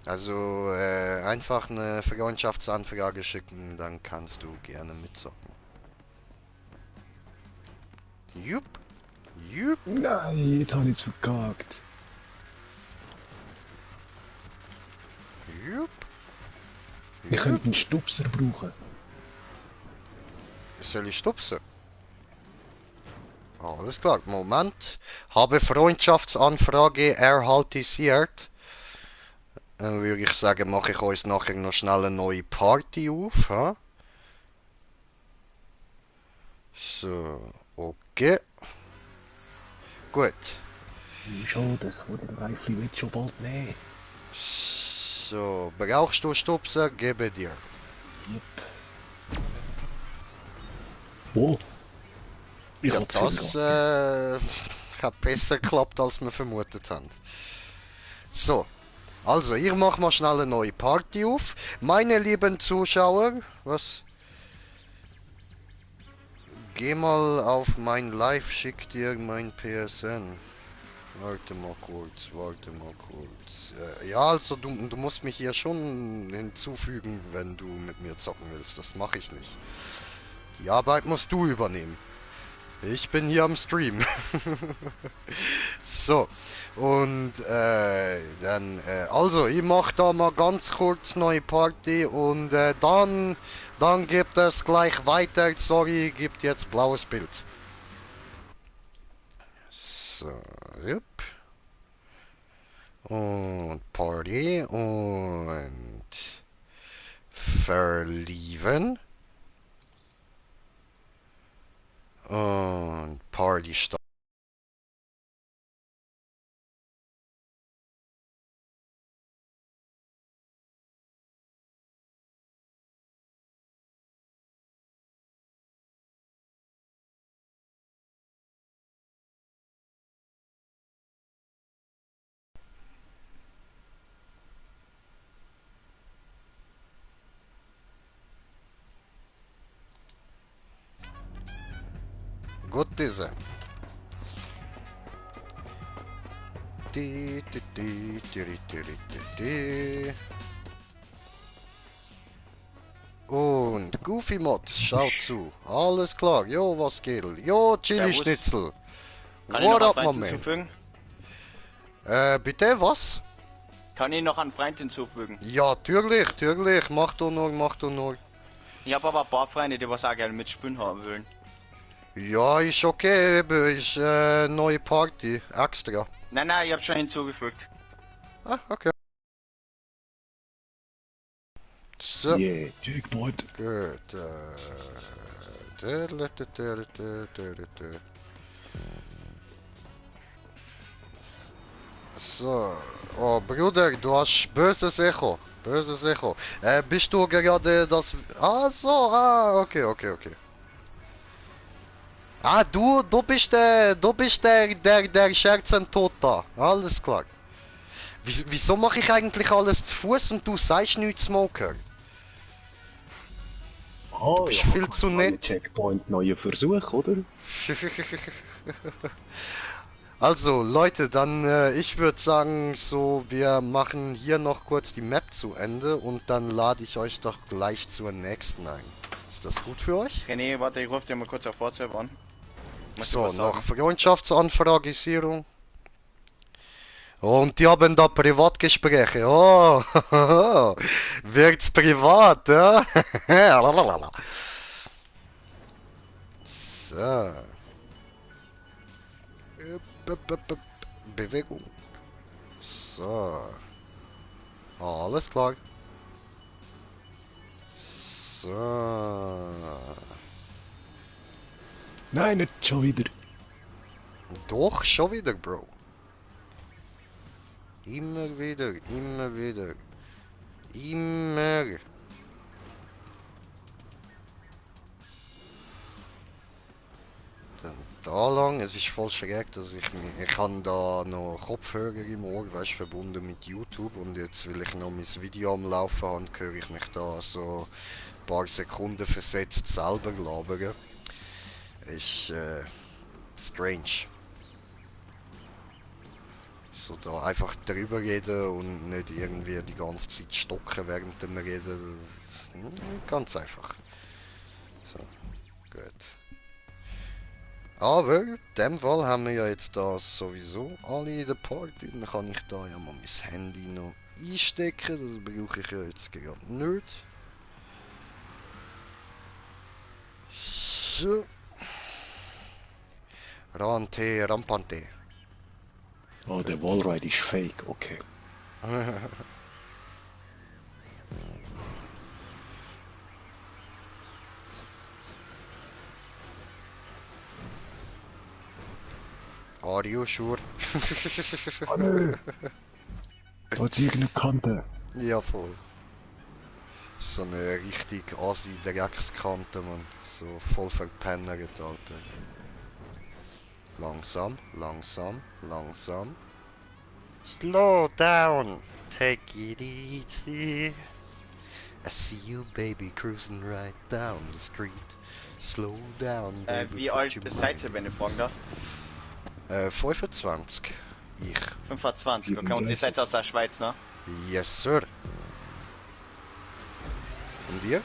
Also einfach eine Freundschaftsanfrage schicken, dann kannst du gerne mitzocken. Jupp. Nein, jetzt habe ich es verkackt. Jupp. Wir können einen Stupser brauchen. Soll ich stupsen? Alles klar, Moment. Habe Freundschaftsanfrage erhaltisiert. Dann würde ich sagen, mache ich uns nachher noch schnell eine neue Party auf. Ha? So, okay. Gut. Schon, das Reifli wird schon bald nehmen. So, brauchst du Stupser? Gebe dir. Yep. Wo? Ich Ja, hab's das hat besser geklappt, als wir vermutet haben. So, also, ich mache mal schnell eine neue Party auf. Meine lieben Zuschauer, was? Geh mal auf mein Live, schick dir mein PSN. Warte mal kurz, warte mal kurz. Ja, also du musst mich hier schon hinzufügen, wenn du mit mir zocken willst. Das mache ich nicht. Die Arbeit musst du übernehmen. Ich bin hier am Stream. So, und also ich mache da mal ganz kurz neue Party und dann gibt es gleich weiter. Sorry, gibt jetzt blaues Bild. So, yep. Und Party und verlieben und Party start. Gut diese. Di, di, di, di, di, di, di, di. Und Goofy Mods, schaut zu. Alles klar. Jo, was geht? Jo, Chili Servus. Schnitzel. Kann ich noch What einen up, my Freund man? hinzufügen? Bitte, was? Kann ich noch einen Freund hinzufügen? Ja, natürlich. Mach du nur, mach du nur. Ich habe aber ein paar Freunde, die was auch gerne mitspielen haben wollen. Ja, ist okay, eben, ist neue Party, extra. Nein, ich habe schon hinzugefügt. Ah, okay. So, Yeah, Jackpot. gut. So, oh Bruder, du hast böses Echo. Böses Echo. Bist du gerade das... Ah, so, okay. Ah, du bist der Scherzentod da. Alles klar. Wieso mache ich eigentlich alles zu Fuß und du sagst nichts, Smoker? Ah, bist ja, viel zu neuer nett. Checkpoint, neuer Versuch, oder? Also Leute, dann ich würde sagen, so wir machen hier noch kurz die Map zu Ende und dann lade ich euch doch gleich zur nächsten ein. Ist das gut für euch? René, warte, ich rufe dir mal kurz auf WhatsApp an. Muss So, ich was noch sagen? Freundschaftsanfragisierung. Und die haben da Privatgespräche. Oh, wird's privat, ja? So. Bewegung. So. Alles klar. So. Nein, nicht schon wieder. Doch, schon wieder, Bro. Immer wieder. Immer. Dann da lang, es ist voll schräg, dass ich habe da noch Kopfhörer im Ohr, weißt, verbunden mit YouTube und jetzt will ich noch mein Video am Laufen haben, höre ich mich da so ein paar Sekunden versetzt selber labern. Ist strange. So da einfach drüber reden und nicht irgendwie die ganze Zeit stocken während dem Reden. Ganz einfach. So, gut. Aber in dem Fall haben wir ja jetzt da sowieso alle in der Party. Dann kann ich da ja mal mein Handy noch einstecken, das brauche ich ja jetzt gerade nicht. So. Rante, Rampante. Oh, der Wallride ist fake, okay. Are you sure? Oh nö! Da hat's irgendeine Kante. Ja, voll. So eine richtig Asi-Dreckskante, man. So voll verpennert, Alter. Langsam, langsam, langsam. Slow down, take it easy. I see you, baby, cruising right down the street. Slow down, baby. Wie alt seid ihr, wenn ich fragen darf? 25. Ich. 25, okay, und ihr seid aus der Schweiz, ne? Yes, sir. Und ihr?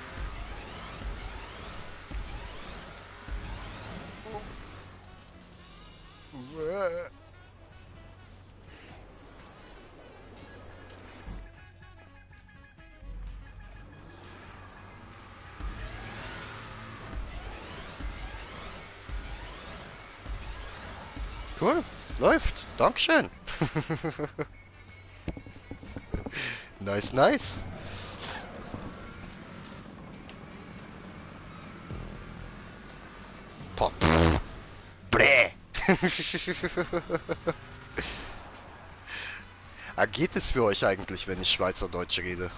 Cool, läuft. Dankeschön. Nice, nice. Pop. Bläh. Geht es für euch eigentlich, wenn ich Schweizerdeutsch rede?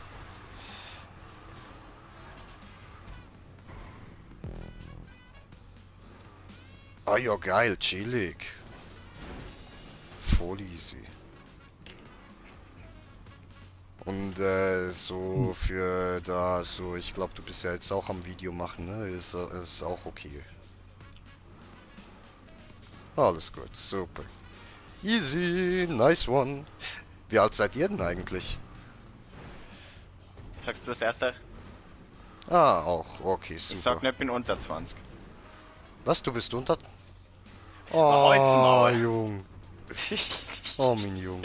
Ah ja, geil, chillig. Voll easy. Und so für da, so, ich glaube, du bist ja jetzt auch am Video machen, ne? Ist auch okay. Alles gut, super. Easy, nice one. Wie alt seid ihr denn eigentlich? Sagst du das erste? Ah, auch, okay, super. Ich sag nicht, ich bin unter 20. Was, du bist unter? halt's Oh, Maul. Jung. Oh, mein Jung.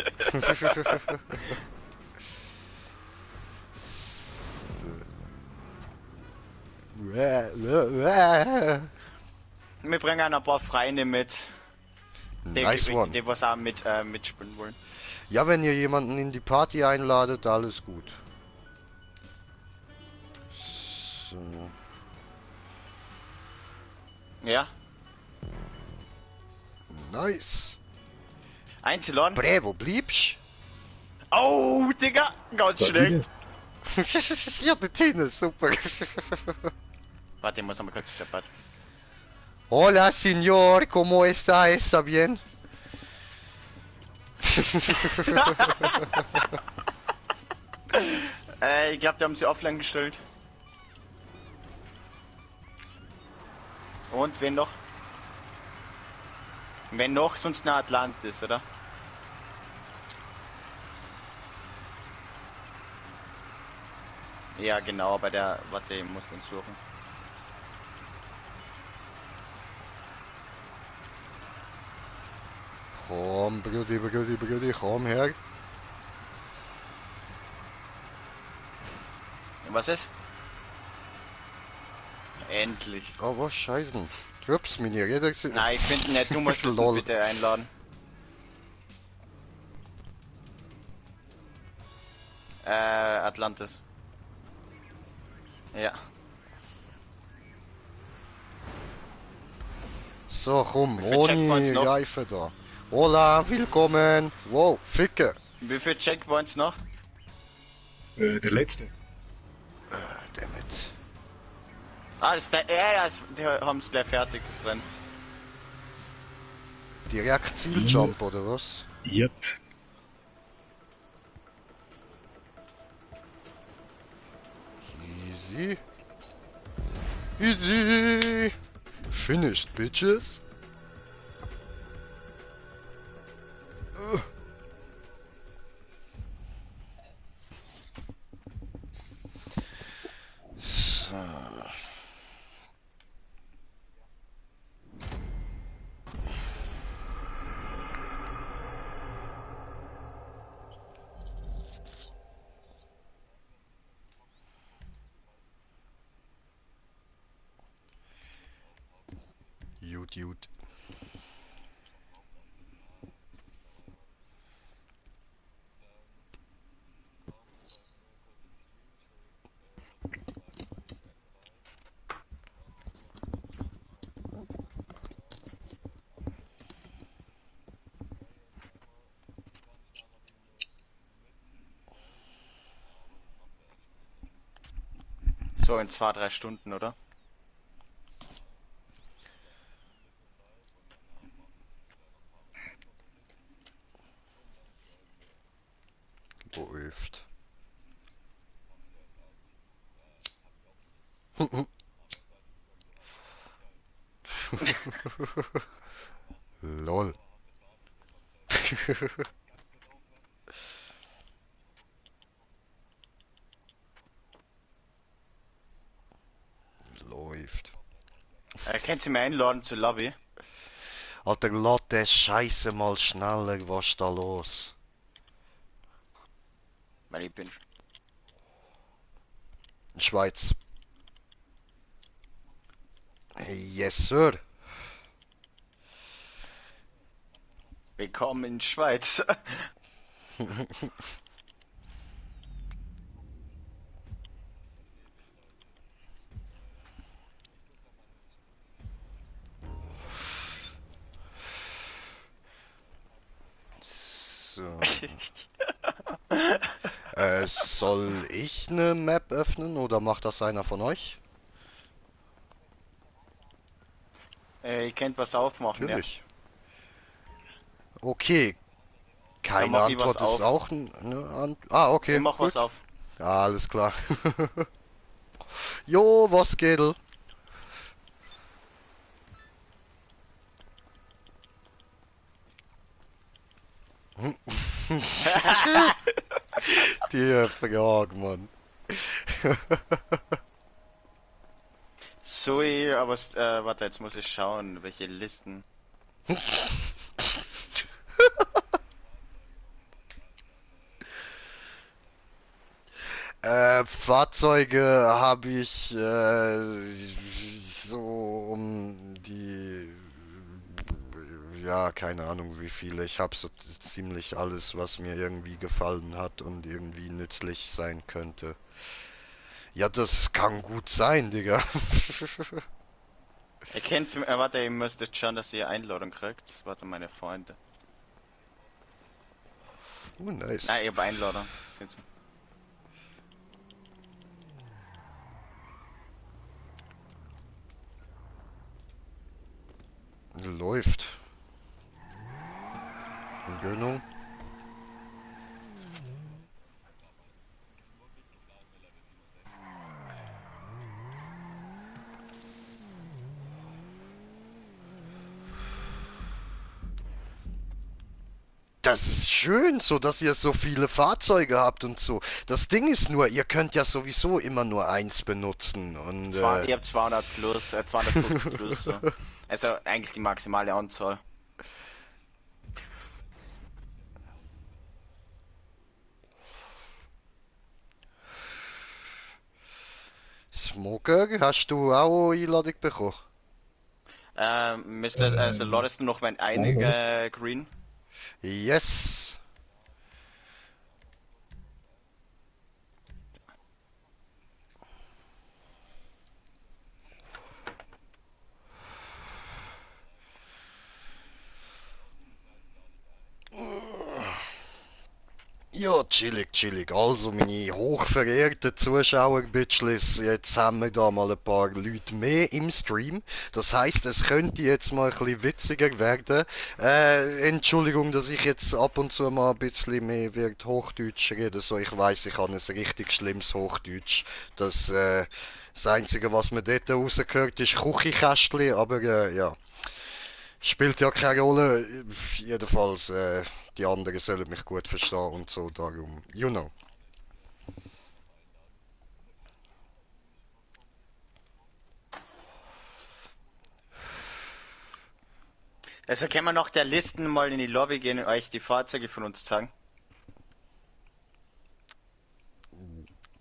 Wir bringen ein paar Freunde mit. Nice one. Die was auch mitspielen wollen. Ja, wenn ihr jemanden in die Party einladet, alles gut. So. Ja. Nice. Einzeladen. Bre, wo bliebst? Oh, Digga, ganz Da schnell. ist Ja, der Tine, super. Warte, ich muss noch mal kurz steppert. Hola, señor, ¿cómo está? ¿Está bien? Ich glaube, die haben sie offline gestellt. Und wen noch? Wenn noch, sonst eine Atlantis, oder? Ja, genau, aber der, warte, ich muss den suchen. Komm, Brudi, komm her. Was ist? Endlich. Oh, was scheiße. Ups, meine Räder sind... Nein, ich finde nicht, du musst es Lol. bitte einladen. Atlantis. Ja. So, komm, Wie viele Checkpoints ohne noch? Reifen da. Hola, willkommen. Wow, Ficke. Wie viele Checkpoints noch? der letzte. Dammit. Ah, das ist der, ja, die haben es gleich fertig, das Rennen. Direkt Zieljump, oder was? Yep. Easy. Easy. Finished, bitches. So. gut. So in 2, 3 Stunden, oder? Läuft. Lol. Läuft. Könnt ihr mir einladen zur Lobby? Alter, lass den Scheiße mal schneller, was ist da los? Weil ich bin Schweiz. Yes, sir. willkommen in Schweiz. So. Soll ich eine Map öffnen oder macht das einer von euch? Ihr könnt was aufmachen, ja. Natürlich. Okay, Dann keine mach ich was Antwort ist auf. auch eine Antwort. Ah, Ich okay, mach was gut. auf. Ja, alles klar. Jo, was geht? Die Frage, Mann. So, aber warte, jetzt muss ich schauen, welche Listen. Fahrzeuge habe ich so um die, ja, keine Ahnung wie viele. Ich habe so ziemlich alles, was mir irgendwie gefallen hat und irgendwie nützlich sein könnte. Ja, das kann gut sein, Digga. Ihr kennt's, warte, ihr müsstet schauen, dass ihr Einladung kriegt. Warte, meine Freunde. Nice. Nein, ich hab Einladung. Sind sie. Läuft. Gönnung. Das ist schön, so dass ihr so viele Fahrzeuge habt und so. Das Ding ist nur, ihr könnt ja sowieso immer nur eins benutzen und Ich hab 200 plus, 250 plus. So. Also eigentlich die maximale Anzahl. Smoker, hast du auch Einladung bekommen? Also ladest du noch mein Nein, oder? einige Green? Yes. Ja, chillig, chillig. Also, meine hochverehrten Zuschauerbitchlis, jetzt haben wir da mal ein paar Leute mehr im Stream. Das heißt, es könnte jetzt mal ein bisschen witziger werden. Entschuldigung, dass ich jetzt ab und zu mal ein bisschen mehr wird Hochdeutsch rede. So, ich weiß, ich habe ein richtig schlimmes Hochdeutsch. Das Einzige, was man dort rausgehört, ist Küchenkästchen, aber ja. Spielt ja keine Rolle. Jedenfalls, die anderen sollen mich gut verstehen und so, darum, you know. Also können wir nach der Listen mal in die Lobby gehen und euch die Fahrzeuge von uns zeigen?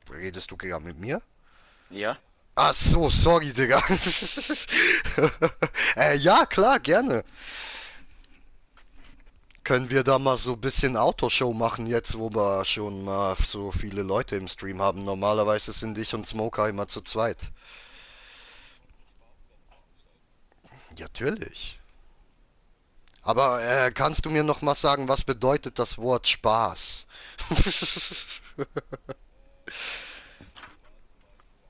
Redest du gerade mit mir? Ja. Ach so, sorry, Digga. Ja, klar, gerne. Können wir da mal so ein bisschen Autoshow machen jetzt, wo wir schon mal so viele Leute im Stream haben? Normalerweise sind ich und Smoker immer zu zweit. Ja, natürlich. Aber kannst du mir noch mal sagen, was bedeutet das Wort Spaß?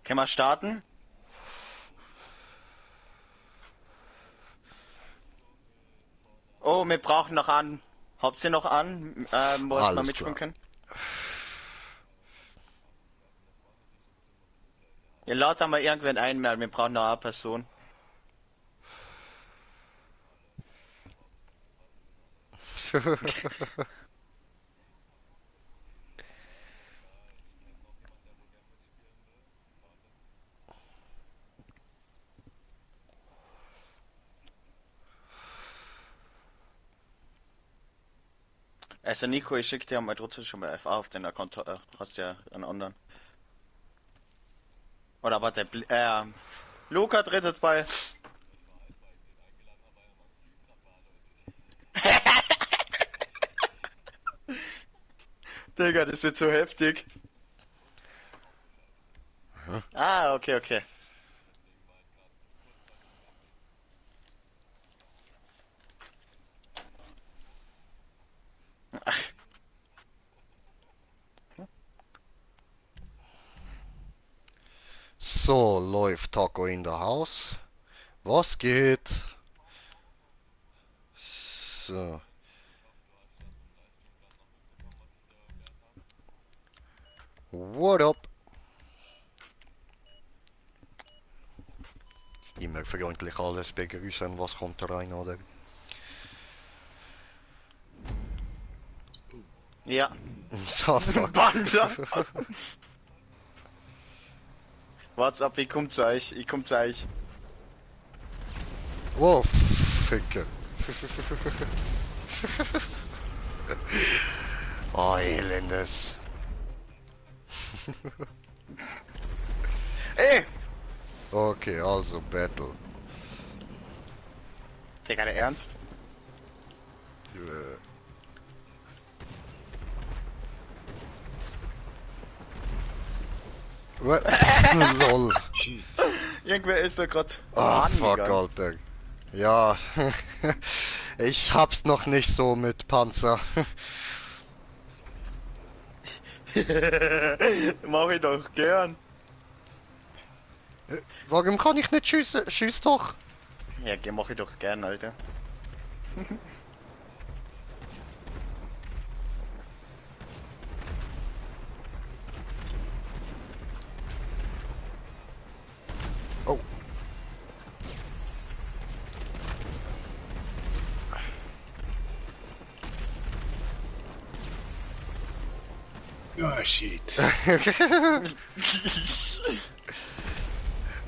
Können wir starten? Oh, wir brauchen noch an. Habt ihr noch an, wo wir Alles mitspielen klar. können? Ihr ladet mal irgendwen ein, weil wir brauchen noch eine Person. Also Nico, ich schicke dir mal trotzdem schon mal FA auf den Account, hast ja einen anderen. Oder warte, Luca tritt jetzt bei. Digga, das wird so heftig. Ah, okay, okay. Ach, So, läuft Taco in der Haus. Was geht? So. What up? Immer freundlich alles begrüßen, was kommt da rein, oder? ja. So, fuck. Panzer. What's up, ich komm zu euch, ich komm zu euch. Wow, Ficker. Oh, elendes. Ey! Okay, also Battle. Digga, der Ernst? Äh. What? Lol. Shit. Irgendwer ist da grad Ah, fuck, angegangen. Alter. Ja, ich hab's noch nicht so mit Panzer. Mach ich doch gern. Warum kann ich nicht schiessen? Schieß doch. Ja, mach ich doch gern, Alter. Oh. Ah, shit.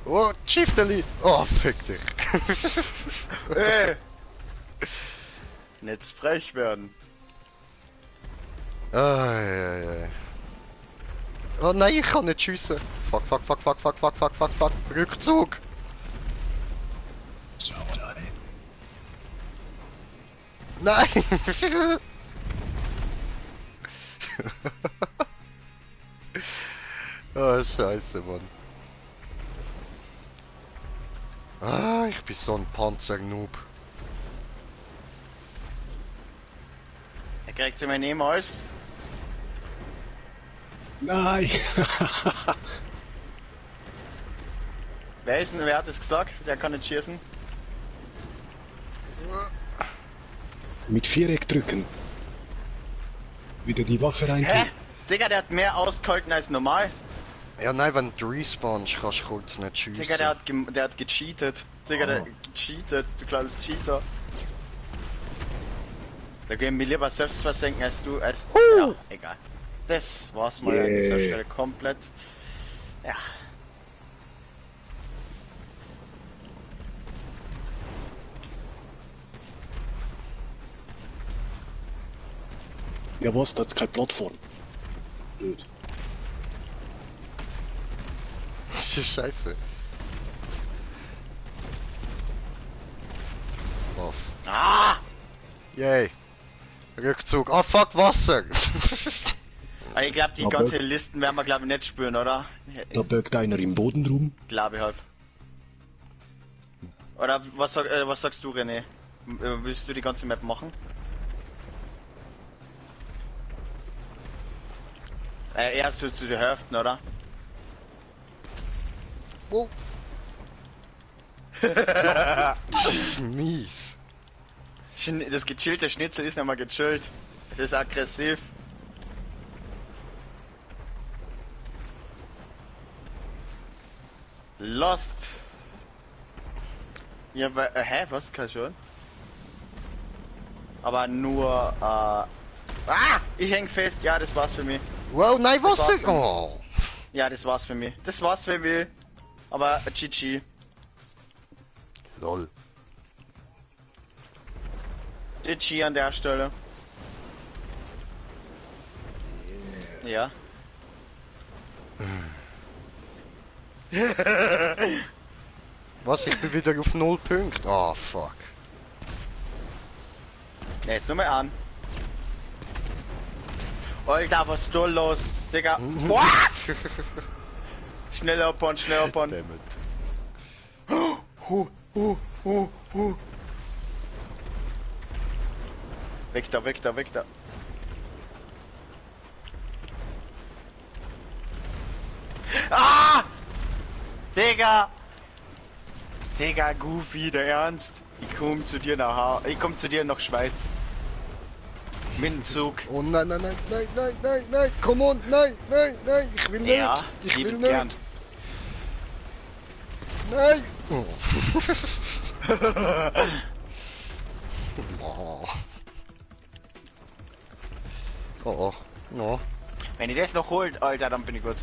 Oh, Chieftainly. Oh, fick dich. Ey! Nicht frech werden. Ai, ai, ai. Oh nein, ich kann nicht schiessen. Fuck, fuck, fuck, fuck, fuck, fuck, fuck, fuck, fuck. Rückzug. Sauerei. Nein. Oh, scheiße, Mann. Ah, ich bin so ein Panzer-Noob. Er kriegt sie mir niemals. Nein! Wer ist denn, wer hat es gesagt? Der kann nicht schießen. Mit Viereck drücken. Wieder die Waffe Hä? reintun. Digga, der hat mehr ausgehalten als normal. Ja, nein, wenn du respawnst, kannst du kurz nicht schiessen. Digga, der hat gecheatet. Digga, der Oh. gecheatet, du kleiner Cheater. Da gehen wir lieber selbst versenken als du, als... Ja, egal. Das war's mal an dieser Yeah. Stelle komplett. Ja. Ja was, das ist keine Plattform. Blöd. Scheiße. Yay. Rückzug. Ah, fuck, Wasser. Aber ich glaube, die Aber- ganzen Listen werden wir, glaube ich, nicht spüren, oder? Da bögt einer im Boden rum. Glaube ich halt. Oder was sagst du, René? Willst du die ganze Map machen? Erst so zu der Hälfte, oder? Oh. Mies. Das gechillte Schnitzel ist nicht mal gechillt. Es ist aggressiv. Lost. Ja, hä, was kann schon? Aber nur, ich häng fest. Ja, das war's für mich. Wow, nein, Das Wasser. war's. Oh. Ja, das war's für mich. Das war's für mich. Aber GG. Lol. GG an der Stelle. Ja. Was, ich bin wieder auf 0 Punkte? Ah, fuck. Ja, jetzt nur mal an. Alter, was ist da los? Digga. Boah! Schneller abbauen, schneller abbauen. Dammit. Weg da, weg da, weg da. Ah! Digga! Digga, Goofy, der Ernst. Ich komm zu dir ich komm zu dir nach Schweiz. Mit dem Zug. Oh nein, nein, nein, nein, nein, nein, nein, come on, nein, nein, nein, ich will nicht. Ja, Ich will liebend nicht. gern. Nein. Oh. Oh. Oh, oh. Wenn ihr das noch holt, Alter, dann bin ich gut.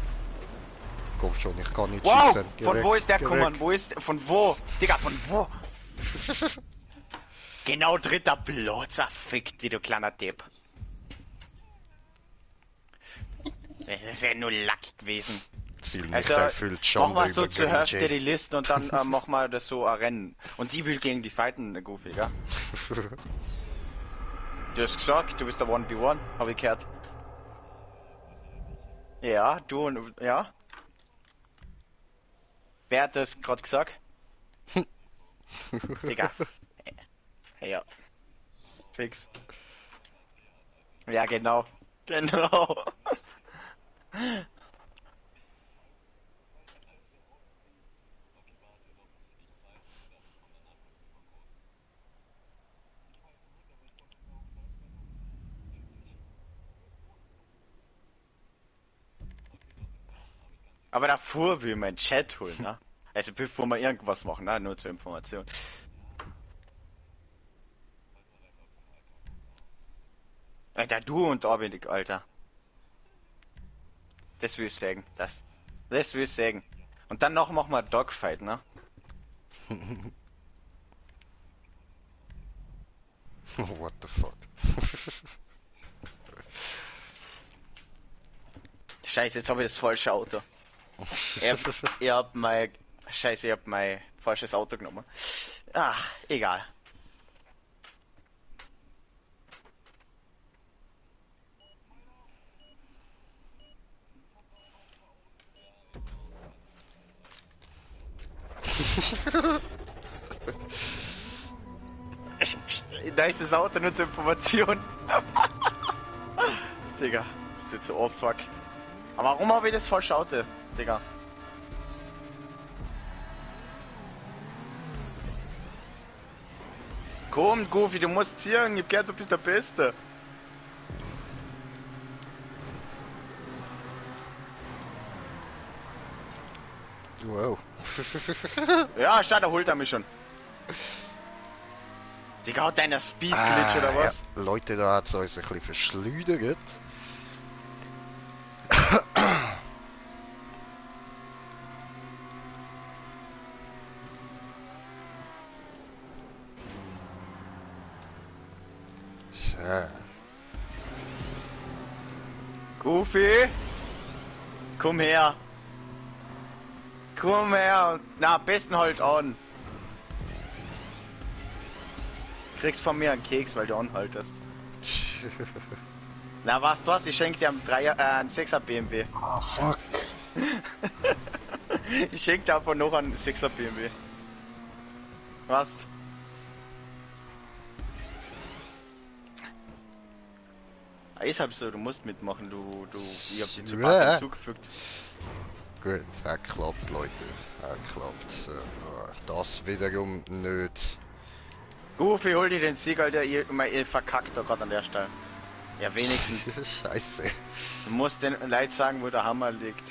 Komm schon, ich kann nicht Wow! schießen. Geh Von weg, wo ist der geh gekommen? weg. Wo ist. Von wo? Digga, von wo? Genau dritter Blotzer, fick die, du kleiner Depp. Das ist ja nur Lack gewesen. Ziel nicht Also, erfüllt, machen Schande wir so über zur Green Hälfte Jay. die Listen und dann machen wir das so ein Rennen. Und die will gegen die fighten, Goofy, gell? Du hast gesagt, du bist der 1v1, hab ich gehört. Ja, du und. Ja? Wer hat das gerade gesagt? Digga. Ja. Fix. Ja, genau. Genau. Aber davor will man Chat holen, ne? Also bevor wir irgendwas machen, ne? Nur zur Information. Alter, du und Arbendig, Alter. Das will ich sagen. Das will ich sagen. Und dann noch machen wir Dogfight, ne? What the fuck? Scheiße, jetzt habe ich das falsche Auto. Ich hab mein... Scheiße, ich hab mein falsches Auto genommen. Ach, egal. Nices Auto, nur zur Information. Digga, das wird so oh fuck. Aber warum habe ich das falsche Auto, Digga? Komm, Goofy, du musst ziehen, ich hab gehört, du bist der Beste. Wow. Ja, statt, da holt er mich schon. Digga, hat deiner Speed-Glitch oder was? Ja. Leute, da hat es uns ein bisschen verschleudert. So. Goofy? Komm her. Komm her. Na, am besten halt an. Kriegst von mir einen Keks, weil du anhaltest. Na was, du hast, ich schenke dir einen 6er BMW. Ah, fuck. Ich schenke dir aber noch einen 6er BMW. Was? Ist halt so, du musst mitmachen, ich hab die zu Karten zugefügt. Gut, er klappt, Leute. Er klappt. So, das wiederum nicht. Goofy, hol dir den Sieg, Alter, ihr verkackt da gerade an der Stelle. Ja, wenigstens. Scheiße. Du musst den Leuten sagen, wo der Hammer liegt.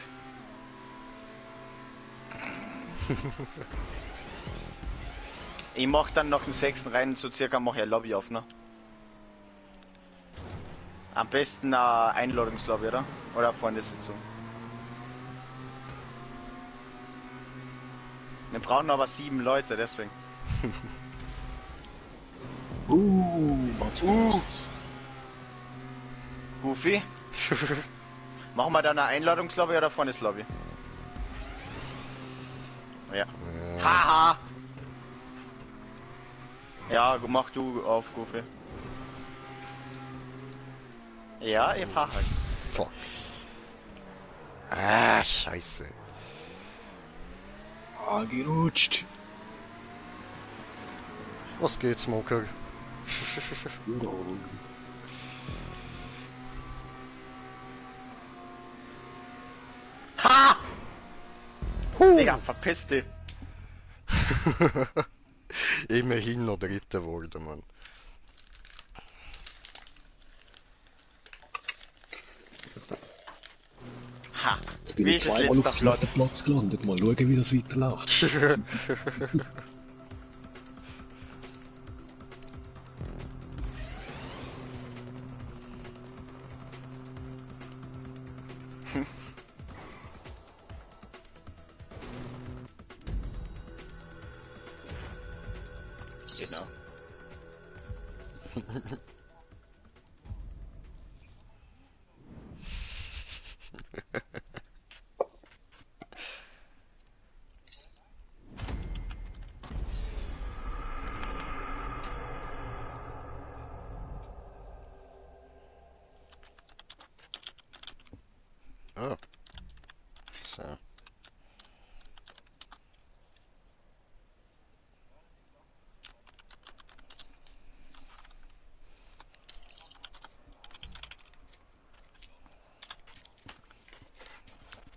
Ich mach dann noch den 6. Rennen, so circa mach ich ein Lobby auf, ne? Am besten eine Einladungslobby, oder? Oder Freundesitzung. Wir brauchen aber 7 Leute, deswegen. Was ist Goofy? Machen wir dann eine Einladungslobby oder Freundeslobby? Ja. Haha! Ja, mach du auf, Goofy. Ja, ich fahr halt. Fuck. Ah, scheiße. gerutscht? Was geht, Smoker? Ha! Digga, verpiss dich. Immerhin noch Dritter wurde, Mann. Ha! Jetzt bin Wie ich ist es zweimal letzter auf dem Platz? Platz gelandet. Mal schauen, wie das weiterläuft. Genau. Oh. So.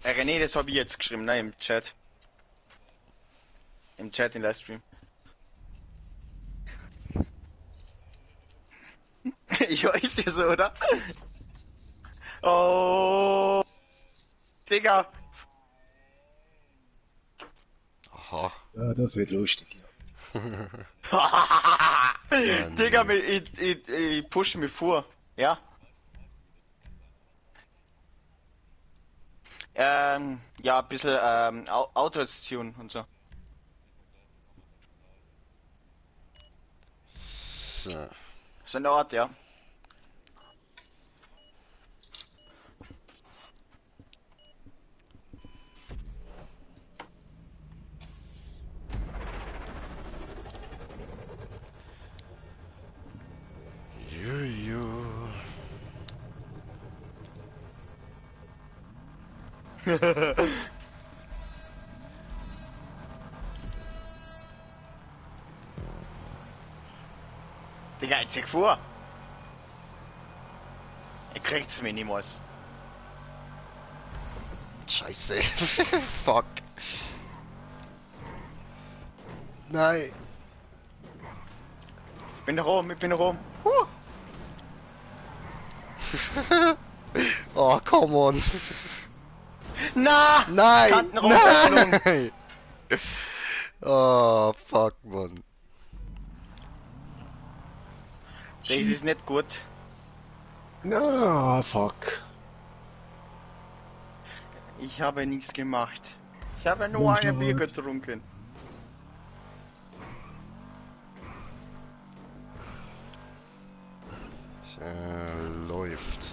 René, das habe ich jetzt geschrieben, ne, im Chat. Im Chat, im Livestream. Ja, ist ja so, oder? Oh, Digga. Aha. Ja, das wird lustig, ja. Digga, ich push mich vor, ja? Ja, ein bisschen Autos tun und so. So. So eine Art, ja. Juju. Digga, jetzt zieh vor. Ihr kriegt's mir niemals. Scheiße. Fuck. Nein. Ich bin noch oben. Oh, come on. Na! Nein. Kanten runtergeschlungen. Nein. Oh, fuck, Mann. Das ist nicht gut. Na, fuck. Ich habe nichts gemacht. Ich habe nur Monster ein Bier World. getrunken. Läuft.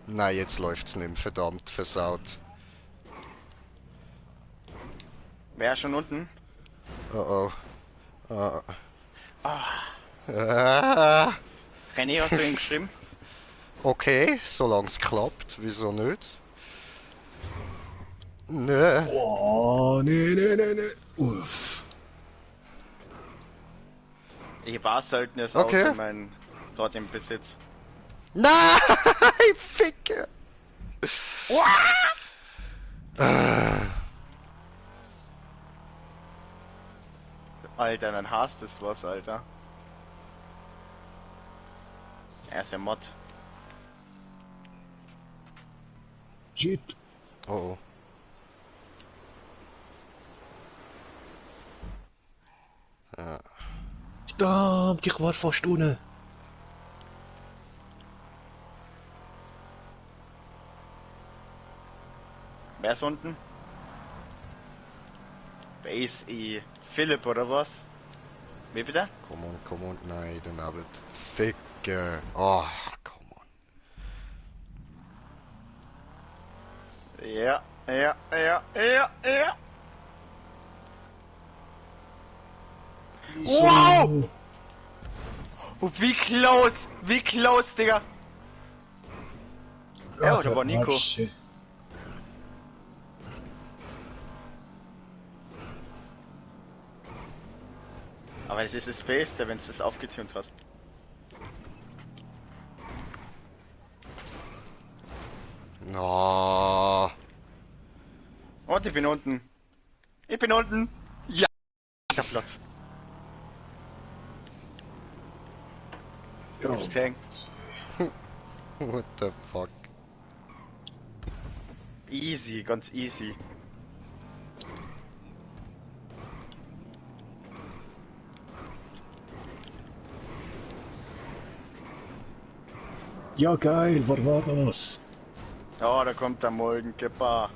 Nein, jetzt läuft's nicht. Verdammt, versaut. Wer schon unten? Oh oh. Oh. Äh, René, hast du ihm geschrieben? okay, solange es klappt, wieso nicht? Nö. Oh, nee, nee, nee, nee. Uff. Ich war seltenes Okay. Auto, dort im Besitz. Nein, Ficke! Äh, Alter, dann hast es was, Alter. Er ist ja Mod. Shit. oh. Ja. Verdammt, ich war fast unten. Wer ist unten? Base E. Philipp oder was? Wie bitte? Come on, nein, daneben. Ficke. Oh, come on. Ja, ja, ja, ja, ja. Wieso? Wow! Oh, wie close, Digga. Ja, da war Nico. Arsche. Aber es ist das Beste, wenn du das aufgetunt hast. No. Und ich bin unten. Ich bin unten. Ja, der Platz. Ja. Hab's gesehen. What the fuck? Easy, ganz easy. Ja, geil, was war das? Ja, da kommt der Moldenkipper.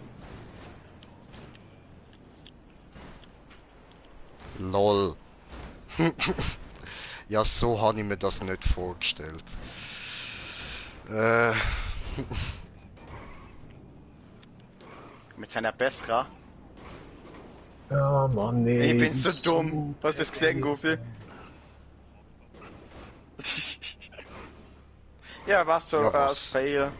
Lol. Ja, so habe ich mir das nicht vorgestellt. Mit seiner Bessra. Ja, Mann, nee. Ich bin so wieso? dumm. Hast du das gesehen, Goofy? Ja, warst so Ja, was? Fail.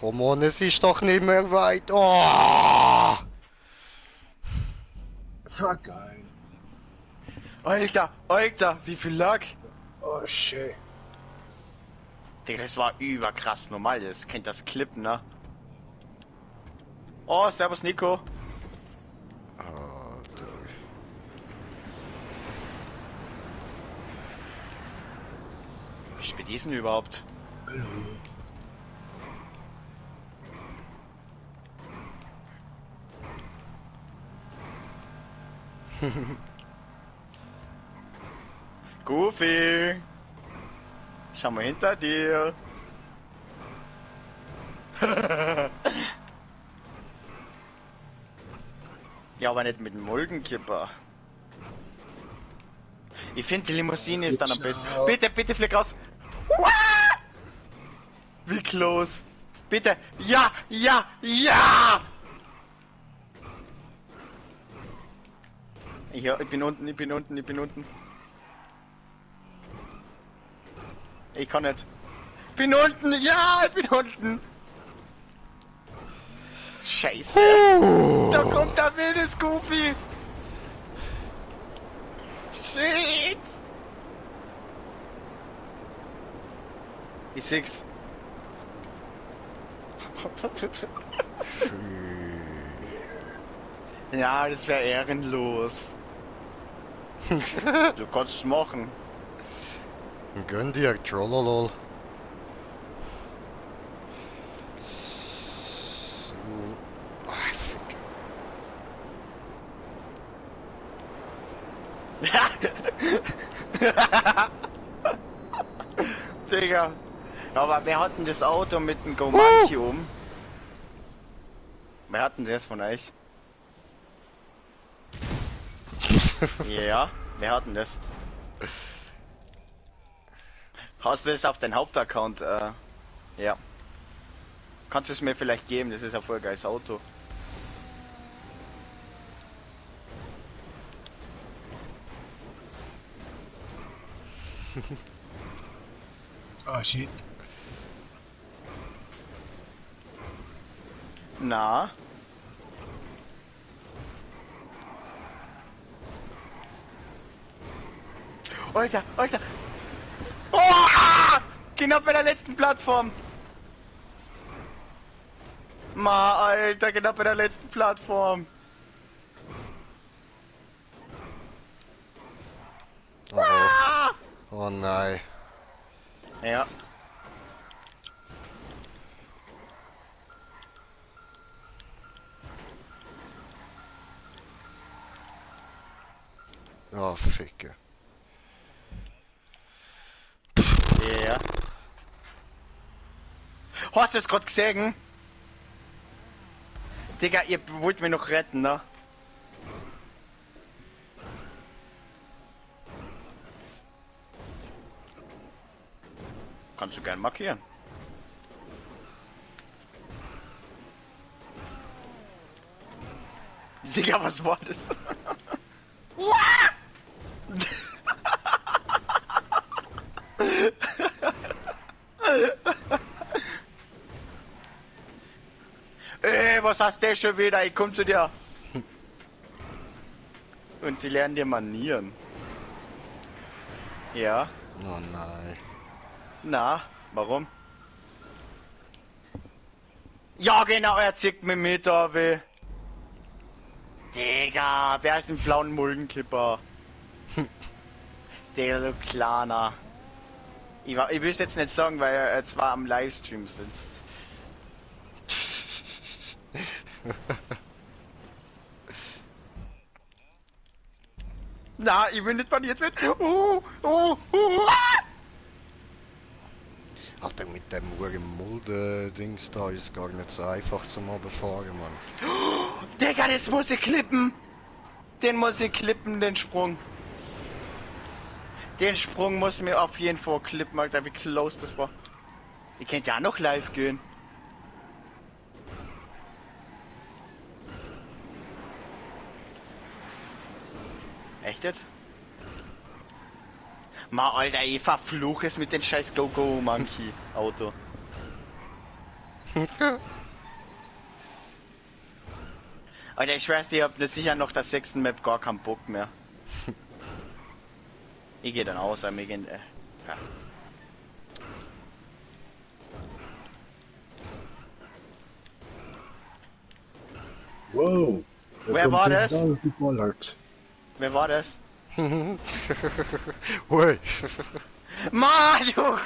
Komm on, es ist doch nicht mehr weit. Oh! Ja, geil. Alter, wie viel lag? Oh, shit. Digga, das war überkrass normal. Das kennt das Clip, ne? Oh, servus Nico. Alter. Wie spät ist denn überhaupt? Goofy. Schau mal hinter dir. Ja, aber nicht mit dem Moldenkipper. Ich finde, die Limousine ist dann am besten. Bitte, flieg raus. Wie close. Bitte. Ja. Ja, ich bin unten. Ich kann nicht. Bin unten. Ja, ich bin unten. Scheiße. Da kommt der wilde Goofy. Shit. Ich seh's. Ja, das wäre ehrenlos. Du kannst es machen. Gönn dir, Trollolol. So. Ah, fick. Digga. Aber wer hat denn das Auto mit dem Gomanchi Wer hat denn das von euch? Ja, wer hat denn das? Hast du das auf deinen Hauptaccount? Ja. Kannst du es mir vielleicht geben? Das ist ein voll geiles Auto. Ah, shit. Na? Alter, Alter! Oh! Genau bei der letzten Plattform! Alter, genau bei der letzten Plattform! Oh oh. Oh nein. Ja. Oh, Ficke. Ja. Hast du es gerade gesehen? Digga, ihr wollt mich noch retten, ne? Kannst du gern markieren. Digga, was war das? Was hast du schon wieder? Ich komm zu dir. Und die lernen dir Manieren. Ja. Oh nein. Na, warum? Ja, genau, er zieht mich mit, aber. Digga, wer ist ein blauen Muldenkipper? Der so kleiner. Ich will es jetzt nicht sagen, weil er zwar am Livestream sind. Na, ich will nicht paniert werden. Alter, mit dem Mulde-Dings da ist gar nicht so einfach zum Befahren, Mann. Digga, das muss ich klippen. Den muss ich klippen, den Sprung. Den Sprung muss mir auf jeden Fall klippen, Alter, wie close das war. Ihr könnt ja noch live gehen. Echt jetzt? Alter, ich verfluche es mit dem scheiß Go-Go-Monkey-Auto. Alter, ich schwör's dir, ich hab sicher noch der 6. Map gar keinen Bock mehr. Ich geh dann aus, wir gehen, ja. Wow. Wer war das? Geballert. Wer war das? Ui. Mario!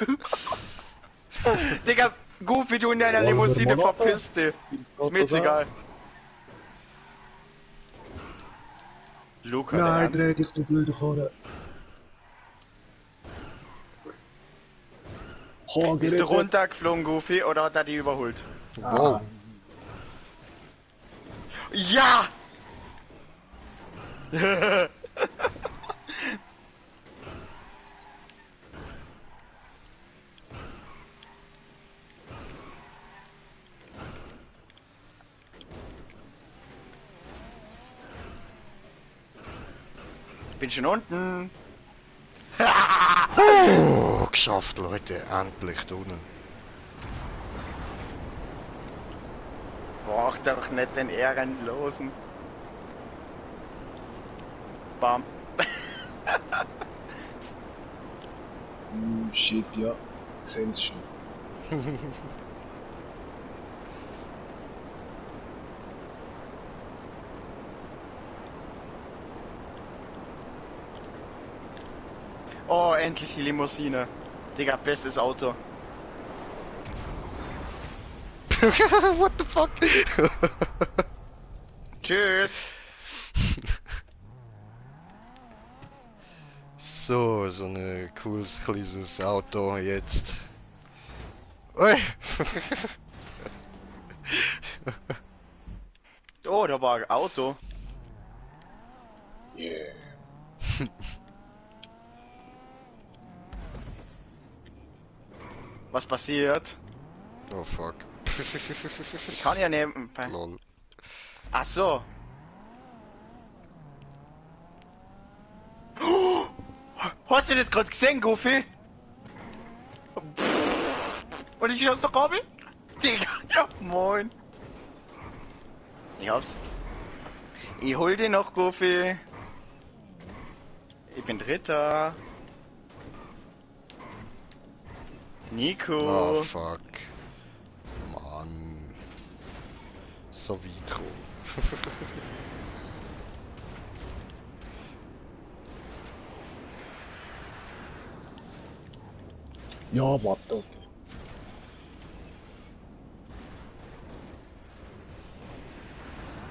Digga, Goofy, du in deiner Wollen wir Limousine mal machen? verpisst dich. Ist mir jetzt egal. Luca, Nein, der dreh Ernst. dich, du blöde Karre. Oh, Bist du runtergeflogen, Goofy, oder hat er die überholt? Wow. Ja! Bin schon unten. Oh, geschafft, Leute. Endlich da unten. Brauch doch nicht den Ehrenlosen. Bam. Shit, ja. Sehen's schon. Oh, endlich die Limousine. Digga, bestes Auto. What the fuck? Tschüss. So ein cooles kleines Auto jetzt. Ui. Oh, da war ein Auto. Yeah. Was passiert? Oh fuck. Ich kann ja nebenbei. Lol. Ach so. Hast du das gerade gesehen, Goofy? Und ich aus der Kabel? Digga, ja, moin. Ich hab's. Ich hol den noch, Goofy. Ich bin Dritter. Nico. Oh, fuck. Mann. So Vitro. Ja, warte, okay.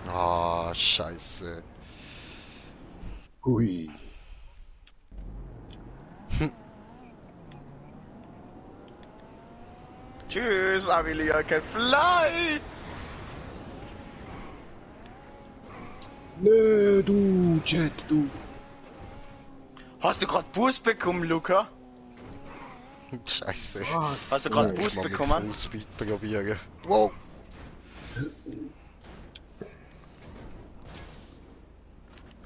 Ah, scheiße. Hui. Tschüss, Amelia can fly. Nö, du, Jet, du. Hast du gerade Boost bekommen, Luca? Scheiße. Ah, Hast du gerade Oh, Boost Mal mit bekommen? Fullspeed probieren. Wow.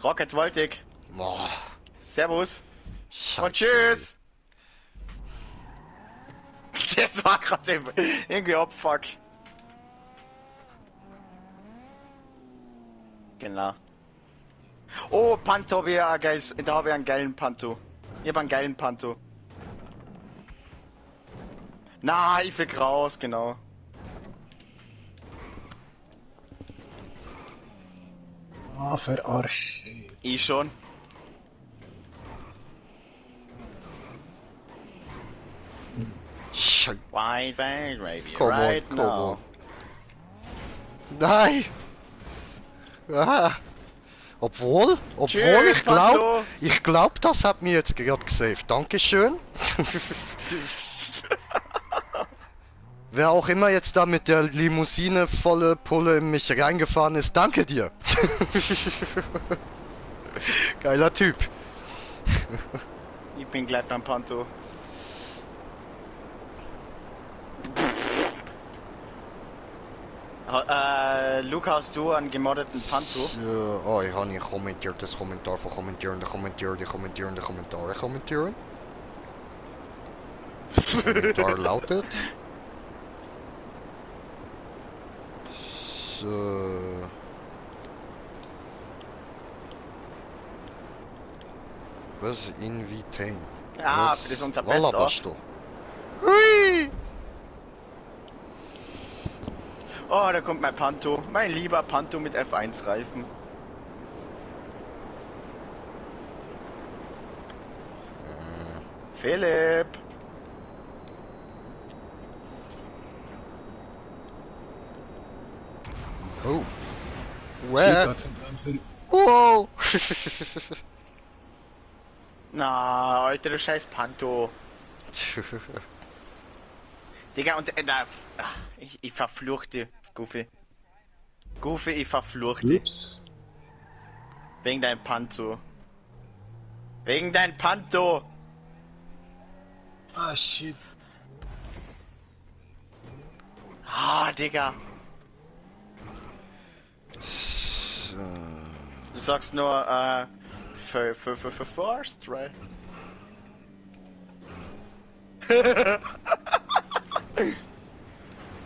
Rocket Voltic. Oh, Servus. scheiße. Und tschüss. Das war gerade irgendwie Abfuck. Genau. Oh, Panto hab ich ein geiles, da habe ich einen geilen Panto. Ich hab einen geilen Panto. Na, ich flieg raus, genau. ah, verarscht. Ich schon. Scheiße. White Band Radio, Come on, right come now. on. Nein! Ah. Obwohl Tschüss, Panto. ich glaub, das hat mir jetzt gerade gesaved. Dankeschön. Wer auch immer jetzt da mit der Limousine volle Pulle in mich reingefahren ist, danke dir. Geiler Typ. Ich bin gleich beim Panto. Luca, hast du einen gemoddeten Panto? Oh, ich habe hier kommentiert, das Kommentar von kommentieren. Kommentar lautet... So... Was Invitain? Ah, Was? das ist unser Was Best-of. laberst du? Hui! Oh, da kommt mein Panto. Mein lieber Panto mit F1-Reifen. Philipp! Oh. Hier Where? geht's um Bremsen. Wow! Na, Alter, du scheiß Panto. Digga, und ich verfluch dich, Goofy. Goofy, ich verfluch dich. Ups. Wegen deinem Panto. Wegen dein Panto! Ah, shit. Ah, Digga. So. Du sagst nur, für Forst, right?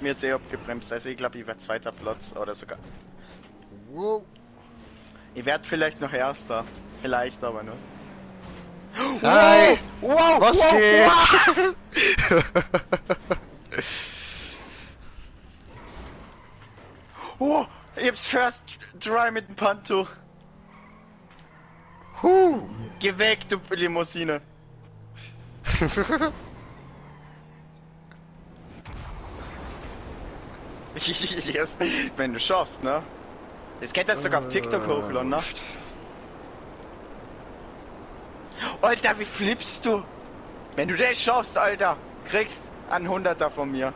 Mir hat's eh abgebremst, also ich glaube, ich werde zweiter Platz oder sogar. Wow. Ich werde vielleicht noch erster. Vielleicht aber nur. Hi! Wow! Was wow, geht? Oh, ich hab's First Try mit dem Panto. Geh weg, du Limousine. Yes, wenn du schaffst, ne? Das geht das sogar auf TikTok hochladen, ne? Alter, wie flippst du? Wenn du das schaffst, Alter, kriegst einen Hunderter von mir.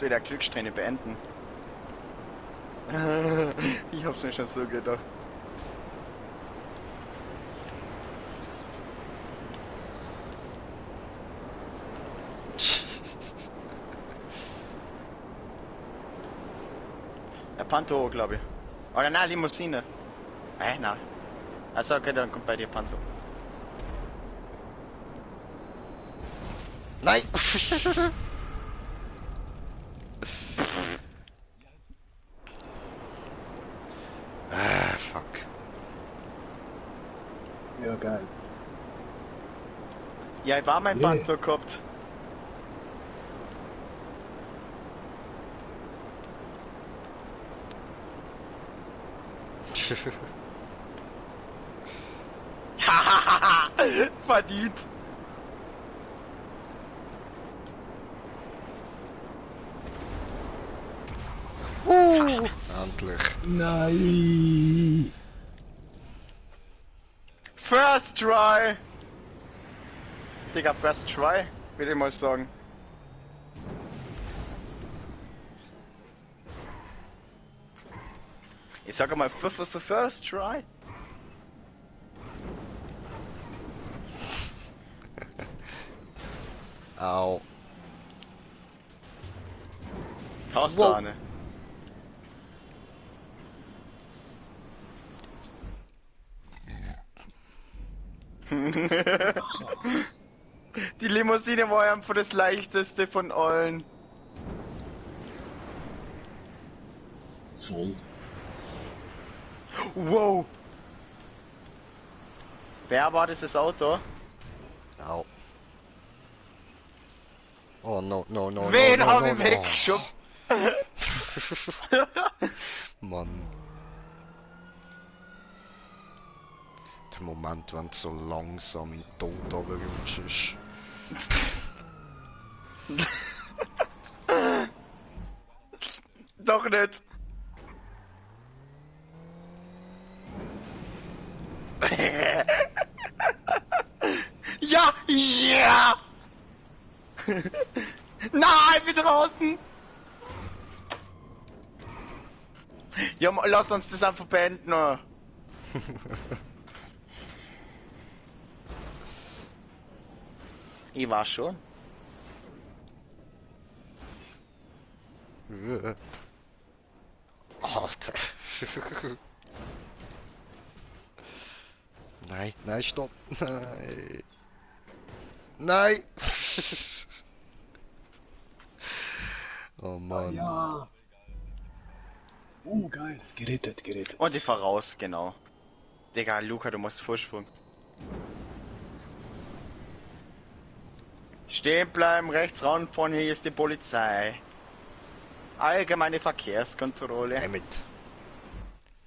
Soll ich der Glückssträhne beenden? Ich hab's mir schon so gedacht. Der Panto, glaube ich. Oder nein, Limousine. Nein. Also okay, dann kommt bei dir Panto. Nein! Ah, fuck. Ja, geil. Ja, ich war mein Yeah. Panto gehabt. Verdient. Endlich. Nein! First try. Digga, first try, würde ich mal sagen. Ich sag mal first try. Au. Hast Wow. du eine? Die Limousine war einfach das leichteste von allen. Voll. Wow. Wer war das Auto? Au. Oh no, no, no, Wen no, no, hab no, ich no. weggeschubst? Mann. Der Moment, wenn du so langsam in den Tod runterrutschst. Doch nicht. Ja, ja. Nein, ich bin draußen. Ja, lass uns das einfach beenden. Ich war schon. Alter. Nein, nein, stopp. Nein. Nein. Oh Mann. Ja! Geil. Gerettet. Und ich fahr raus, genau. Digga, Luca, du musst Vorsprung. Stehen bleiben, rechts ran, von hier ist die Polizei. Allgemeine Verkehrskontrolle. Damit.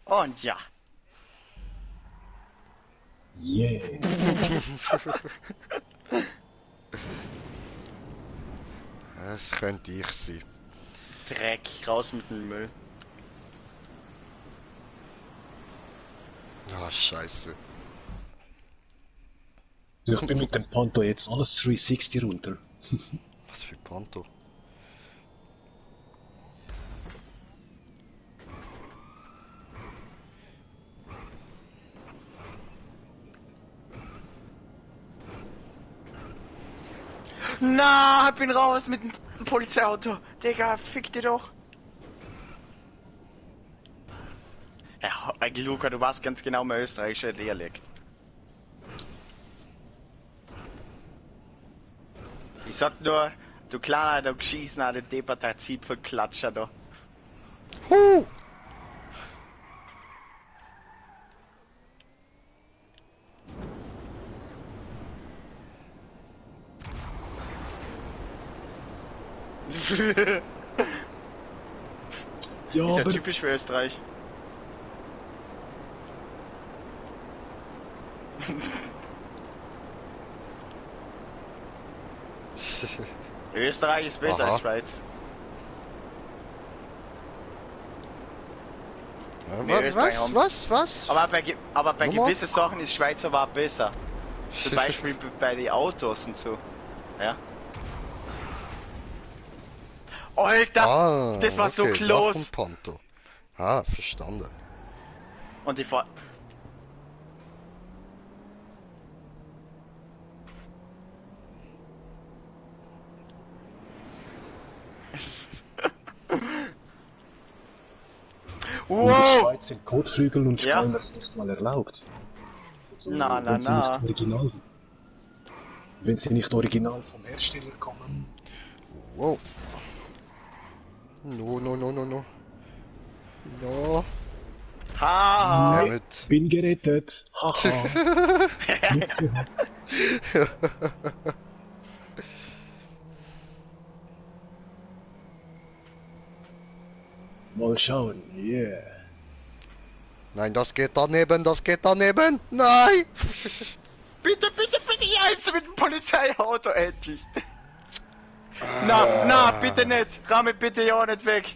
Und ja. Yeah! Das könnte ich sein. Dreck, raus mit dem Müll. Ah, scheiße. Also ich bin mit dem Panto jetzt alles 360 runter. Was für Panto? Na, bin raus mit dem Polizeiauto. Digga, fick dir doch. Ja, Luca, du warst ganz genau mein österreichischer Dialekt. Ich sag nur, du kleiner, du geschießener, du deperter Zipfelklatscher da. Huh! Ja, Ist ja aber typisch für Österreich. Österreich ist besser Aha. als Schweiz. Nee, Österreich haben's. Was? Aber bei Nochmal? gewissen Sachen ist Schweiz aber auch besser. Zum Beispiel bei den Autos und so. Ja. Alter! Ah, das war so okay, close. nach dem Panto. Ah, verstanden. Und die fahr... In der Wow! Schweiz sind Kotflügel und Ja. Steiners nicht mal erlaubt. Also, Na, wenn sie na. nicht original. Wenn sie nicht original vom Hersteller kommen. Wow. No, no, no, no, no. No. Ha! Damit. Bin gerettet. Haha. Mal schauen. Yeah. Nein, das geht daneben, das geht daneben. Nein! Bitte, bitte, bitte, jetzt mit dem Polizeiauto endlich! Na, bitte nicht! Ramme bitte ja nicht weg!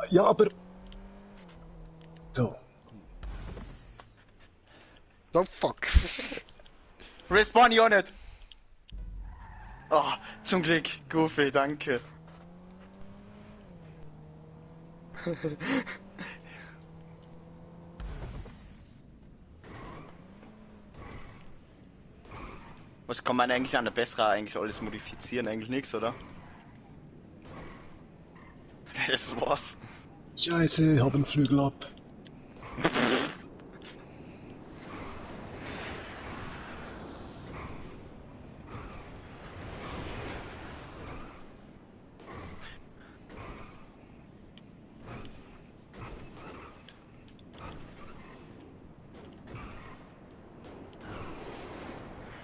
Ja, aber. So. No fuck. Respawn ja nicht! Oh, zum Glück, Goofy, danke. Was kann man eigentlich an der Bessere eigentlich alles modifizieren? Eigentlich nichts, oder? Das war's. Scheiße, hab einen Flügel ab.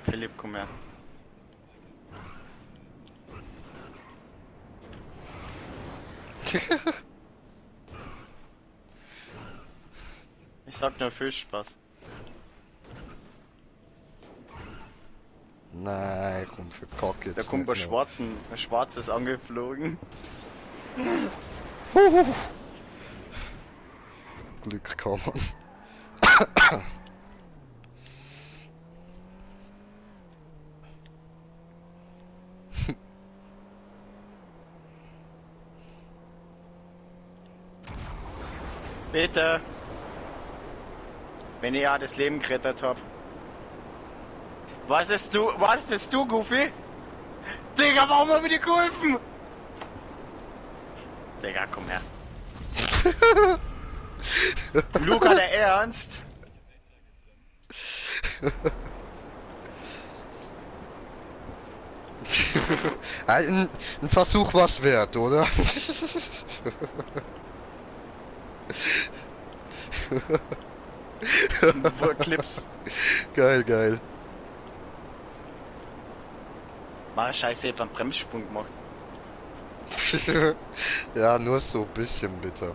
Philipp, komm her. Ich sag nur viel Spaß. Nein, komm für Kack jetzt. Da kommt ein nicht noch. schwarzes angeflogen. Glück kann man. Bitte! Wenn ich ja das Leben gerettet hab. Was ist du, Goofy? Digga, warum haben wir dir geholfen? Digga, komm her. Luca, der Ernst? ein Versuch was wert, oder? Clips. Geil, geil. Mach scheiße, ich hab einen Bremssprung gemacht. Ja, nur so ein bisschen bitte.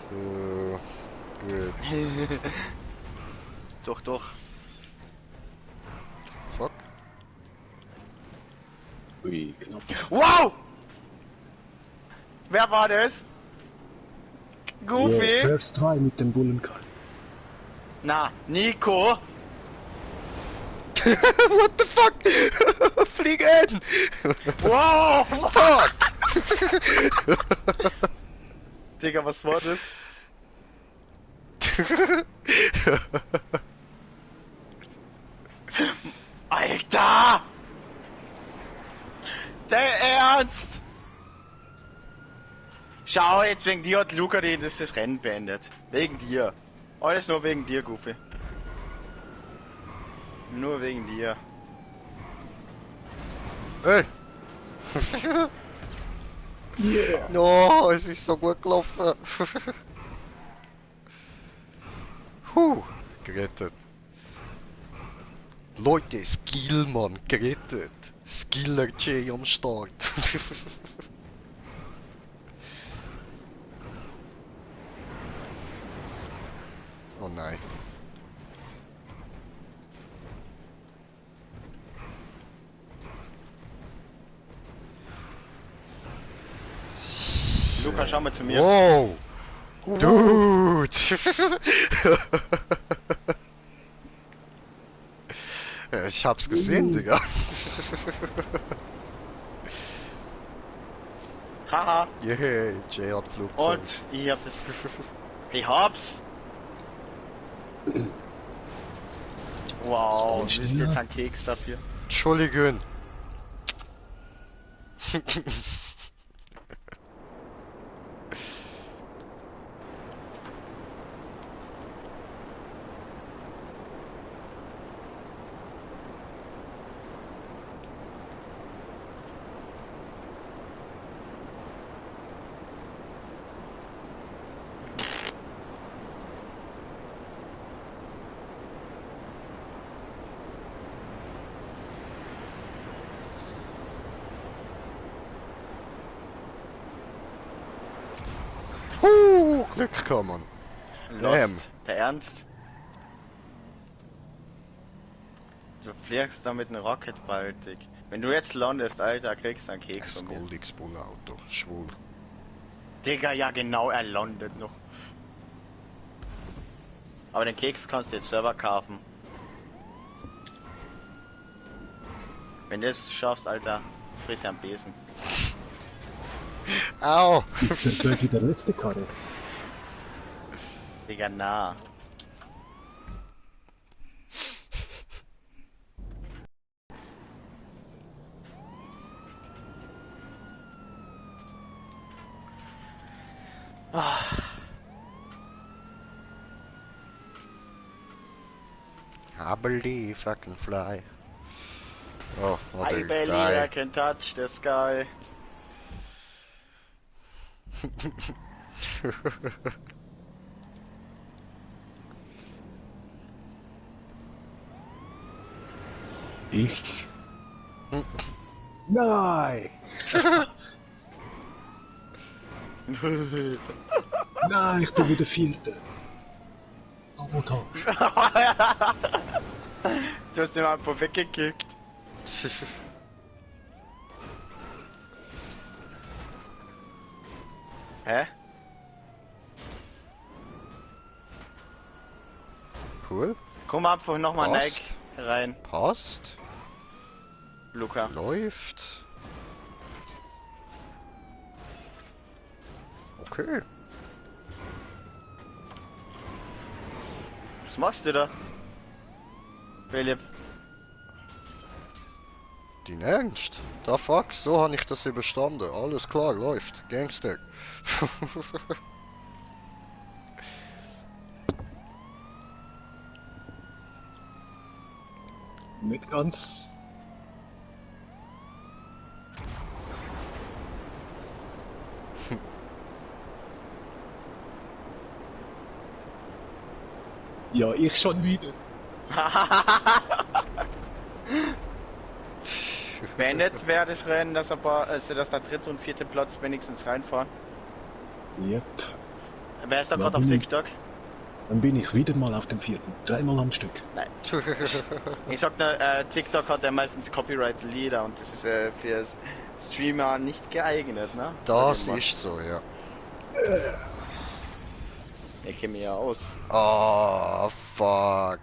So, gut. Doch. Fuck. Ui, knapp. Wow! Wer war das? Goofy? Yeah, First try mit dem Bullenkarl. Na, Nico? What the fuck? Fliegen! Wow! Fuck! Digga, was war das? Alter! Der Ernst! Schau, jetzt wegen dir hat Luca das Rennen beendet. Wegen dir. Alles nur wegen dir, Goofy. Nur wegen dir. Hey! Yeah! No, es ist so gut gelaufen. Gerettet. Leute, Skill, Mann, gerettet. Skiller J am Start. Oh nein. Luca, schau mal zu mir. Wow! Dude! Ja, ich hab's gesehen, Digga. Haha. Yeah, Jay hat Flugzeug. Und ich hab das. Ich hab's. Wow, Das du war bist schneller. jetzt ein Keks dafür. Entschuldigung. Glück gehabt, Mann. Lost. Der Ernst? Du fliegst da mit einem Rocket baldig. Wenn du jetzt landest, Alter, kriegst du einen Keks Das von mir. Goldix Bull Auto. Schwul. Digga, ja genau, er landet noch. Aber den Keks kannst du jetzt selber kaufen. Wenn du es schaffst, Alter, friss ja am Besen. Au! Ist der Bergi der letzte Karre? Digga, na. I believe I can fly. Oh, what I a believe I guy. can touch the sky. Ich? Nein! Nein, ich bin wieder Vierter. Sabotage. Du hast ihn einfach weggekickt. Hä? Cool. Komm einfach nochmal Passt. rein, Passt. Luca. Läuft. Okay. Was machst du da? Philipp. Dein Ernst? Da fuck, so habe ich das überstanden. Alles klar, läuft. Gangster. Nicht ganz. Ja, ich schon wieder. Beendet wäre das Rennen, dass dass der dritte und vierte Platz wenigstens reinfahren. Yep. Wer ist da Ja, gerade auf bin ich. TikTok? Dann bin ich wieder mal auf dem vierten. Dreimal am Stück. Ich sag nur, TikTok hat ja meistens Copyright-Lieder und das ist für Streamer nicht geeignet, ne? Das Sag ich mal. ist so, ja. Ich kenne mich ja aus. Oh, fuck.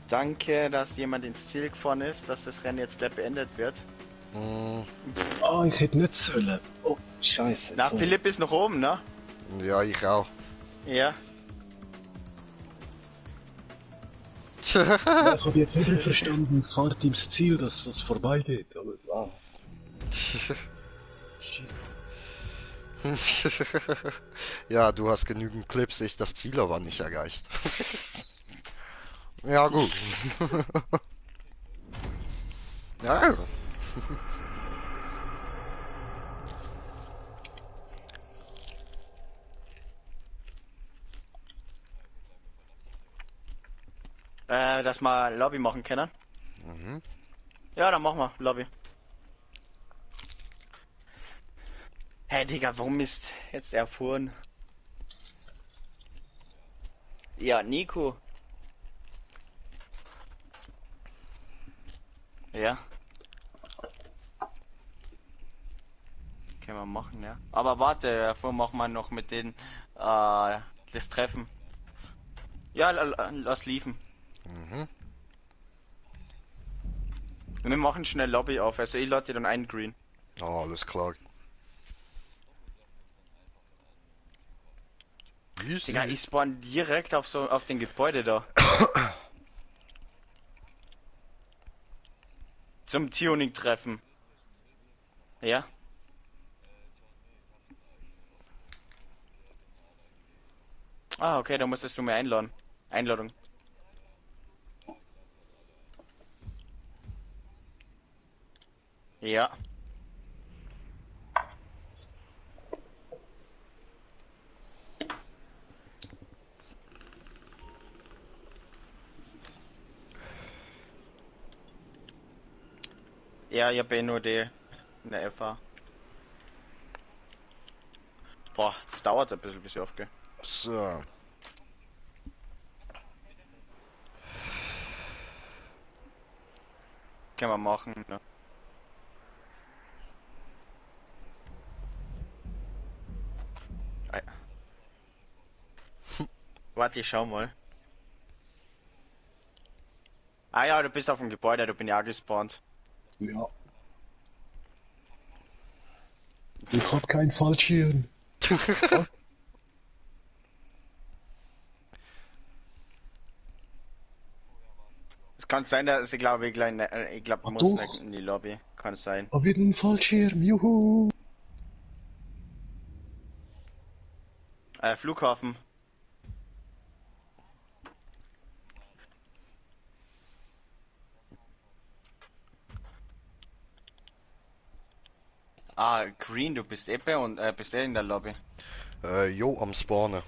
Danke, dass jemand ins Ziel gefahren ist, dass das Rennen jetzt gleich beendet wird. Hm, Ah, ich hätte nicht sollen. Oh, scheiße. Na, sorry. Philipp ist noch oben, ne? ja, ich auch. Ja. Ja, ich habe jetzt nicht verstanden, fahrt ins Ziel, dass das vorbeigeht. Aber, Shit. Ja, du hast genügend Clips, ich das Ziel aber nicht erreicht. Ja, gut. Ja. Dass wir Lobby machen können. Mhm. Ja, dann machen wir Lobby. Hey Digga, warum ist jetzt erfuhren? Ja, Nico. Ja. Können wir machen, ja. Aber warte, davor machen wir noch mit denen das Treffen. Ja, lass liefen. Mhm. Wir machen schnell Lobby auf, also ich lade dir dann einen Green. Oh, alles klar. Digga, Easy. ich spawn direkt auf den Gebäude da. Zum Tuning-Treffen. Ja? Ah, okay, da musstest du mir einladen. Einladung. Ja. Ja, ich hab eh nur die in der FA. Boah, das dauert ein bisschen, bis ich aufgehe. So. Können wir machen, ne? Ei. Warte, ich schau mal. Ah ja, du bist auf dem Gebäude, du bin ja gespawnt. Ja. Ich hab keinen Fallschirm. Es kann sein, dass ich glaube, ich glaube, Ah, muss nicht doch. in die Lobby. Kann sein. Hab wieder einen Fallschirm. Juhu. Flughafen. Ah, Green, du bist bei und bist in der Lobby. Jo, am Spawnen.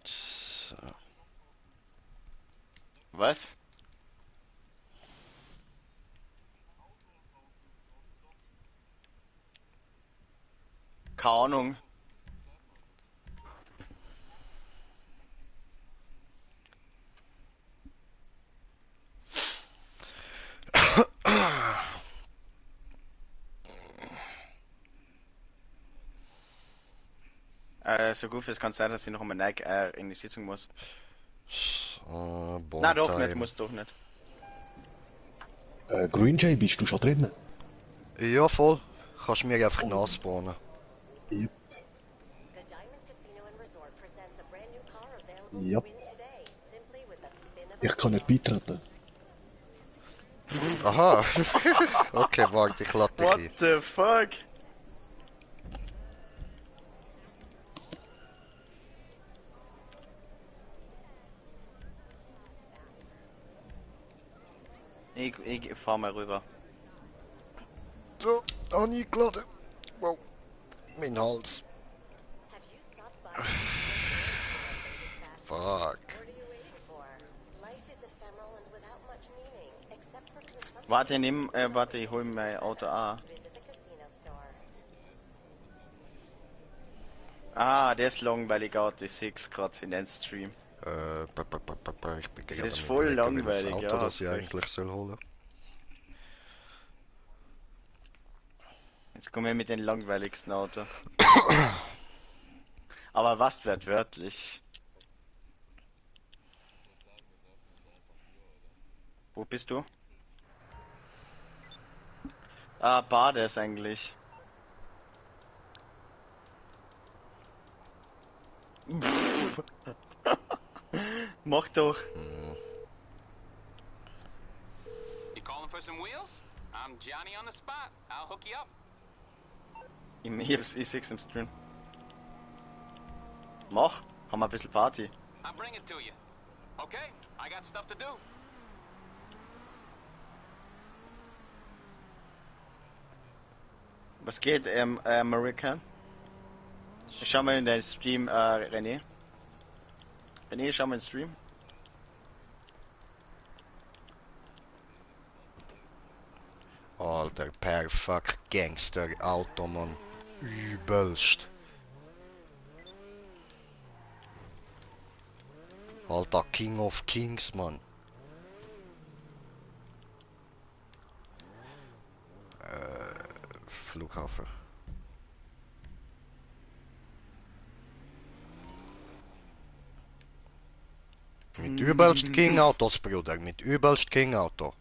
So. Was? Keine Ahnung. So gut, es kann sein, dass ich noch einmal in die Sitzung muss. Na doch nicht, Bonetime. muss doch nicht. Green Jay, bist du schon drin? Ja, voll. Kannst mir einfach nachspawnen. Yep. The Diamond Casino and Resort presents a brand new car available Yep. to win today, simply with a spin of a Ich kann nicht beitreten. Aha. Okay, warte, ich lade dich What ein. the fuck? Ich fahr mal rüber. So, eingeladen. Wow. Mein Hals. Have you stopped by? Fuck. What are you waiting for? Life is ephemeral and without much meaning, except for consumption. Warte, ich hol mein Auto an. Visit the casino store. Ah, der ist langweilig Auto, ich seh's grad in den Stream. Ich bin Das gerade ist am voll überlegen, welches langweilig, Auto ja, das ich hast eigentlich recht. soll holen. Jetzt kommen wir mit den langweiligsten Auto. Aber was wird wörtlich? Wo bist du? Ah, Bades eigentlich. Mach doch. You calling for some wheels? I'm Johnny on the spot. I'll hook you up. Ich seh's im Stream. Mach, haben wir ein bisschen Party. I'll bring it to you. Okay, I got stuff to do. Was geht, American? Schau mal in den Stream, René. René, schau mal in den Stream. Alter, perfekt Gangster-Auto, Mann. Übelst. Alter, King of Kings, Mann. Flughafen. Mit übelst King-Autos, Bruder. Mit übelst King-Auto.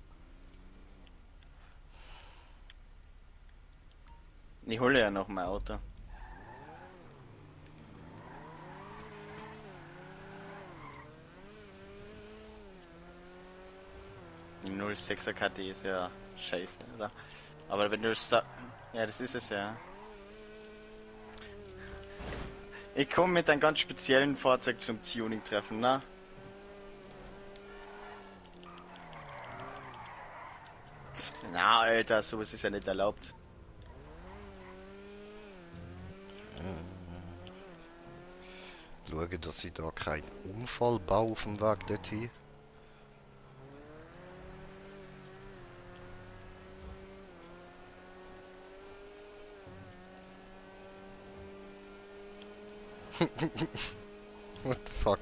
Ich hole ja noch mein Auto. Die 06er KT ist ja scheiße, oder? Aber wenn du ja, das ist es ja. Ich komme mit einem ganz speziellen Fahrzeug zum Tuning-Treffen, ne? Na, Alter, sowas ist ja nicht erlaubt. Schau schauen, dass ich da keinen Unfall baue auf dem Weg dorthin. What the fuck?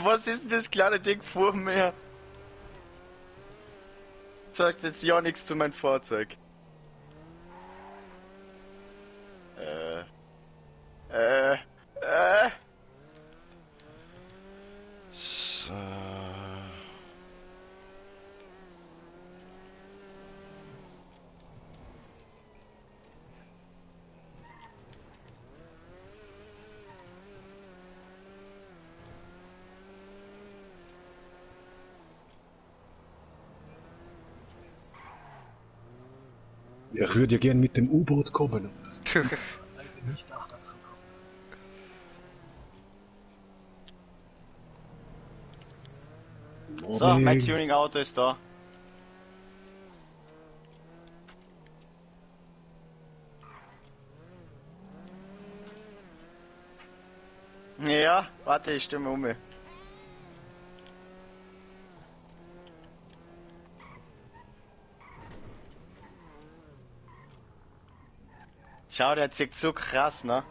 Was ist denn das kleine Ding vor mir? Sagt jetzt ja nichts zu meinem Fahrzeug. Äh. Äh. Äh. So. Ich würde ja gern mit dem U-Boot kommen, aber das leider nicht Achterflug. So, mein Tuning-Auto ist da. Ja, warte, ich stimme um. Schau, der zieht so krass, ne?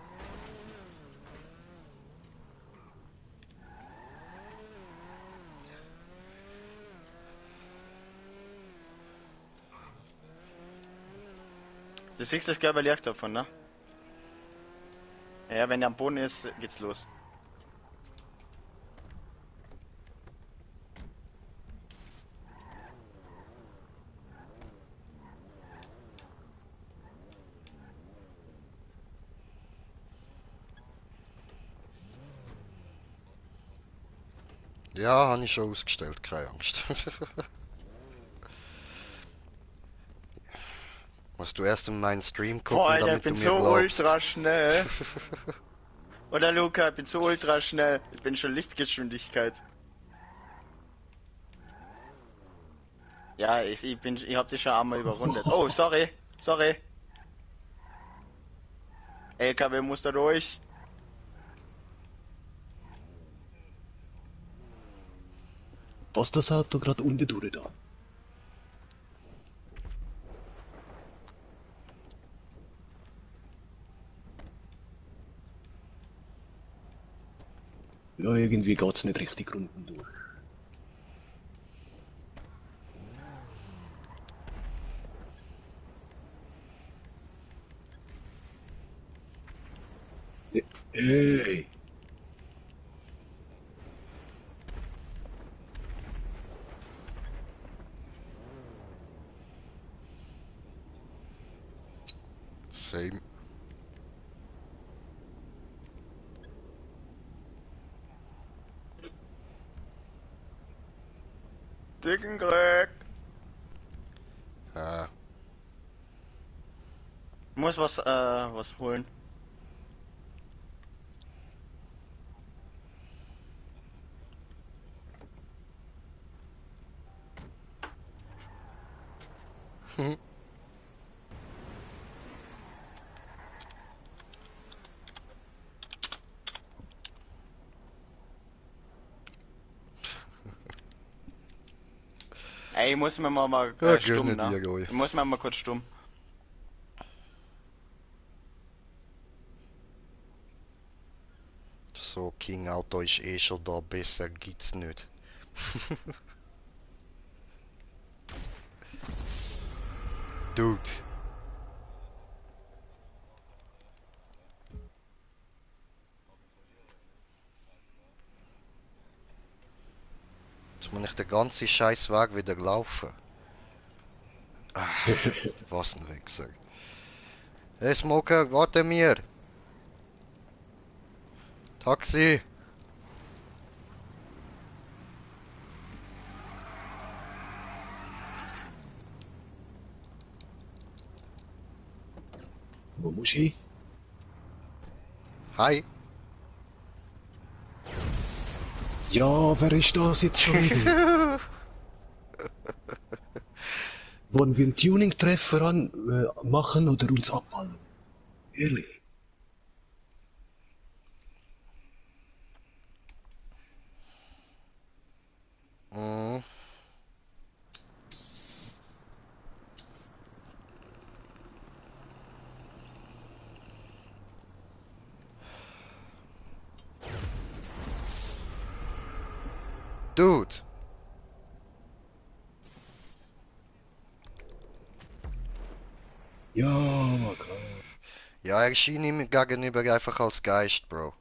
Du siehst das gelbe Licht davon, ne? Ja, wenn der am Boden ist, geht's los. Ja, habe ich schon ausgestellt, keine Angst. Musst du erst in meinen Stream gucken, Boah, Alter, ich damit du bin mir so glaubst. ultra schnell. Oder Luca, ich bin so ultra schnell. Ich bin schon Lichtgeschwindigkeit. Ja, ich hab dich schon einmal überrundet. Oh, sorry. Sorry. LKW muss da durch. Was das Auto gerade unten durch da? Ja, irgendwie geht's nicht richtig unten durch. Hey! Same. Dicken Greg. Ah, Muss was holen. Ey, ich muss mir mal ja, stumm, gönne ne? dir, Goi. Ich muss mir mal kurz stumm. So, King Auto ist eh schon da, besser gibt's nicht. Dude. Jetzt muss ich den ganzen scheiß Weg wieder laufen. Ah, was ein Wichser. Hey Smoker, warte mir! Taxi! Wo muss ich? Hi! Ja, wer ist das jetzt schon wieder? Wollen wir einen Tuning-Treffer machen oder uns abballen? Ehrlich. Mhm. Dude. Ja, klar. Ja, er schien ihm gegenüber einfach als Geist, Bro.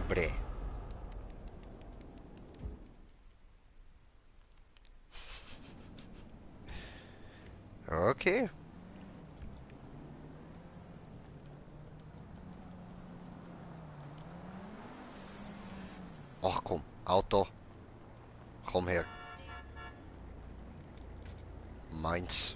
Bre. Okay. Ach komm, Auto. Komm her. Meins.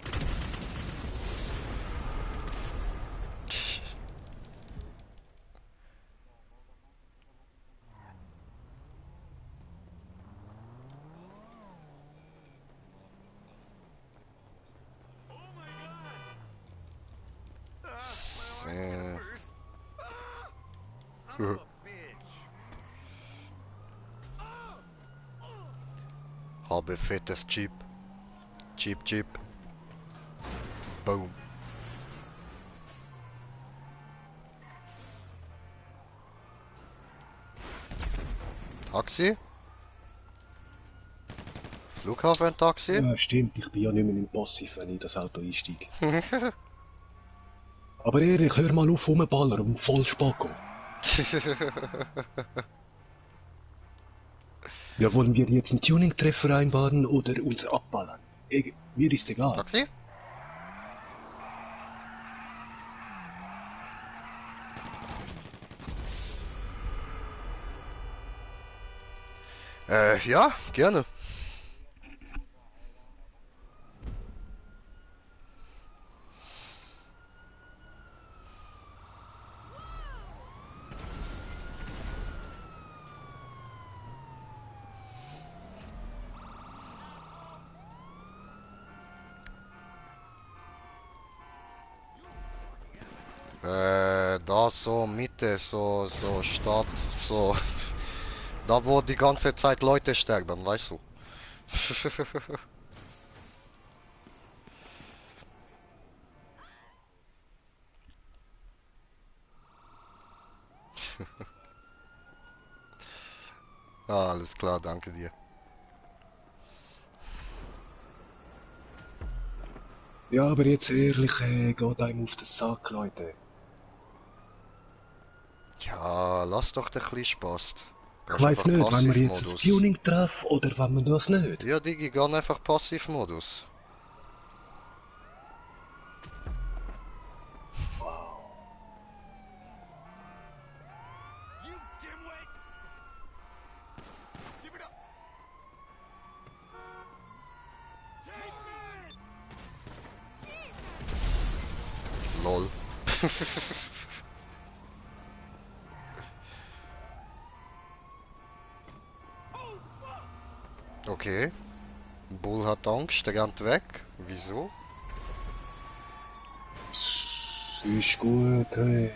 Äh. Habe fettes Jeep. Jeep, Jeep. Boom. Taxi? Flughafen-Taxi? Ja, stimmt, ich bin ja nicht mehr im Passiv, wenn ich in das Auto einsteige. Aber Erik, hör mal auf rumballern und voll Spacko. Ja, wollen wir jetzt einen Tuning-Treffer vereinbaren oder uns abballern? Mir ist egal. Taxi? Ja, gerne. Da so Mitte, so Stadt, so. Da wo die ganze Zeit Leute sterben, weißt du? Ah, alles klar, danke dir. Ja, aber jetzt ehrlich, geht einem auf den Sack, Leute. Ja, lass doch ein bisschen Spaß. Ich Gehst weiss einfach nicht, wenn wir jetzt das Passivmodus. Tuning treffen oder wenn wir das nicht. Ja, Digi, geh einfach Passivmodus. Lol. Okay. Bull hat Angst, der rennt weg. Wieso? Ist gut, hey.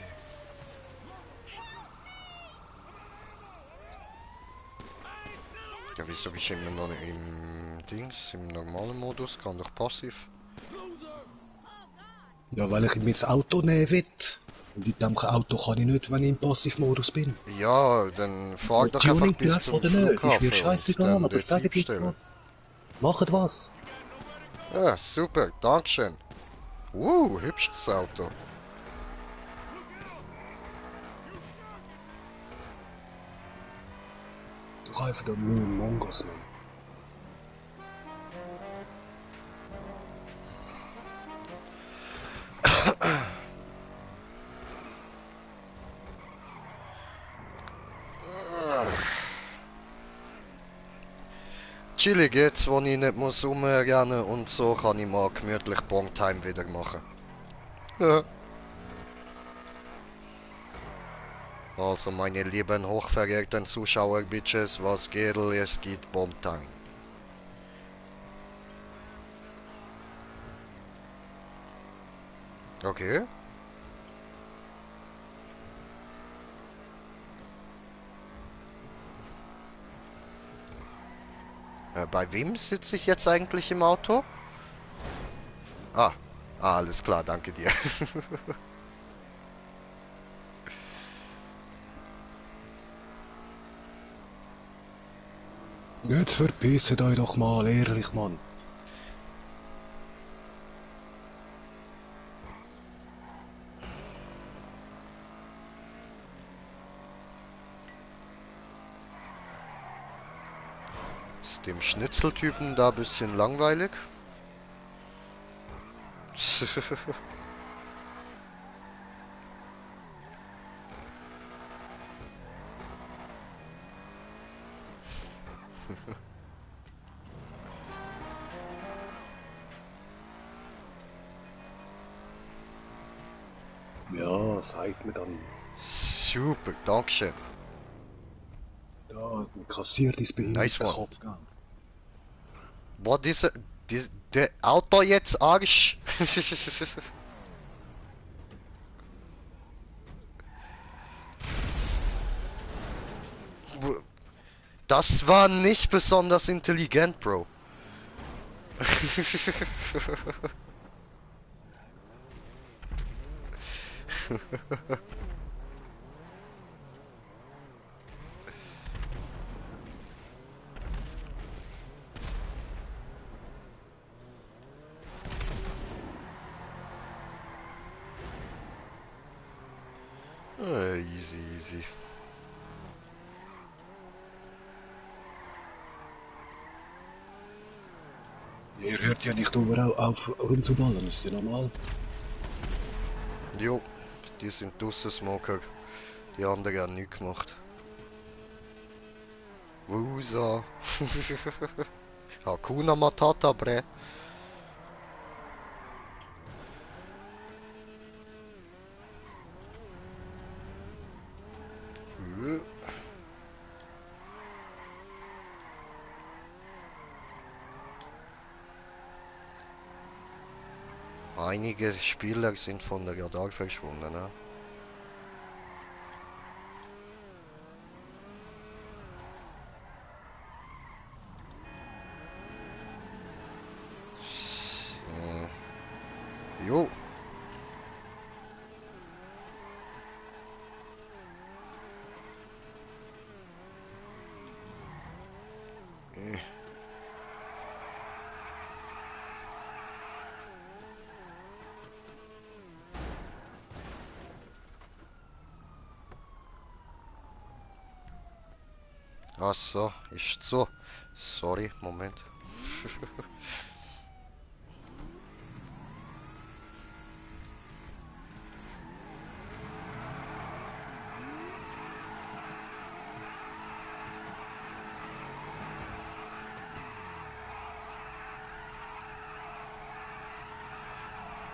Ja, wieso bist du immer noch nicht im Dings, im normalen Modus? Kann doch passiv. Ja, weil ich mein Auto nehmen will. Und in dem Auto kann ich nicht, wenn ich im Passivmodus bin. Ja, dann fahr So, doch einfach Tuning bis treffen zum oder nicht, ist mir Flughafen und scheißegal, dann aber dort sagt jetzt hinstellen. was. Macht was. Ja, super, Dankeschön. Hübsches Auto. Du einfach da nur Mongos, Mann. chillig jetzt, wo ich nicht muss rumrennen und so, kann ich mal gemütlich Bongtime wieder machen. Ja. Also meine lieben hochverehrten Zuschauer-Bitches, was geht, es geht Bongtime. Okay. Bei wem sitze ich jetzt eigentlich im Auto? Ah, alles klar, danke dir. Jetzt verpisset euch doch mal, ehrlich, Mann. Ist dem Schnitzeltypen da ein bisschen langweilig? Ja, sagt mir dann. Super, dankeschön. Da, kassiert ins Nice behinderte one. Kopfgeld. Boah, der Auto jetzt Arsch. Das war nicht besonders intelligent, Bro. Easy, easy. Ihr hört ja nicht überall auf rumzuballern, ist ja normal. Jo, die sind draussen Smoker. Die anderen haben nichts gemacht. Wusa. Hakuna Matata, bre. Einige Spieler sind von der Radar verschwunden, ne? Jo. Ach so, ist so. Sorry, Moment.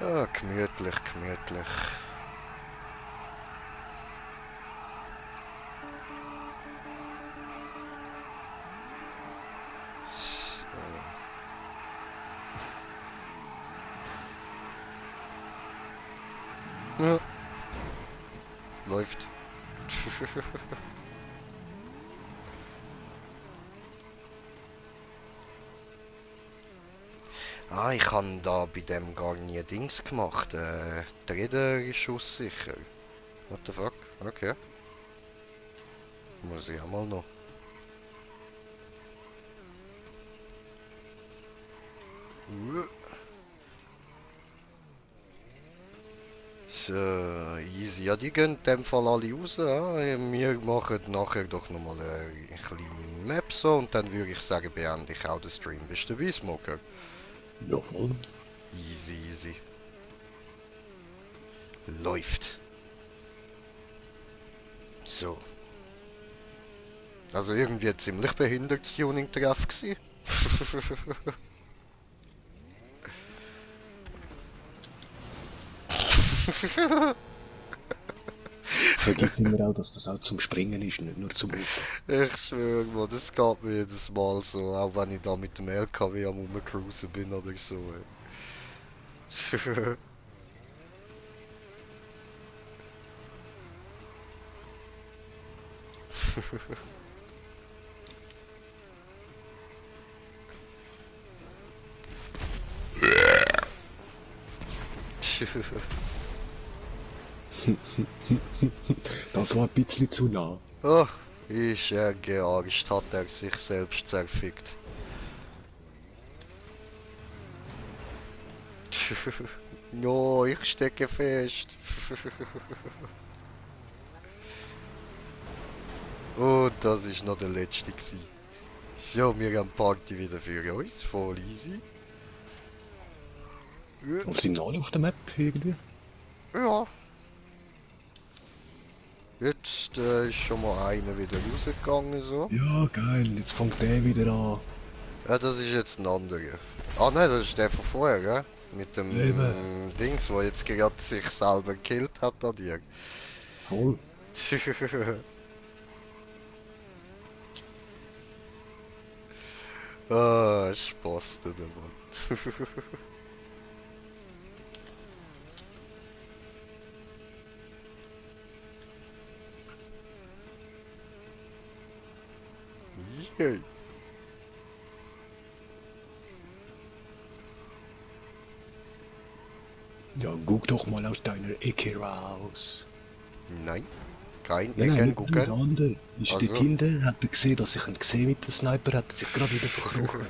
Ja, gemütlich, gemütlich. So. Ja. Läuft. Ah, ich habe da bei dem gar nie Dings gemacht. Der Räder ist sicher. What the fuck? Okay. Muss ich auch mal noch. So, easy. Ja, die gehen in dem Fall alle raus. Ja. Wir machen nachher doch nochmal eine kleine Map so und dann würde ich sagen, beende ich auch den Stream. Bist du dabei, Smoker? Ja, voll. Easy, easy. Läuft. So. Also irgendwie ein ziemlich behindertes Tuning drauf gewesen. Vergiss immer auch, dass das auch zum Springen ist, nicht nur zum Laufen. Ich schwöre, Mann, das geht mir jedes Mal so, auch wenn ich da mit dem LKW am rumcruisen bin oder so. Ey. Das war ein bisschen zu nah. Oh, ich Angst, hat er sich selbst zerfickt. No, ich stecke fest. Und das ist noch der letzte gsi. So, wir haben Party wieder für uns, voll easy. Und sind alle auf der Map irgendwie? Ja. Jetzt ist schon mal einer wieder rausgegangen, so. Ja, geil, jetzt fängt der wieder an. Ja, das ist jetzt ein anderer. Ah nein, das ist der von vorher, gell? Mit dem Eben. Dings, wo jetzt gerade sich selber gekillt hat an dir. Voll. Ah, Spaß, du Mann. Yay. Ja, guck doch mal aus deiner Ecke raus. Nein, kein Ja, nein, Ecken nicht gucken. der andere. Ist Also. dort hinten, hat er gesehen, dass ich ihn gesehen mit dem Sniper, hat er sich gerade wieder verkrochen.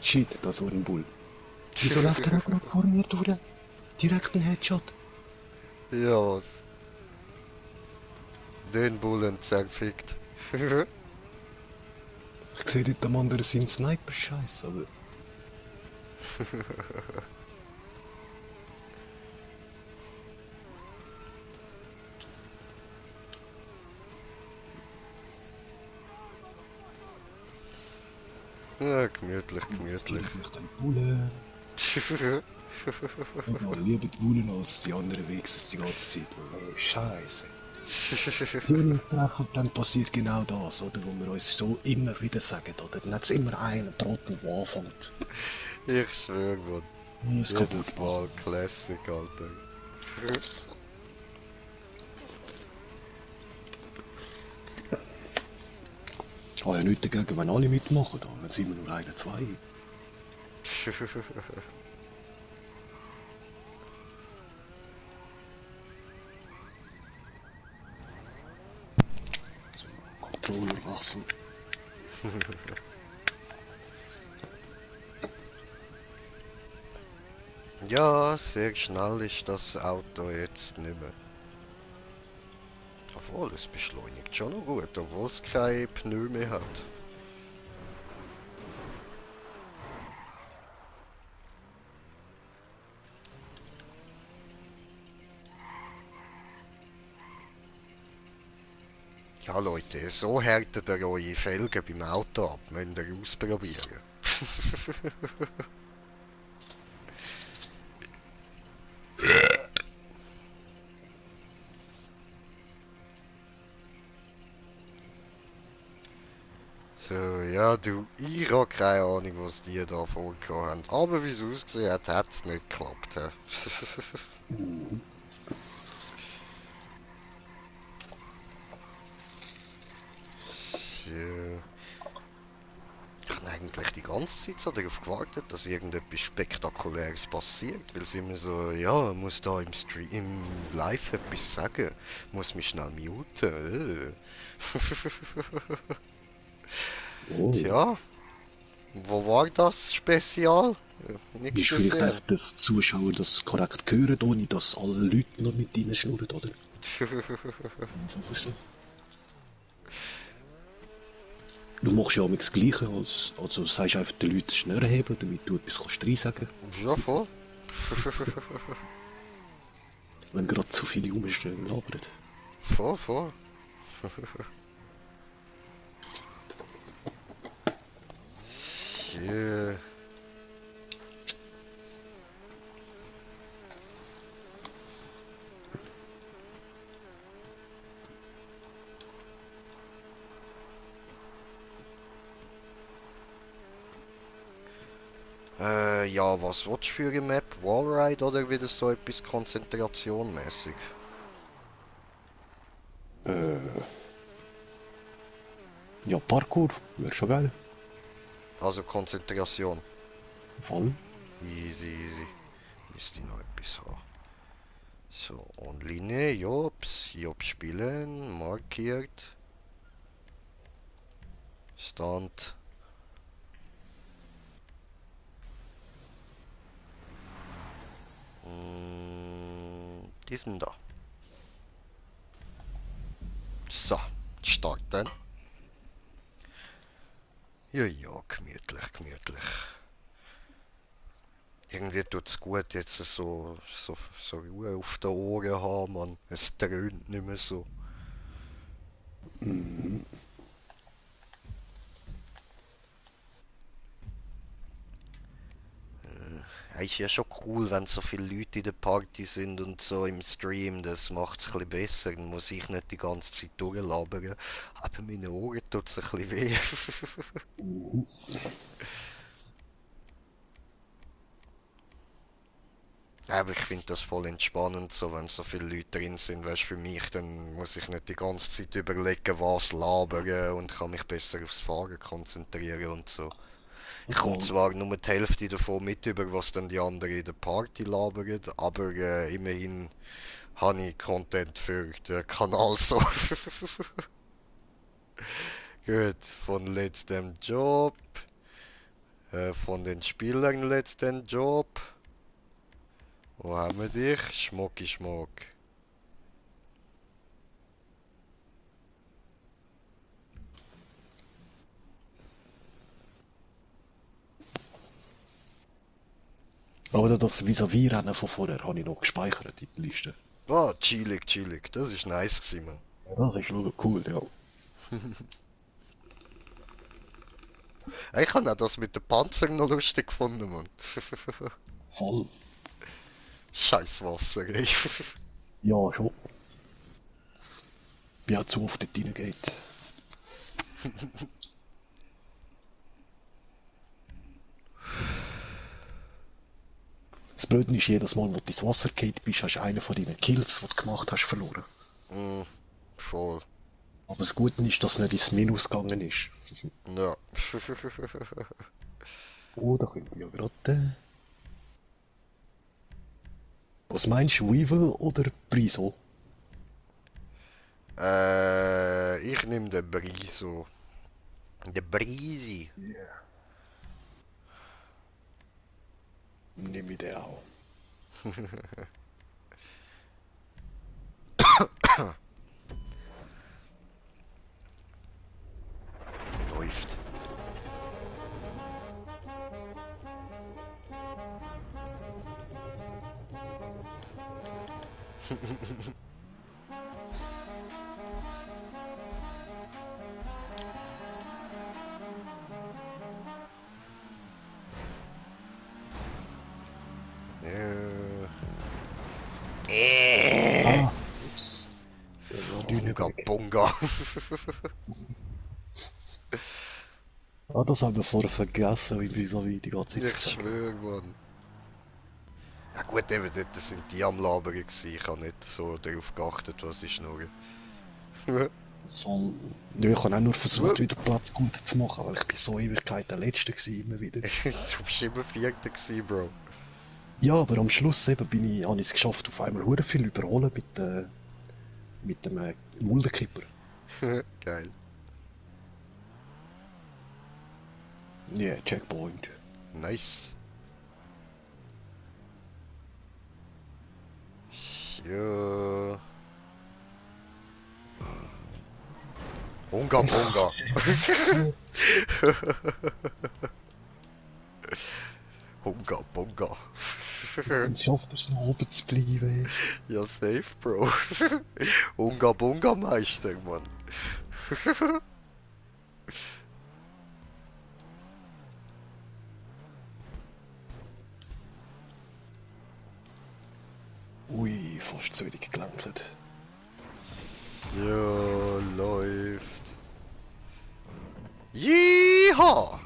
Shit, das war ein Bull. Wieso läuft er auch gerade vor mir durch? Direkt ein Headshot. Ja, was? Den Bullen zerfickt. Ich sehe dort am anderen seinen Sniper-Scheiß, aber... Ja, gemütlich, Jetzt gemütlich. kill ich den Bullen. Ich habe lieber die Bullen als die anderen Wichser die ganze Zeit. Oh, Scheiße. Früher treffen, dann passiert genau das, oder? Wo wir uns so immer wieder sagen, oder? Dann hat es immer einen Trottel, der anfängt. Ich schwöre, Mann. Alles kaputt Jedes machen. Mal Classic, Alter. Ich habe ja nichts dagegen, wenn alle mitmachen, da. Dann sind wir nur einer, zwei. So, Controller wechseln. Ja, sehr schnell ist das Auto jetzt nicht mehr. Obwohl, es beschleunigt schon noch gut, obwohl es keine Pneu mehr hat. Ja Leute, so härtet ihr eure Felgen beim Auto ab, müsst ihr ausprobieren. So, ja du, ich habe keine Ahnung, was die da vorgehabt haben. Aber wie es ausgesehen hat, hat es nicht geklappt. Hä? So. Ich habe eigentlich die ganze Zeit so darauf gewartet, dass irgendetwas Spektakuläres passiert, weil sie immer so, ja, man muss da im Stream, im Live etwas sagen, muss mich schnell muten. Oh. Tja, wo war das Spezial? Nichts Ist vielleicht gesehen. einfach, dass die Zuschauer das korrekt hören, ohne dass alle Leute noch mit ihnen schnurren, oder? So verstehen. Du machst ja auch das Gleiche, also sagst einfach den Leuten Schnurren heben, damit du etwas reinsagen kannst. Ja, voll. Wenn gerade zu viele rumstehen, labern. Voll, voll. Ja. Ja, was willst du für eine Map? Wallride oder wieder so etwas konzentrationmäßig? Äh, ja, Parkour, wäre schon geil. Also Konzentration. Voll. Easy, easy. Müsste ich noch etwas haben. So, Online, Jobs, Job spielen, markiert. Stand. Die sind da. So, starten. Ja, ja, gemütlich, gemütlich. Irgendwie tut's gut, jetzt so Ruhe auf den Ohren haben, man. Es dröhnt nicht mehr so. Eigentlich ja schon cool, wenn so viele Leute in der Party sind und so im Stream, das macht's ein bisschen besser. Dann muss ich nicht die ganze Zeit durchlabern. Aber meine Ohren tut's ein bisschen weh. Aber ich finde das voll entspannend, so wenn so viele Leute drin sind, weißt für mich, dann muss ich nicht die ganze Zeit überlegen, was labern und kann mich besser aufs Fahren konzentrieren und so. Ich komme Voll. zwar nur die Hälfte davon mit über, was dann die anderen in der Party labern, aber immerhin habe ich Content für den Kanal so. Gut, von letztem Job, von den Spielern letzten Job. Wo haben wir dich? Schmucki Schmuck. Aber das Vis-à-vis-Rennen von vorher habe ich noch gespeichert in der Liste. Ah, chillig, chillig. Das ist nice gewesen, man. Ja, das ist schon cool, ja. Ich habe auch das mit den Panzern noch lustig gefunden, man. Voll. Scheiß Wasser, ey. Ja, schon. Wie auch zu oft dort reingeht. Das Blöde ist, jedes Mal, wo du ins Wasser geht bist, hast du einen von deinen Kills, die du gemacht hast, verloren. Voll. Aber das Gute ist, dass es nicht ins Minus gegangen ist. Ja. Oh, da könnte ich ja gerade... Was meinst du, Weevil oder Briso? Ich nehme den Briso. Den Brisi. Nimm ich den auch. Läuft. Ah, ups. Ja, Düne Bunga, weg. Bunga. Ah, das haben wir vorher vergessen, wie vis-à-vis die ganze Zeit Ich gesagt. schwöre, Mann. Ja gut, eben dort sind die am Labern gewesen. Ich habe nicht so darauf geachtet, was ich schnurre. Soll... Nö, ich habe auch nur versucht, wieder Platz gut zu machen, weil ich bin so Ewigkeit der Letzte gewesen, immer wieder. Du bist immer Vierter gewesen, Bro. Ja, aber am Schluss eben habe ich es geschafft, auf einmal hure viel überholen mit dem Muldenkipper. Geil. Yeah, Checkpoint. Nice. Ja. Bunga, Bunga. Bunga, Bunga. Dann schafft er es noch oben zu bleiben. Ja, safe, Bro. Unga Bunga Meister, Mann. Ui, fast zu wenig gelangt. So, läuft. Yeehaw!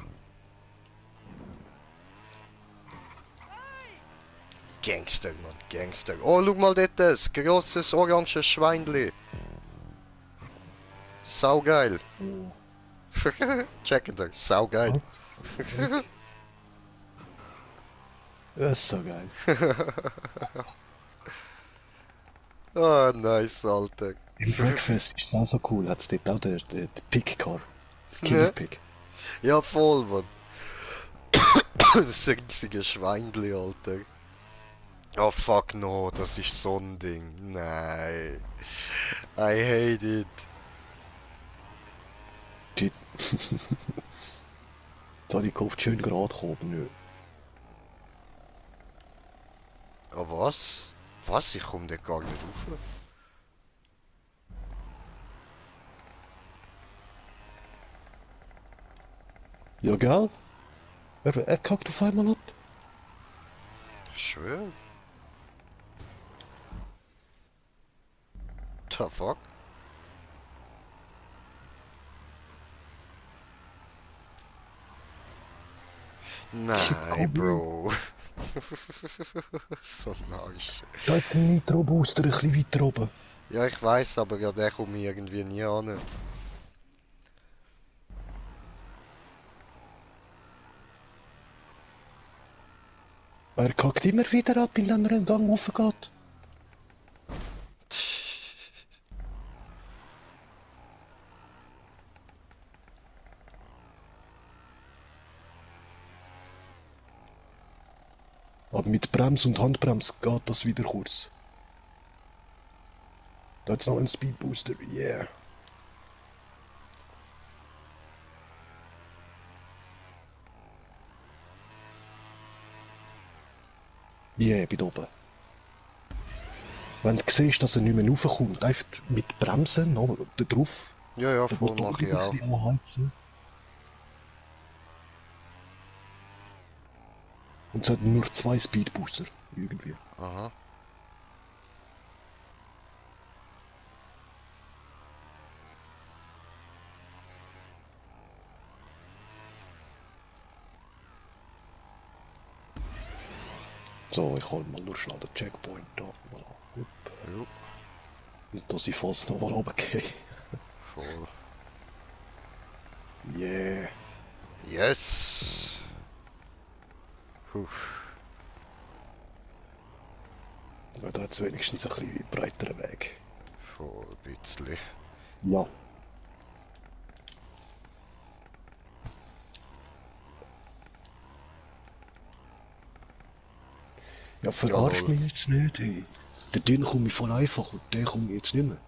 Gangster, Mann, Gangster. Oh, schau mal dort, das grosses oranges Schweinli. Saugeil. Oh, Checkt er, saugeil. was? Das ist so geil. Oh, nice, Alter. Im Breakfast ist es auch so cool, hat es dort auch der Pick-Car. Killer Pick. Ja, voll, Mann. Das riesige Schweinli, Alter. Oh, fuck no, das ist so ein Ding. Nein. I hate it. Shit. Jetzt habe ich gehofft, schön gerade kommen, nö. Oh, was? Was? Ich komm da gar nicht rauf. Ja, gell? Er kackt auf einmal ab. Schön. The fuck? Nein, Bro. So nice. Da ist ein Nitro-Booster ein bisschen weiter oben. Ja, ich weiß, aber ja, der kommt mir irgendwie nie an. Er kackt immer wieder ab, indem er einen Gang raufgeht. Aber mit Bremse und Handbremse geht das wieder kurz. Da hat's noch einen Speedbooster, yeah. Yeah, bin oben. Wenn du siehst, dass er nicht mehr raufkommt, einfach mit Bremsen noch da drauf. Ja, ja, Den voll Motor mach ich auch. ein bisschen anheizen. Und es hat nur 2 Speedbooster, irgendwie. Aha. So, ich hol mal nur schnell den Checkpoint da. Voilà. Hup. Jo, Nicht, dass ich fast noch mal runtergehe. voll. Yeah. Yes! Puh. Ja, da hat es wenigstens ein bisschen breiteren Weg. Voll ein bisschen. Ja. Ja, verarsch Jawohl. mich jetzt nicht, ey. Der Dünn komme ich voll einfach und der komme ich jetzt nicht mehr.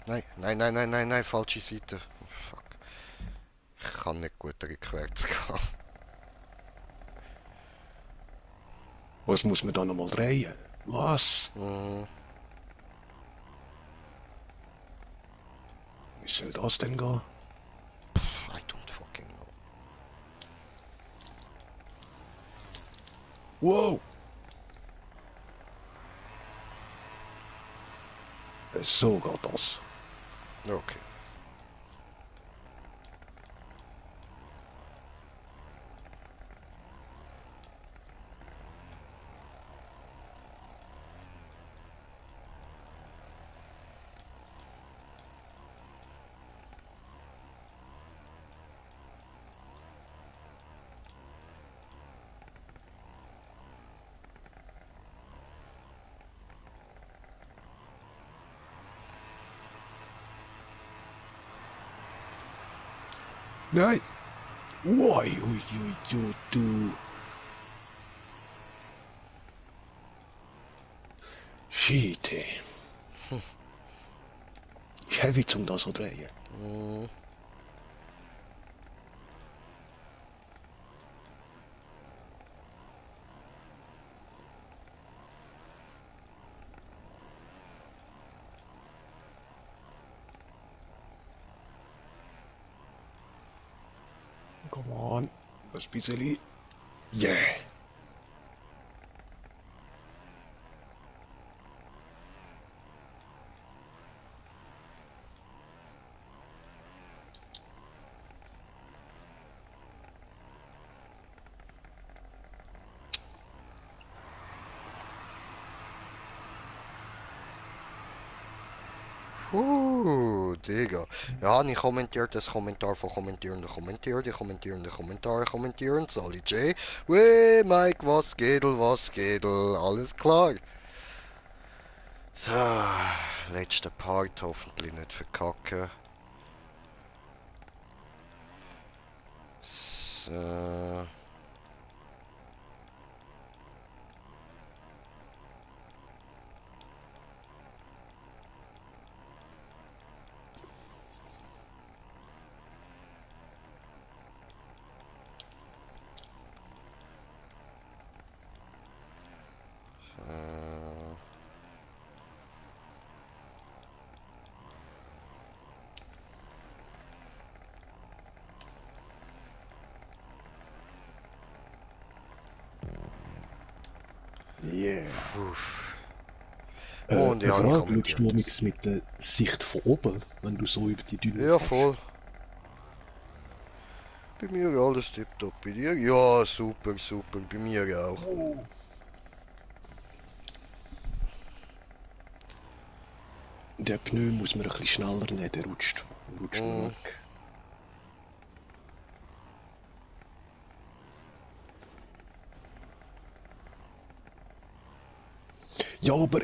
Nein, nein, nein, nein, nein, nein, falsche Seite. Oh, fuck. Ich kann nicht gut rückwärts gehen. Was muss man da nochmal drehen? Was? Mhm. Wie soll das denn gehen? I don't fucking know. Wow! So geht das. Okay. Nein! Ui, ui, ui, ui, du. Shit, ey. Ist heavy, um das so drehen. Mhm. Come on. Ein bisschen. Yeah. Digga. Ja, ich kommentiert das Kommentar von Kommentierende kommentiert, die kommentierende Kommentare kommentieren, Sally J. Weh, Mike, was geht, alles klar. So, letzter Part, hoffentlich nicht verkacken. So. Yeah. Uff. Und Und ja, eine ich Frage, schaust kommentiert du das. amigs mit der Sicht von oben, wenn du so über die Düne Ja, fährst? voll. Bei mir alles tipptopp. Bei dir? Ja, super, super. Bei mir auch. Oh. Der Pneu muss man ein bisschen schneller nehmen, der rutscht mir Mm. weg. Ja, aber...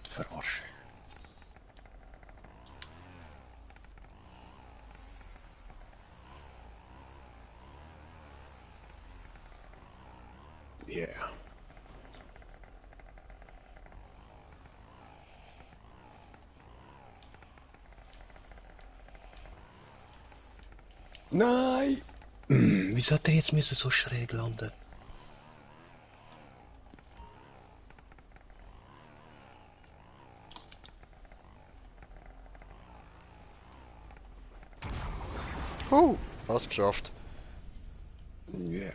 Verarsche. Yeah. Nein! Wieso hat er jetzt müssen so schräg landen? Hast geschafft. Yeah.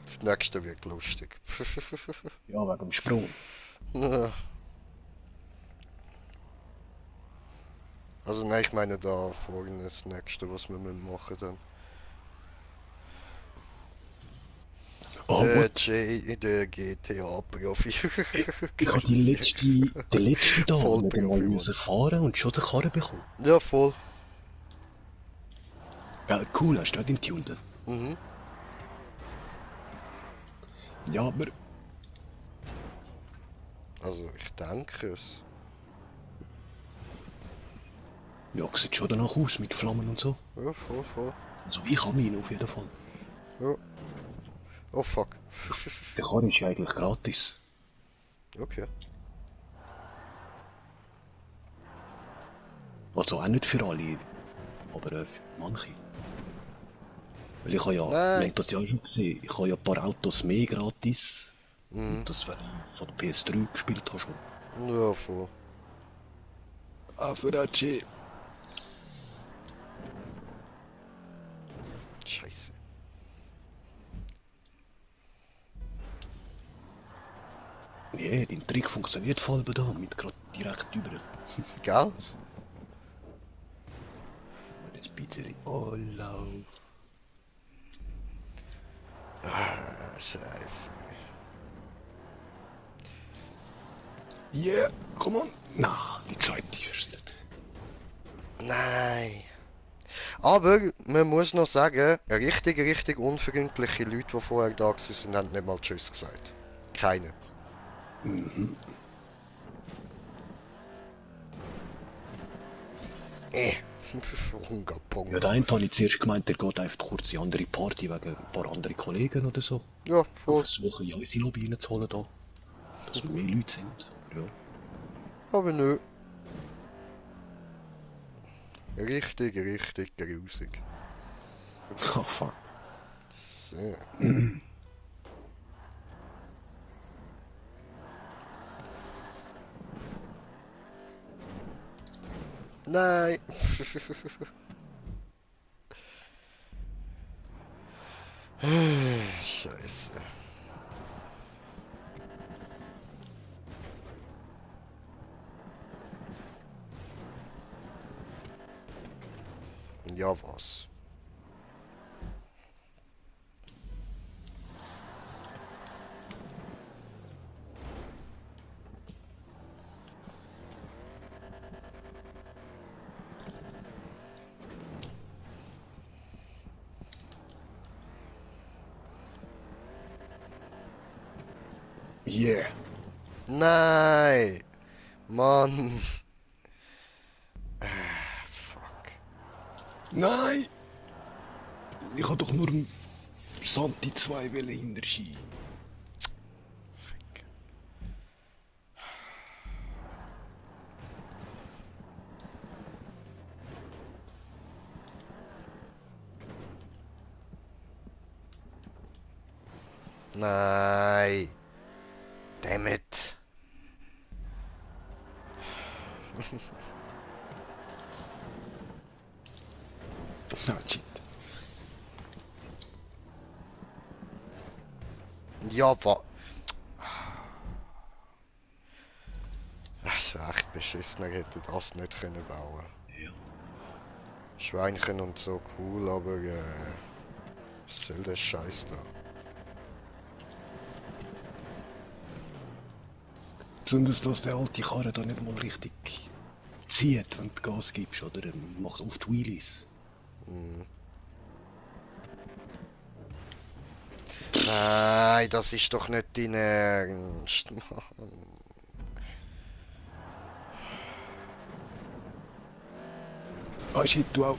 Das nächste wird lustig. Ja, wegen dem Sprung. Ja. Also nein, ich meine da vorne das nächste, was wir machen dann. Oh, Der what? der GTA-Profi. Ich habe den letzten da Voll nicht einmal Profi, müssen fahren und schon den Karren bekommen. Ja, voll. Ja, cool, hast du auch den Tuned? Mhm. Ja, aber... Also ich denke es. Ja, sieht schon danach aus, mit Flammen und so. Ja, voll, voll. Also ich habe ihn auf jeden Fall. Ja. Oh fuck. Der Karren ist ja eigentlich gratis. Okay. Also auch nicht für alle, aber für manche. Weil ich habe ja, Nein. wir haben das ja schon gesehen, ich habe ja ein paar Autos mehr gratis. Mhm. Und das, wenn ich von der PS3 gespielt habe schon. Ja, voll. Ah, für AG. Scheiße. Nee, dein Trick funktioniert voll bei da, mit gerade direkt über. Gell? Jetzt ein bisschen Lauf. Ah, scheiße. Yeah, come on. Na, die zweite ist nicht. Nein. Aber man muss noch sagen, richtig unverbindliche Leute, die vorher da waren, haben nicht mal Tschüss gesagt. Keine. Mhm. Ja, der eine habe ich zuerst gemeint, der geht einfach kurz in eine andere Party wegen ein paar andere Kollegen oder so. Ja, Ich voll. versuche ja unsere Lobby reinzuholen da. Dass wir mehr Leute sind. Aber ja. Aber nö. Richtig, richtig grusig. Oh fuck. So. Nein. Scheiße. Ja, was? Yeah. Nein! Mann! Fuck. Nein! Ich habe doch nur einen Santi 2 hinterschieben. Nein! Damn it! Ah, shit. Ja, was? Also echt beschissen, er hätte das nicht können bauen. Ja. Schweinchen und so cool, aber was soll der Scheiß da? Besonders, dass der alte Karre da nicht mal richtig zieht, wenn du Gas gibst, oder macht oft Wheelies. Nein, das ist doch nicht dein Ernst. Mann. Ah shit, du auch.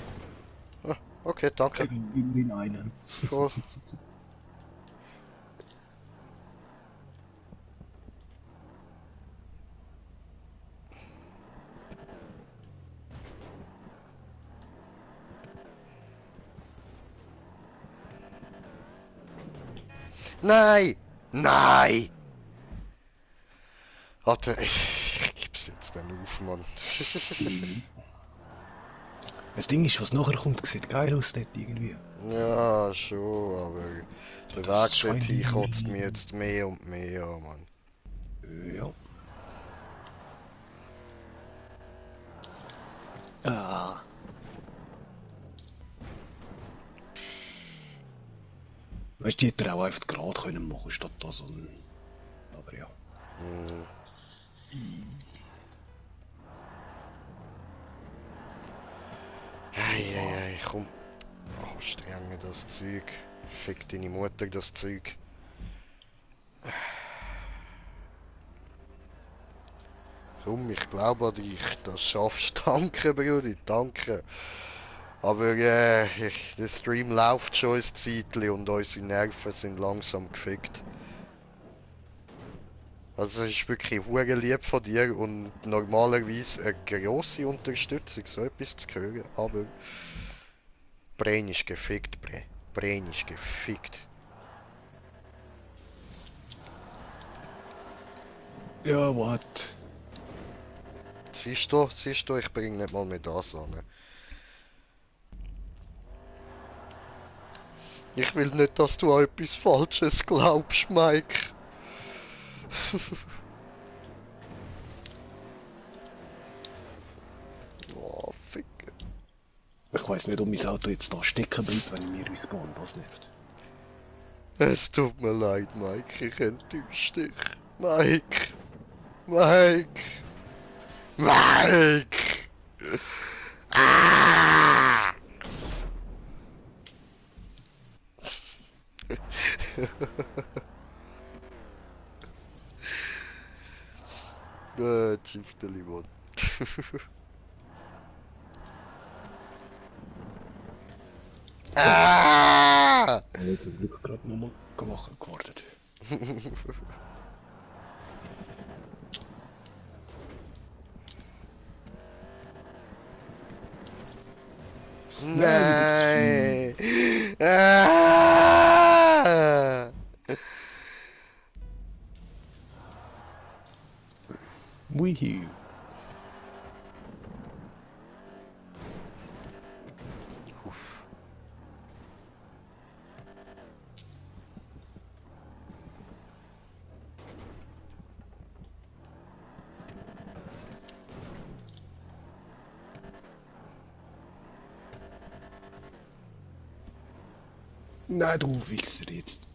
Ah, okay, danke. Immerhin einen. Cool. Nein! Nein! Warte, ich gib's jetzt dann auf, Mann. Das Ding ist, was nachher kommt, sieht geil aus dort irgendwie. Ja, schon, aber der Das Weg Schwein- dorthin kotzt mir jetzt mehr und mehr an, Mann. Ja. Ah. Weißt du, die hätte er auch einfach gerade können machen, statt da so ein... Aber ja. Hm. Eieiei, komm. Oh, strenge das Zeug. Fick deine Mutter das Zeug. Komm, ich glaube an dich. Das schaffst du. Danke, Brudi, danke. Aber der Stream läuft schon ein Zeitchen und unsere Nerven sind langsam gefickt. Also es ist wirklich hure lieb von dir und normalerweise eine grosse Unterstützung, so etwas zu hören, aber Brain ist gefickt, Brain ist gefickt. Ja, what? Siehst du, ich bring nicht mal mehr das an. Ich will nicht, dass du an etwas Falsches glaubst, Mike. Oh, fick. Ich weiß nicht, ob mein Auto jetzt da stecken bleibt, wenn ich mir respawn, das nervt. Es tut mir leid, Mike, ich enttäusche dich. Mike! Mike! Mike! Ah! Chief Mann. Ah! Ich bin zum Glück gerade nochmal wach geworden. Nein! Ah! Wuihi. Nein, du Wichser jetzt.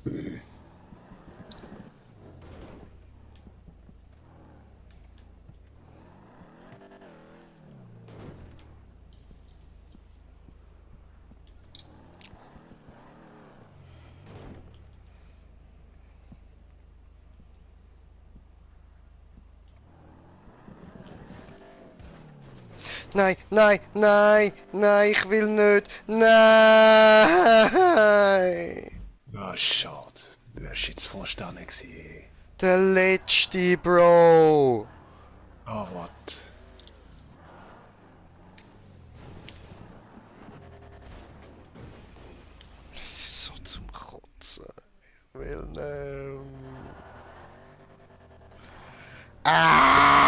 Nein, nein, nein, nein, ich will nicht. Nein! Ah, schade. Du wärst jetzt vorstanden gewesen. Der letzte, Bro! Ah, was? Das ist so zum Kotzen. Ich will nicht. Ah!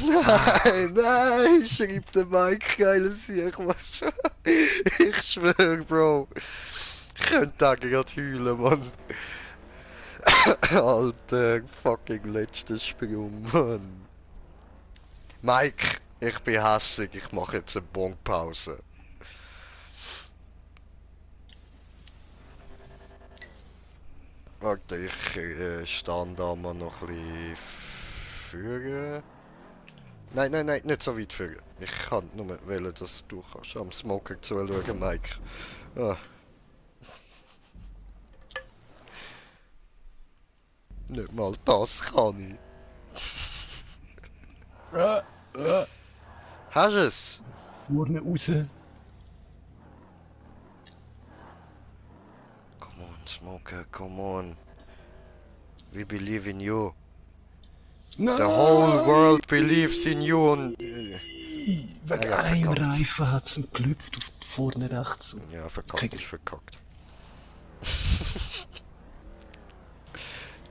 Nein, nein, schreibt der Mike, geiles Sieg, ich schwör, Bro. Ich könnte da gerade heulen, Mann. Alter, fucking letzter Sprung, Mann. Mike, ich bin hässig, ich mache jetzt eine Bonkpause. Warte, ich stand da mal noch ein bisschen führen. Nein, nein, nein, nicht so weit führen. Ich kann nur wählen, dass du kannst am Smoker zuschauen, Mike. Ah. Nicht mal das kann ich. Hast du es? Vorne raus. Come on, Smoker, come on. We believe in you. Nein! The whole world believes in you und... Wegen ja, einem verkackt. Reifen hat es ihn gelüpft auf vorne rechts. Ja, verkackt ist verkackt.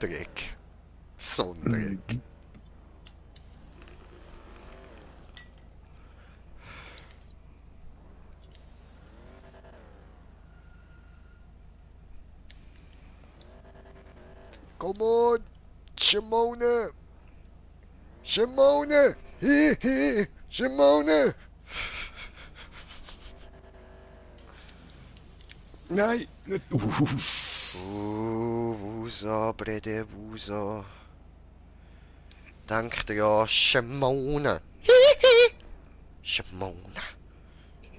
Dreck. So ein Dreck. Come on! Shimona! Shimona! Shimona! Nein, nicht. Wusa, Brede, Wusa. Denk dir an Shimona. Shimona.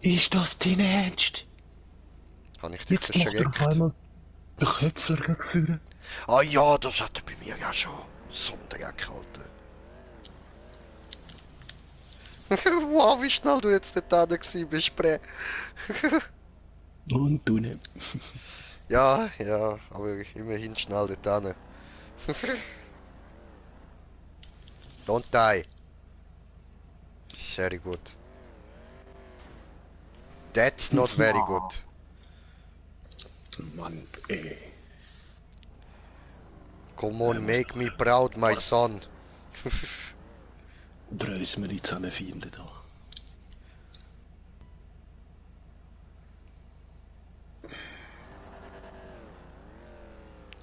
Ist das dein Ernst? Habe ich dich Jetzt macht er auf verschreckt? einmal den Köpfler geführt. Ah ja, das hat er bei mir ja schon. So ein Dreck, Alter. Wow, wie schnell du jetzt dort gewesen bist, Bre. Und du nicht. Ja, ja, aber immerhin schnell dort hin. Don't die. Very good. That's not very good. Mann, ey. Come on, make me proud, my son. Brös mir jetzt an den Fienden da.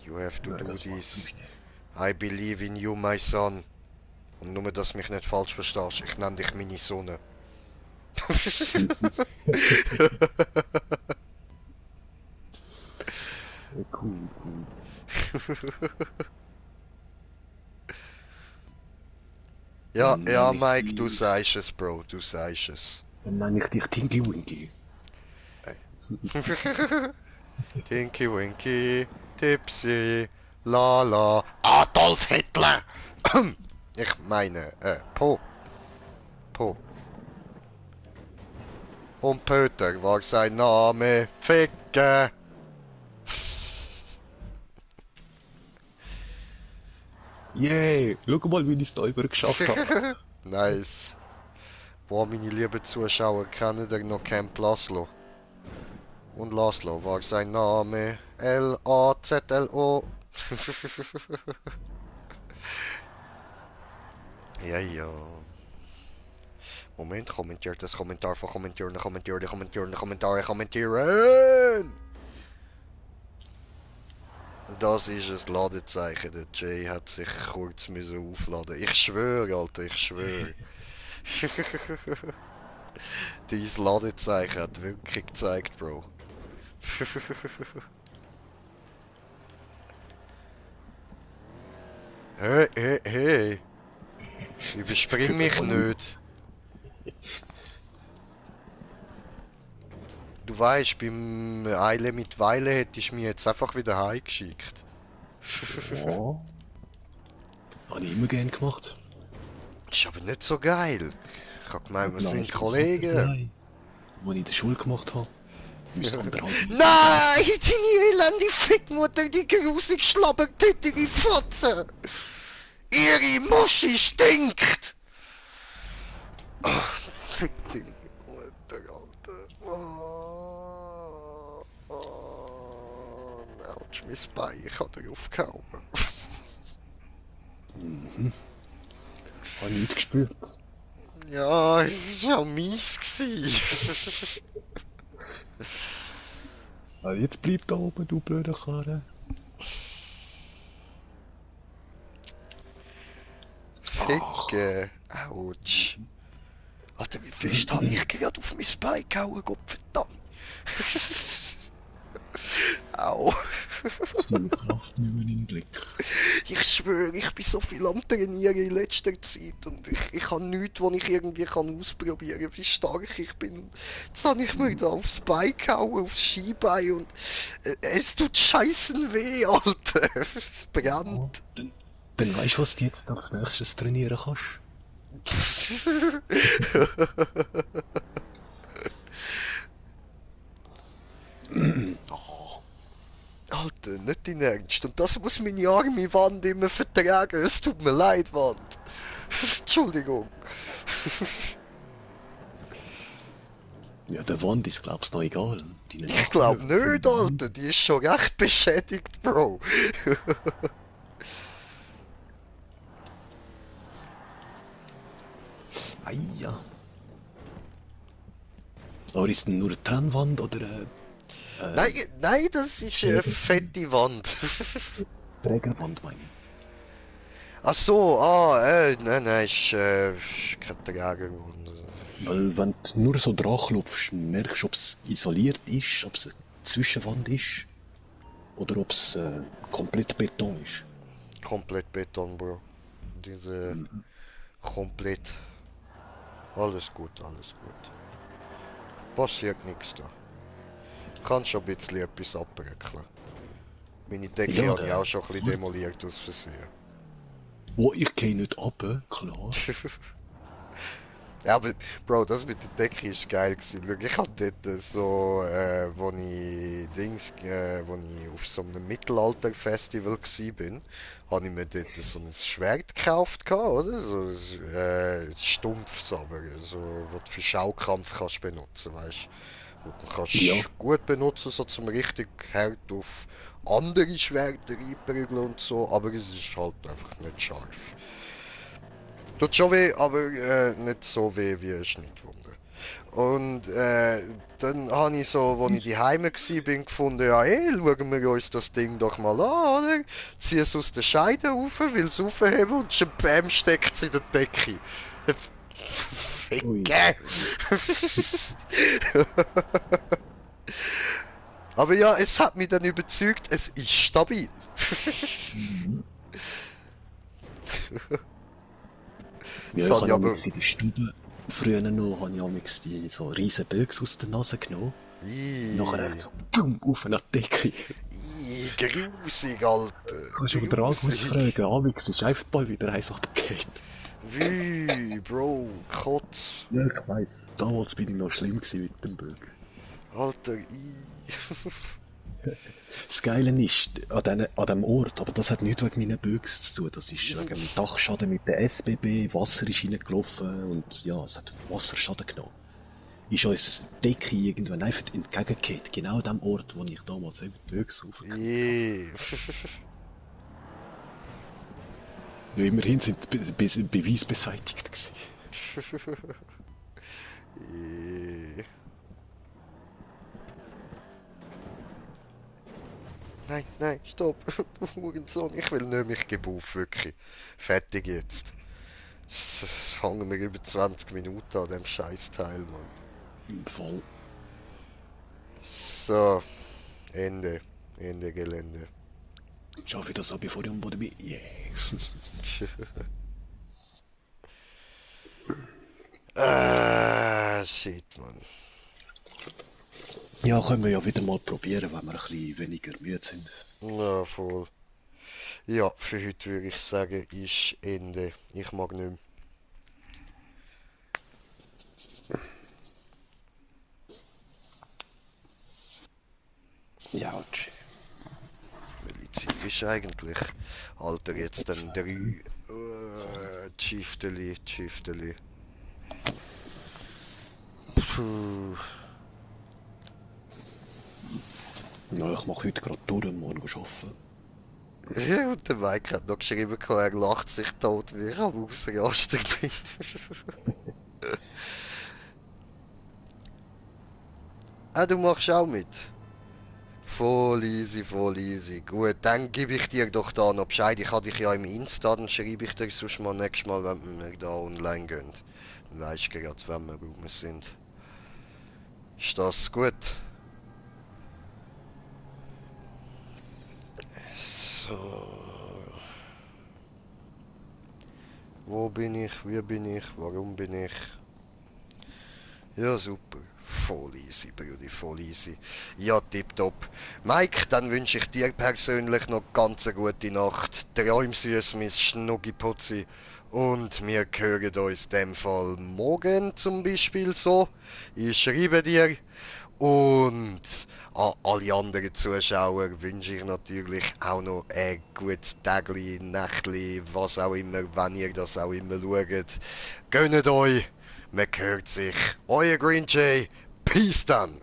You have to Nein, do das macht this. mich nicht. I believe in you, my son. Und nur, dass du mich nicht falsch verstehst, ich nenne dich meine Sonne. Cool, cool. Ja, Dann ja, nenne ich Mike, dich- du sagst es, Bro, du sagst es. Dann nenne ich dich Tinky Winky. Tinky Winky, Tipsy, Lala, Adolf Hitler! Ich meine, Po. Tempo. Und Peter war sein Name. Ficke. Yay! Schau mal, wie ich es da über geschafft habe. Nice. Boah, meine lieben Zuschauer, kennen ihr noch Camp Laszlo? Und Laszlo war sein Name. L-A-Z-L-O. Ja, ja. Moment, kommentiert das Kommentar von kommentieren. Das ist ein Ladezeichen. Der Jay hat sich kurz müssen aufladen. Ich schwöre, Alter, ich schwöre. Dein Ladezeichen hat wirklich gezeigt, Bro. Hey, hey, hey. Überspring mich nicht. Du weißt, beim Eile mit Weile hättest du mich jetzt einfach wieder heimgeschickt. Ja. Habe ich immer gern gemacht. Ist aber nicht so geil. Ich hab gemeint, wir sind Nein, Kollegen. Nein. Was ich in der Schule gemacht habe. Müsste anderthalb. Nein, deine elende Fickmutter, die grusig schlabbertütige Fotze! Ihre Muschi stinkt! Oh, fick dich, Mutter, Alter. Oh, ouch, mein Bein, ich hab drauf gehauen. Habe ich nicht gespürt. Ja, es war auch mies gsi. Jetzt bleib da oben, du blöder Karre. Ficke. Autsch. Alter, wie fest habe ich gerade auf mein Bein gehauen, Gott verdammt. Au. Die Kraft nicht mehr im Blick. Ich schwöre, ich bin so viel am Trainieren in letzter Zeit und ich habe nichts, was ich irgendwie kann ausprobieren kann, wie stark ich bin. Jetzt habe ich mir da aufs Bein gehauen, aufs Skibein und es tut scheißen weh, Alter. Es brennt. Dann weißt du, was du jetzt als nächstes trainieren kannst? Alter, nicht in Ernst. Und das muss meine arme Wand immer vertragen. Es tut mir leid, Wand. Entschuldigung. Ja, der Wand ist glaubst du noch egal. Ich glaub nicht, Alter. Die ist schon recht beschädigt, Bro. Ja. Aber ist denn nur eine Trennwand oder Nein, nein, das ist eine fette Wand. Trägerwand, meine ich? Ach so, nein, ist kein Trägerwand. Weil wenn du nur so dran klopfst, merkst du, ob es isoliert ist, ob es eine Zwischenwand ist oder ob es komplett Beton ist. Komplett Beton, Bro. Diese komplett. Alles gut, alles gut. Passiert nichts da. Kannst schon ein bisschen etwas abbröckeln. Meine Decke Ja, habe ich auch schon ein bisschen demoliert aus Versehen. Wo ich gehe nicht ab, klar. Ja, aber Bro, das mit der Decke ist geil gewesen. Schau, ich hatte dort so, wo ich auf so einem Mittelalter-Festival bin, habe ich mir dort so ein Schwert gekauft, oder? So ein stumpfes, aber so, was du für Schaukampf kannst benutzen, weißt du? Und du kannst Ja. gut benutzen, so zum richtig hart auf andere Schwerter einprügeln und so, aber es ist halt einfach nicht scharf. Tut schon weh, aber nicht so weh wie eine Schnittwunde. Und dann habe ich so, als ich daheim war, gefunden, ja schauen wir uns das Ding doch mal an, oder? Zieh es aus der Scheide rauf, will es aufheben und schon bam, steckt es in der Decke. Ui. Ficke! Aber ja, es hat mich dann überzeugt, es ist stabil. Ja, Das ich habe habe ich in der Stube früher noch habe ich amigs die so riesen Bögs aus der Nase genommen. Nachher so bumm, auf eine Decke. Grusig, Alter. Kannst du aber den Agus fragen, amigs ist einfach mal wieder eins abgegeben. Wie, Bro, Kotz. Ja, ich weiss. Damals bin ich noch schlimm gewesen mit dem Bögen. Alter, Das Geile ist, an dem Ort, aber das hat nichts wegen meinen Bögen zu tun. Das ist wegen dem Dachschaden mit der SBB, Wasser ist reingelaufen und ja, es hat Wasserschaden genommen. Ist uns die Decke irgendwann einfach entgegengekehrt. Genau an dem Ort, wo ich damals eben die Bögen aufgehört habe. je. Ja, immerhin sind die Beweise beseitigt gewesen. Je. Nein, nein, stopp. Hurensohn, ich will nicht, mich gebe auf, wirklich. Fertig jetzt. Es hängen wir über 20 Minuten an dem Scheißteil, Mann. Im Fall. So, Ende. Ende Gelände. Schaffe ich das auch, bevor ich am Boden bin? Yeah. Shit, Mann. Ja, können wir ja wieder mal probieren, wenn wir ein bisschen weniger müde sind. Ja, voll. Ja, für heute würde ich sagen, ist Ende. Ich mag nicht mehr. Ja, tschüss. Welche Zeit ist eigentlich? Alter, jetzt dann 3. Tschifteli, Tschifteli. Puh. Ja, ich mache heute gerade durch und morgen arbeiten. Ja, und der Mike hat noch geschrieben, er lacht sich tot, wie ich am Ausrasten bin. Ah, du machst auch mit? Voll easy, voll easy. Gut, dann gebe ich dir doch da noch Bescheid. Ich habe dich ja im Insta, dann schreibe ich dir sonst mal nächstes Mal, wenn wir da online gehen. Dann weisst du gerade, wenn wir rum sind. Ist das gut? So. Wo bin ich? Wie bin ich? Warum bin ich? Ja, super. Voll easy, Brudi, voll easy. Ja, tipptopp. Mike, dann wünsche ich dir persönlich noch ganz eine gute Nacht. Träum süß, mein Schnuggiputzi. Und wir hören uns in dem Fall morgen zum Beispiel so. Ich schreibe dir. Und an alle anderen Zuschauer wünsche ich natürlich auch noch ein gutes Tägli, Nächtli, was auch immer, wenn ihr das auch immer schaut. Gönnt euch, man hört sich. Euer Green Jay, Peace dann!